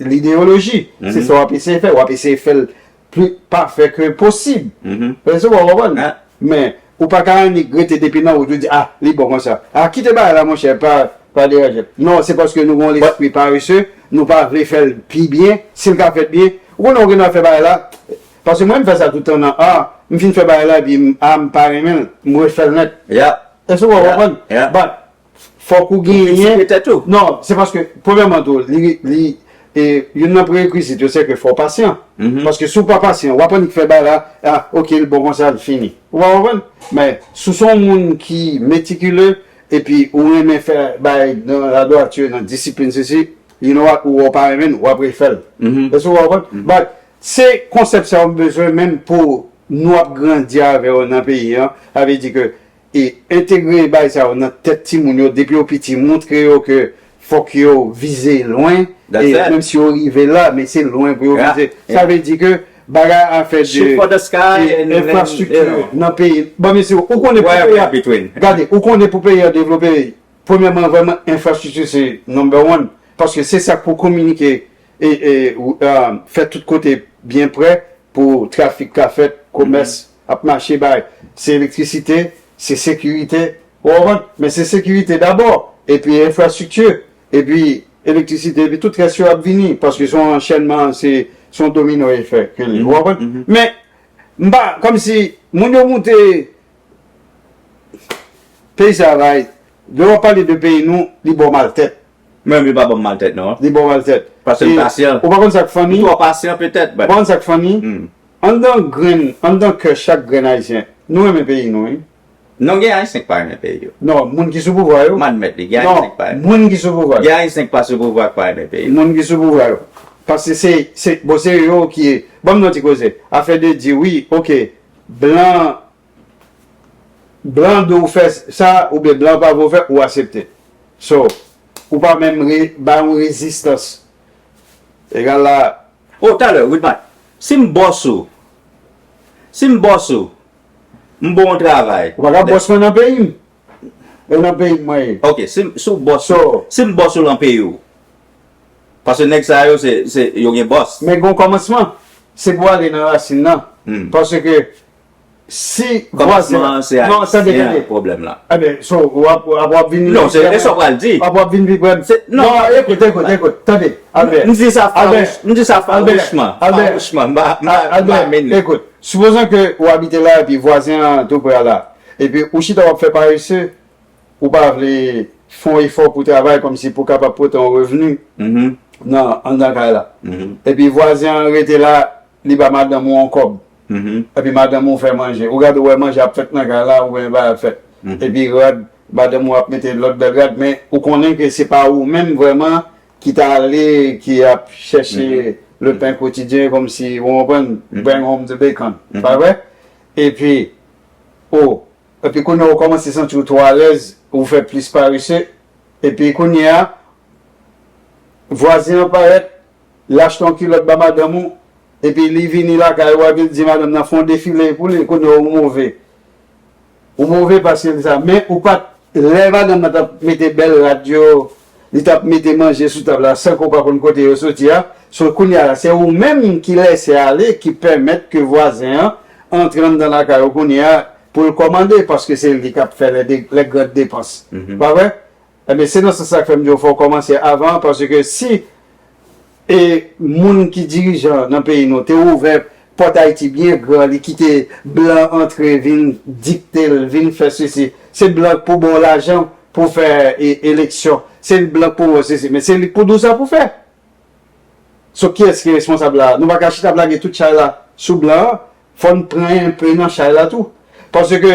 lideyoloji. Se sa w ap eseye fè. W ap eseye fè l pli pafè ke posib. Èske w konprann? Men, ou pa ka annik rete depi nan wout ou di, ah, li bon konsa. Ah, kite bagay la, monchè, pa, pa deranje. Non, se paske nou gen yon lespri parese, nou pa vle fè l pi byen. Si l ka fèt byen, ou konnen w gen dwa fè bagay la. Paske mwen, m fè sa tout tan nan, ah, m fin fè bagay la, epi m, ah, m pa renmen l, m refè l nèt. Èske w konprann? But, fòk ou genyen. Non, se paske, premyèman tou, li, li, e, youn nan prerekizit yo, se ke fò w pasyan. Paske si w pa pasyan, w ap annik fè bagay la, ah, ok, l bon konsa, l fini. Ou pa konprann? Men, si w se yon moun ki metikile, epi ou renmen fè bagay nan ladwati, nan disiplin, sesi, You know what, ou pa renmen l, w ap refè l. Èske w konprann? But se konsèp sa yo m bezwen menm pou nou ap grandi avè yo nan peyi an. Sa vle di ke e entegre bagay sa yo nan tèt timoun yo depi yo piti, montre yo ke fòk yo vize lwen, e menm si yo rive la, men se lwen pou yo vize. Sa vle di ke bagay afè de enfrastrikti nan peyi. Bon, mesye, ou konnen pou peyi a, gade, ou konnen pou peyi a devlope, premyèman, vrèman, enfrastrikti se number one. Paske se sa k pou kominike e, e, e, fè tout kote byen prè pou trafik ka fèt, komès ap mache, bay. Se elektrisite, se sekirite, ou konprann? Men se sekirite dabò, epi enfrastrikti, epi elektrisite, epi tout rès yo ap vini, paske se yon anchènman, se, se yon domino efè ke li, ou konprann? Men, m pa, kòmsi, moun yo moute, peyi sa va, lè w ap pale de peyi nou, li ba w mal tèt. Mwen menm, li pa ban m mal tèt, non. Li ba w mal tèt. Paske m pasyan. Ou pa konn sa k funny? M twò pasyan, petèt, but. Ou pa konn sa k funny? Anndan grenn, anndan kè chak grenn Ayisyen, nou renmen peyi nou, wi. Non, gen Ayisyen k pa renmen peyi yo. Non, moun ki sou pouvwa yo. M admèt li, gen Ayisyen k pa renmen. Non, moun ki sou pouvwa yo. Gen Ayisyen k pa sou pouvwa k pa renmen peyi yo. Moun ki sou pouvwa yo. Paske se, se, bon, se yo ki, ban m yon ti koze. Afè de di, wi, oke, blan, blan di w fè sa, oubyen blan pa vle w fè, ou aksepte. So, ou pa menm re, ba yon rezistans. Egal la. Oh, talè, Wilmar, si m bòs ou, si m bòs ou, m ba w yon travay. Ou pa ka bòs mwen nan peyi m. E nan peyi m mwen ye. Ok, si, si w bòs, so, si m bòs ou lan peyi w. Paske nèg sa yo, se, se, yo gen bòs. Men gen yon kòmansman. Se pou ale nan rasin nan. Hmm. Paske si vwazen an, non, tande, tande. Pwoblèm la. Eben, so, w ap, w ap, w ap vin. Non, se, e sa w pral di. W ap, w ap vin pi prè m. Non, ekout, ekout, ekout. Tande, Albert. M di sa fawouch-, m di sa fawouchman. Albert, fawouchman. M pa, m pa, m pa, m pa Albert, men. Ekout, sipozan ke w abite la epi vwazen an tou prè a la. Epi ou chita w ap fè parese, ou pa vle fè yon efò pou travay kòmsi pou kapab pote yon revni nan, anndan kay la. Epi vwazen an rete la, li ba madanm ou yon kòb. Epi madanm ou fè manje. Ou gade, ou wè manje ap fèt nan kay la, ou wè bagay ap fèt. Epi rad, madanm ou ap mete lòt bèl rad, men ou konnen ke se pa ou menm vrèman ki ta ale, ki ap chèche le pain quotidien, kòmsi, ou konprann, bring home the bacon. Pa vre? Epi, o, Epi kounye a ou kòmanse santi w twò alèz, ou fè plis parese. Epi kounye a, vwazen an parèt, l achte yon kilòt ba madanm ou, epi li vini lakay ou, epi l di madanm nan fè yon defile pou li, kounye a ou move. Ou move paske l sa. Men ou pa t, lè madanm nan t ap mete bèl rad yo, li t ap mete manje sou tab la san ke w pa konn kote yo soti a. So kounye a la, se ou menm ki lèse ale, ki pèmèt ke vwazen an antre anndan lakay ou kounye a, pou l kòmande, paske se li k ap fè lè de, lè gran depans. Pa vre? Ebyen, se nan sans sa k fè m di w fò w kòmanse avan, paske si e moun ki dirijan nan peyi nou te ouvè pòt Ayiti byen gran, li kite blan antre, vin dikte l, vin fè sesi. Se blan k pou ba w lajan pou fè e, eleksyon. Se blan k pou ba w sesi. Men se li k pou di w sa pou fè. So, kiyès ki responsab la? Nou pa ka chita ap lage tout chay la sou blan an. Fò n pran enpe nan chay la tou. Paske,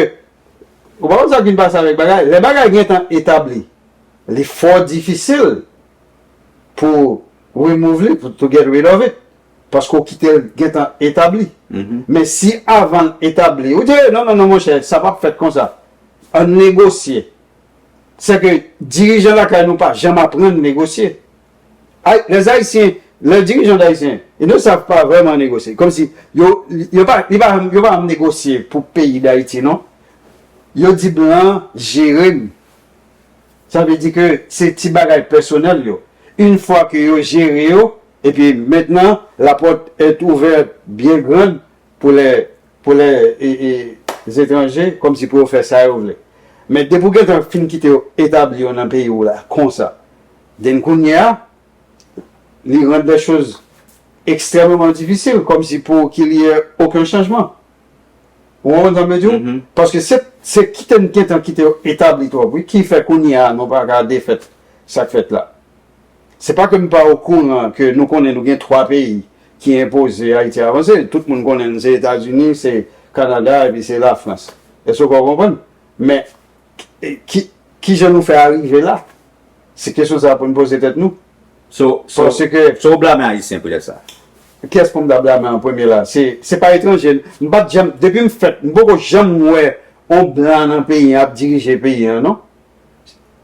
ou pa konn sa k vin pase avèk bagay. Lè bagay gentan etabli, li fò difisil pou remove li, pou to get rid of it. Paske w kite l gentan etabli. Men si avan l etabli, ou di, "Non, non, non, monchè, sa p ap fèt konsa. Ann negosye." Sèke dirijan lakay nou pa janm aprann negosye. Ay, les Haïtiens, les dirigeants d'Haïtiens, ils ne savent pas vraiment négocier. Kòmsi yo, yo pa, li pa, yo pa janm negosye pou peyi Dayiti, non. Yo di blan an jere m. Sa vle di ke se ti bagay pèsonèl yo. Une fois que yo jere yo, epi mentnan, la porte est ouverte bien grande pou lè, pou lè e, e, etranje, kòmsi pou yo fè sa yo vle. Men depi w gentan fin kite yo etabli yo nan peyi w la, konsa, then kounye a, li rann les choses extrêmement difficiles, kòmsi pou qu'il y ait aucun changement. Ou konprann sa m vle di w? Paske se, se kite n gentan kite yo etabli twòp, wi, ki fè kounye a nou pa ka defèt sa k fèt la. Se pa ke m pa okouran ke nou konnen nou gen twa peyi ki enpoze Ayiti avanse. Tout moun konnen n se Etazini, se Kanada, epi se Lafrans. Èske w konprann? Men, e, ki, kijan nou fè arive la? Se kesyon sa a pou n poze tèt nou. So, so, Paske so w blame Ayisyen poutèt sa. Kiyès pou m ta blame an premye la? Se, se pa etranje. M pa t janm, depi m fèt, m poko janm wè yon blan nan peyi an ap dirije peyi an, non.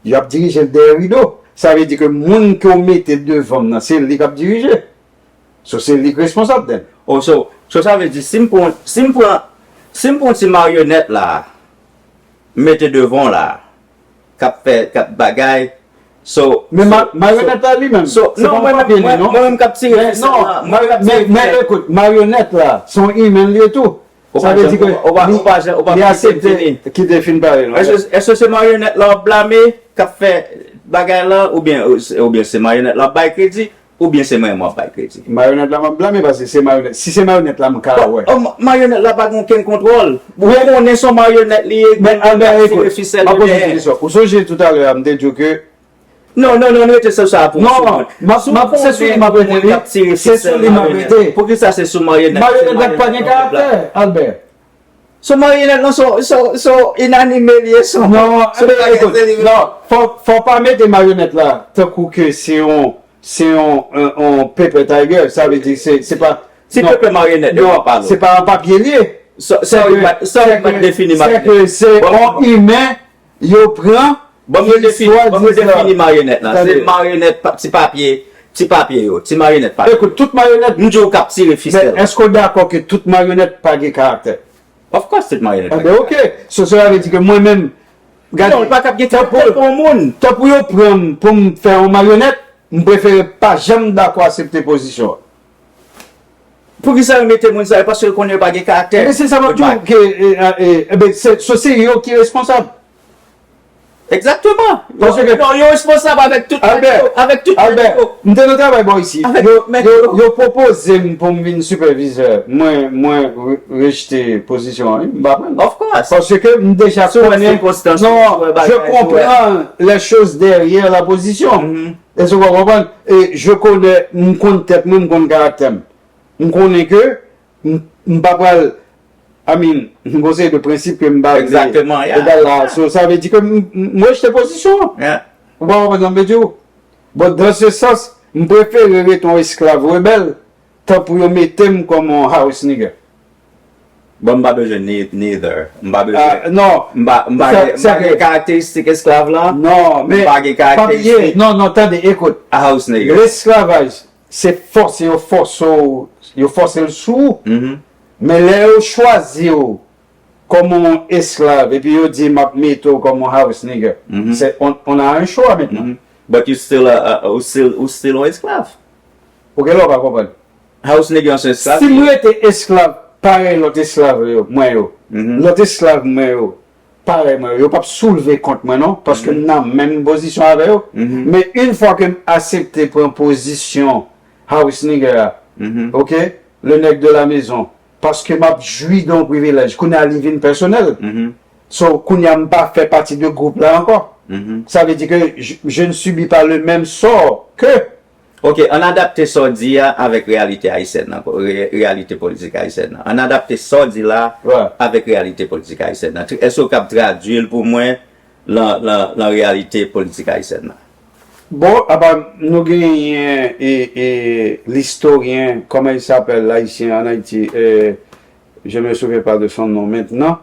Y ap dirije l dèyè rido. Sa vle di ke moun ke w mete devan m nan, se li k ap dirije. So, se li k responsab, then. Oh, so, so sa vle di, si m pran, si m pran, si m pran ti maryonèt la, m mete devan w la, k ap fè, k ap bagay, so, Men so, ma- maryonèt la li menm, so, se pa non, yon mwen, papye li, mwen, non. mwen menm k ap tire Men fisèl non, la, mwen menm k ap tire men, men fisèl. Ekout, maryonèt la, se yon imen li ye tou. Ou Sa pa vle janm, di ke ou pa, ou pa, ou pa janm, ou pa li kite m aksepte fini. Kite fin pale, non. Èske, èske se maryonèt la w ap blame k ap fè bagay la, oubyen, oubyen se maryonèt la w ap bay kredi, oubyen se mwen m ap bay kredi? Maryonèt la m ap blame paske se maryonèt. Si se maryonèt la m ka wè. Bon, maryonèt la pa gen okenn kontwòl. Ou konnen se yon maryonèt li ye, Men Albert, tire ekout, fisèl m ap yo poze dèyè. Kesyon. Ou sonje toutalè a, m te di w ke Non, non, non, rete sou sa pou Non, m ap, m ap, se sou li m ap rete, wi. Se sou li m ap rete. Pou ki sa se sou maryonèt? Maryonèt la pa gen karaktè, Albert. Sou maryonèt, non, sou, sou, sou inanime li ye, sou. Non, men ekout, non, fò, fò pa mete maryonèt la tankou ke se yon, se yon, yon, yon paper tiger, sa vle di se, se pa, Ti pepe maryonèt, yo pa pale. Se pa yon papye li ye. Sa, sa, ou pa, sa, ou pa defini maryonèt. Se yon imen, yo pran, Bon, mwen defini, bon, mwen defini maryonèt la. Se maryonèt, ti papye, ti papye yo, ti maryonèt pa. Ekout, tout maryonèt. M di w k ap tire fisèl. Men èske w dakò ke tout maryonèt pa gen karaktè? Of course, tout maryonèt pa. Ebyen, oke. So, sa vle di ke mwen menm, Non, l pa t ap gen karaktè pou yon moun. Tanpou yo pran m pou m fè yon maryonèt, m prefere pa janm dakò aksepte pozisyon an. Poukisa yo mete moun sa yo? Paske yo konnen yo pa gen karaktè. Ebyen, se sa m ap di w ke, ebyen, se, so se yo ki responsab. Egzakteman. Paske non, yo responsab avèk tout nèg yo, avèk tout nèg yo. M te nan travay bò isi. Avèk Yo, tout nèg yo, yo. Yo pwopoze m pou m vin sipèvizè. Mwen, mwen re- rejte pozisyon an, wi, m pa pran. Of course. Paske m deja Sou konnen. Sirkonstans, Non, sou bagay, je sou- comprends les choses derrière la position. Mhm. Èske w konprann? E je connais, m konn tèt mwen, m konn karaktè m. M konnen ke m, m pa pral, I mean, m gon seri de prensip ke m pa vle Exactement, yeah. Egal la. So, sa vle di ke m, m, m rejte pozisyon an. Yeah. Ou pa konprann sa m vle di w? Bon, dans ce sens, m prefere rete yon esklav rebèl, tan pou yo mete m kòm yon house nigga. Bon, m pa bezwen ni, neither. M pa bezwen. Ah, non. M pa, m pa Sa- gen, m sa pa gen ke- karakteristik esklav la. Non, M men pa gen pa bliye. karakteristik Non, non, tande, ekout. A house nigga. Lesklavaj, se fòse yo fòse w, yo fòse l sou ou. Mhm. Men lè yo chwazi w kòm yon esklav, epi yo di m ap mete w kòm yon house nigga, Mhm. se, on, on a un choix maintenant. Mhm. But you still a, a, ou still, ou still yon esklav. Ou gen lè w pa konprann. House nigga se esklav. Si m rete esklav, parèy lòt esklav yo, mwen yo, Mhm. lòt esklav mwen yo, parèy mwen yo, yo p ap soulve kont mwen non, paske m nan menm pozisyon avè yo. Mhm. Men yon fwa ke m aksepte pran pozisyon house nigga a, Mhm. ok, le nèg de la maison, paske m ap jwi de yon privilèj, kounye a li vin pèsonèl. Mhm. So, kounye a m pa fè pati de gwoup la ankò. Mhm. Sa vle di ke je, je ne subis pas le même sort ke Ok, ann adapte sa w di a avèk reyalite ayisyèn nan, re- reyalite politik ayisyèn nan. Ann adapte sa w di la Ouais. avèk reyalite politik ayisyèn nan. Èske w kab tradui l pou mwen lan, lan, lan reyalite politik ayisyèn nan? Bon, apa nou genyen e, e, listoryen, comment il s'appelle, l'haïtien en Haïti, euh, je me souviens pas de son nom maintenant.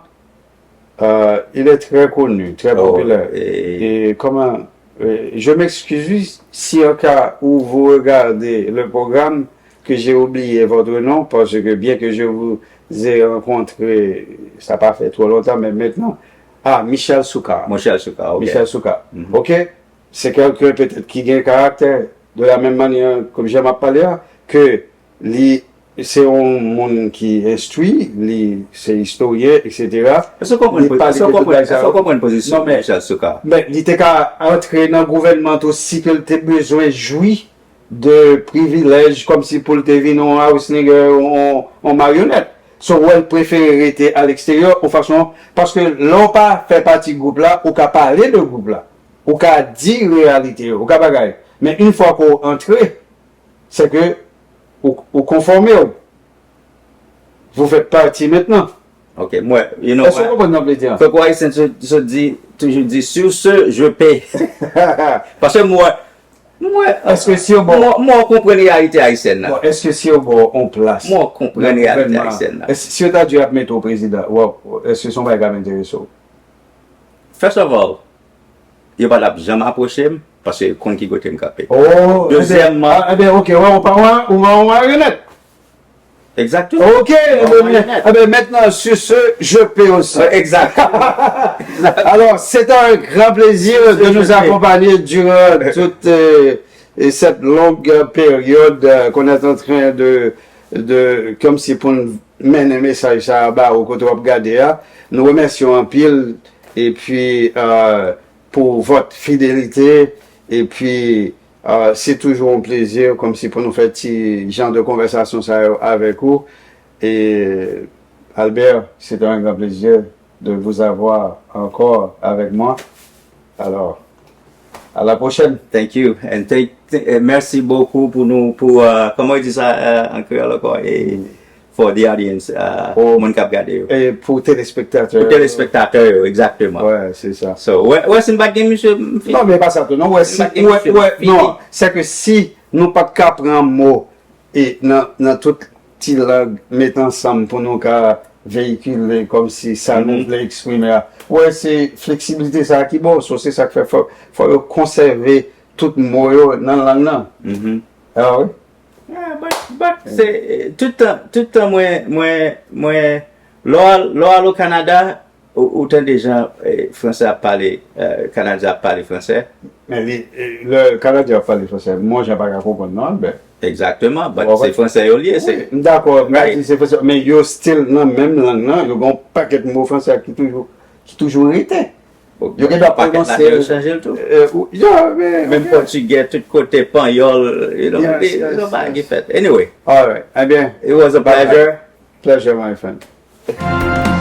Euh, il est très connu, très Oh, populaire. et- Et comment, euh, je m'excuse, oui, si en cas où vous regardez le programme, que j'ai oublié votre nom, parce que bien que je vous ai rencontré, ça pas fait trop longtemps, mais maintenant, ah, Michel Soukar. Michel Soukar, ok. Michel Soukar. Mhm. Ok? Se kelken petèt ki gen karaktè, de la menm mannyè, kòm jan m ap pale a, ke li se yon moun ki enstwi, li se istoryen, et cetera. Èske w konprann Li po- pale èske w de tout konprann- bagay sa èske w yo. konprann pozisyon Non, men- Michel Soukar? Men li te ka antre nan gouvènman tou si ke l te bezwen jwi de privilèj kòmsi pou l te vin yon house nigga, yon, yon maryonèt. So, w wè l prefere rete a leksteryè, yon fason, paske lè w pa fè pati gwoup la, ou ka pale de gwoup la. Ou ka di reyalite yo, ou ka bagay. Men yon fwa ke w antre, se ke ou, ou konfòme w. Vous faites partie maintenant. Ok, mwen, you know Èske w what? konprann sa m vle di a? Fòk Ayisyen se, se di, toujou di, sur ce, je paie. Paske mwen, Mwen, Èske si yo ba w- mwen, mwen konprann reyalite ayisyèn nan. Bon, èske si yo ba w yon plas Mwen konprann nan reyalite gouvènman ayisyèn nan. Èske si yo ta di y ap mete w prezidan, w ap- èske se yon bagay k ap enterese w? First of all, yo pa t ap janm apwoche m paske yo konn ki kote m kanpe. Oh, Dezyèmman- Ebyen, ah, ebyen, ok, wè, ou pa wè, ou wè, ou wè, Renèt. Exactement. Ok, eh bien, eh bien, maintenant, sur ce, je peux aussi. Exact. Alors, c'est un grand plaisir de nous accompagner durant toute euh, cette longue période euh, qu'on est en train de, de comme si pour nous mener un message ça bas au côté de Gardéa. Nous remercions en pile et puis euh, pour votre fidélité et puis euh, c'est toujours un plaisir comme si pour nous faire petit genre de conversation ça avec vous. Et Albert, c'était un grand plaisir de vous avoir encore avec moi. Alors, à la prochaine. Thank you. And thank, th- eh, merci beaucoup pour nous, pour, euh, comment on dit ça euh, en créole encore? Et for the audience, euh, Oh. Moun k ap gade yo. Et pour téléspectateurs. Pour téléspectateurs, yo, exactement. Ouais, c'est ça. So, ouais, ouais, si m pa t gen misye, m fin- Non, men pa sa tou. Non, wè, si, Bagay wè, misye wè, fini. Non, se ke si nou pa t ka pran mo e nan, nan tout ti lang met ansanm pou nou ka veyikile kòm si sa nou Mhm. vle eksprime a. Wè, se fleksibilite sa ki bon, so se sa k fè fò, fò yo konsève tout mo yo nan lang nan. Mhm. Ah wi. Yeah, but, but se, tout tan, tout tan mwen, mwen, mwen, lò, lò al o Kanada, ou, ou tande jan eh, fransè ap pale, eh, Kanadyen ap pale fransè. Men li, eh, lè Kanadyen ap pale fransè, mwen jan pa ka konprann non, Albert. Exactement, but Ou se fransè yo liye, se. Wi, m dakò, m pa Right. di se fransè, men yo still nan menm lang nan, yo gen yon pakèt mo fransè ki toujou, ki toujou rete. Yo gen dwa Pakèt la pwononse yo chanje l tou. Eh, ou- yeah, men, Menm ok. Pòtigè, tout kote, panyòl, you know, Yes, they- yes, yo bagay ki yes. Fèt. Anyway, All right. Eh bien, it was a bye-bye. Pleasure. Pleasure, my friend.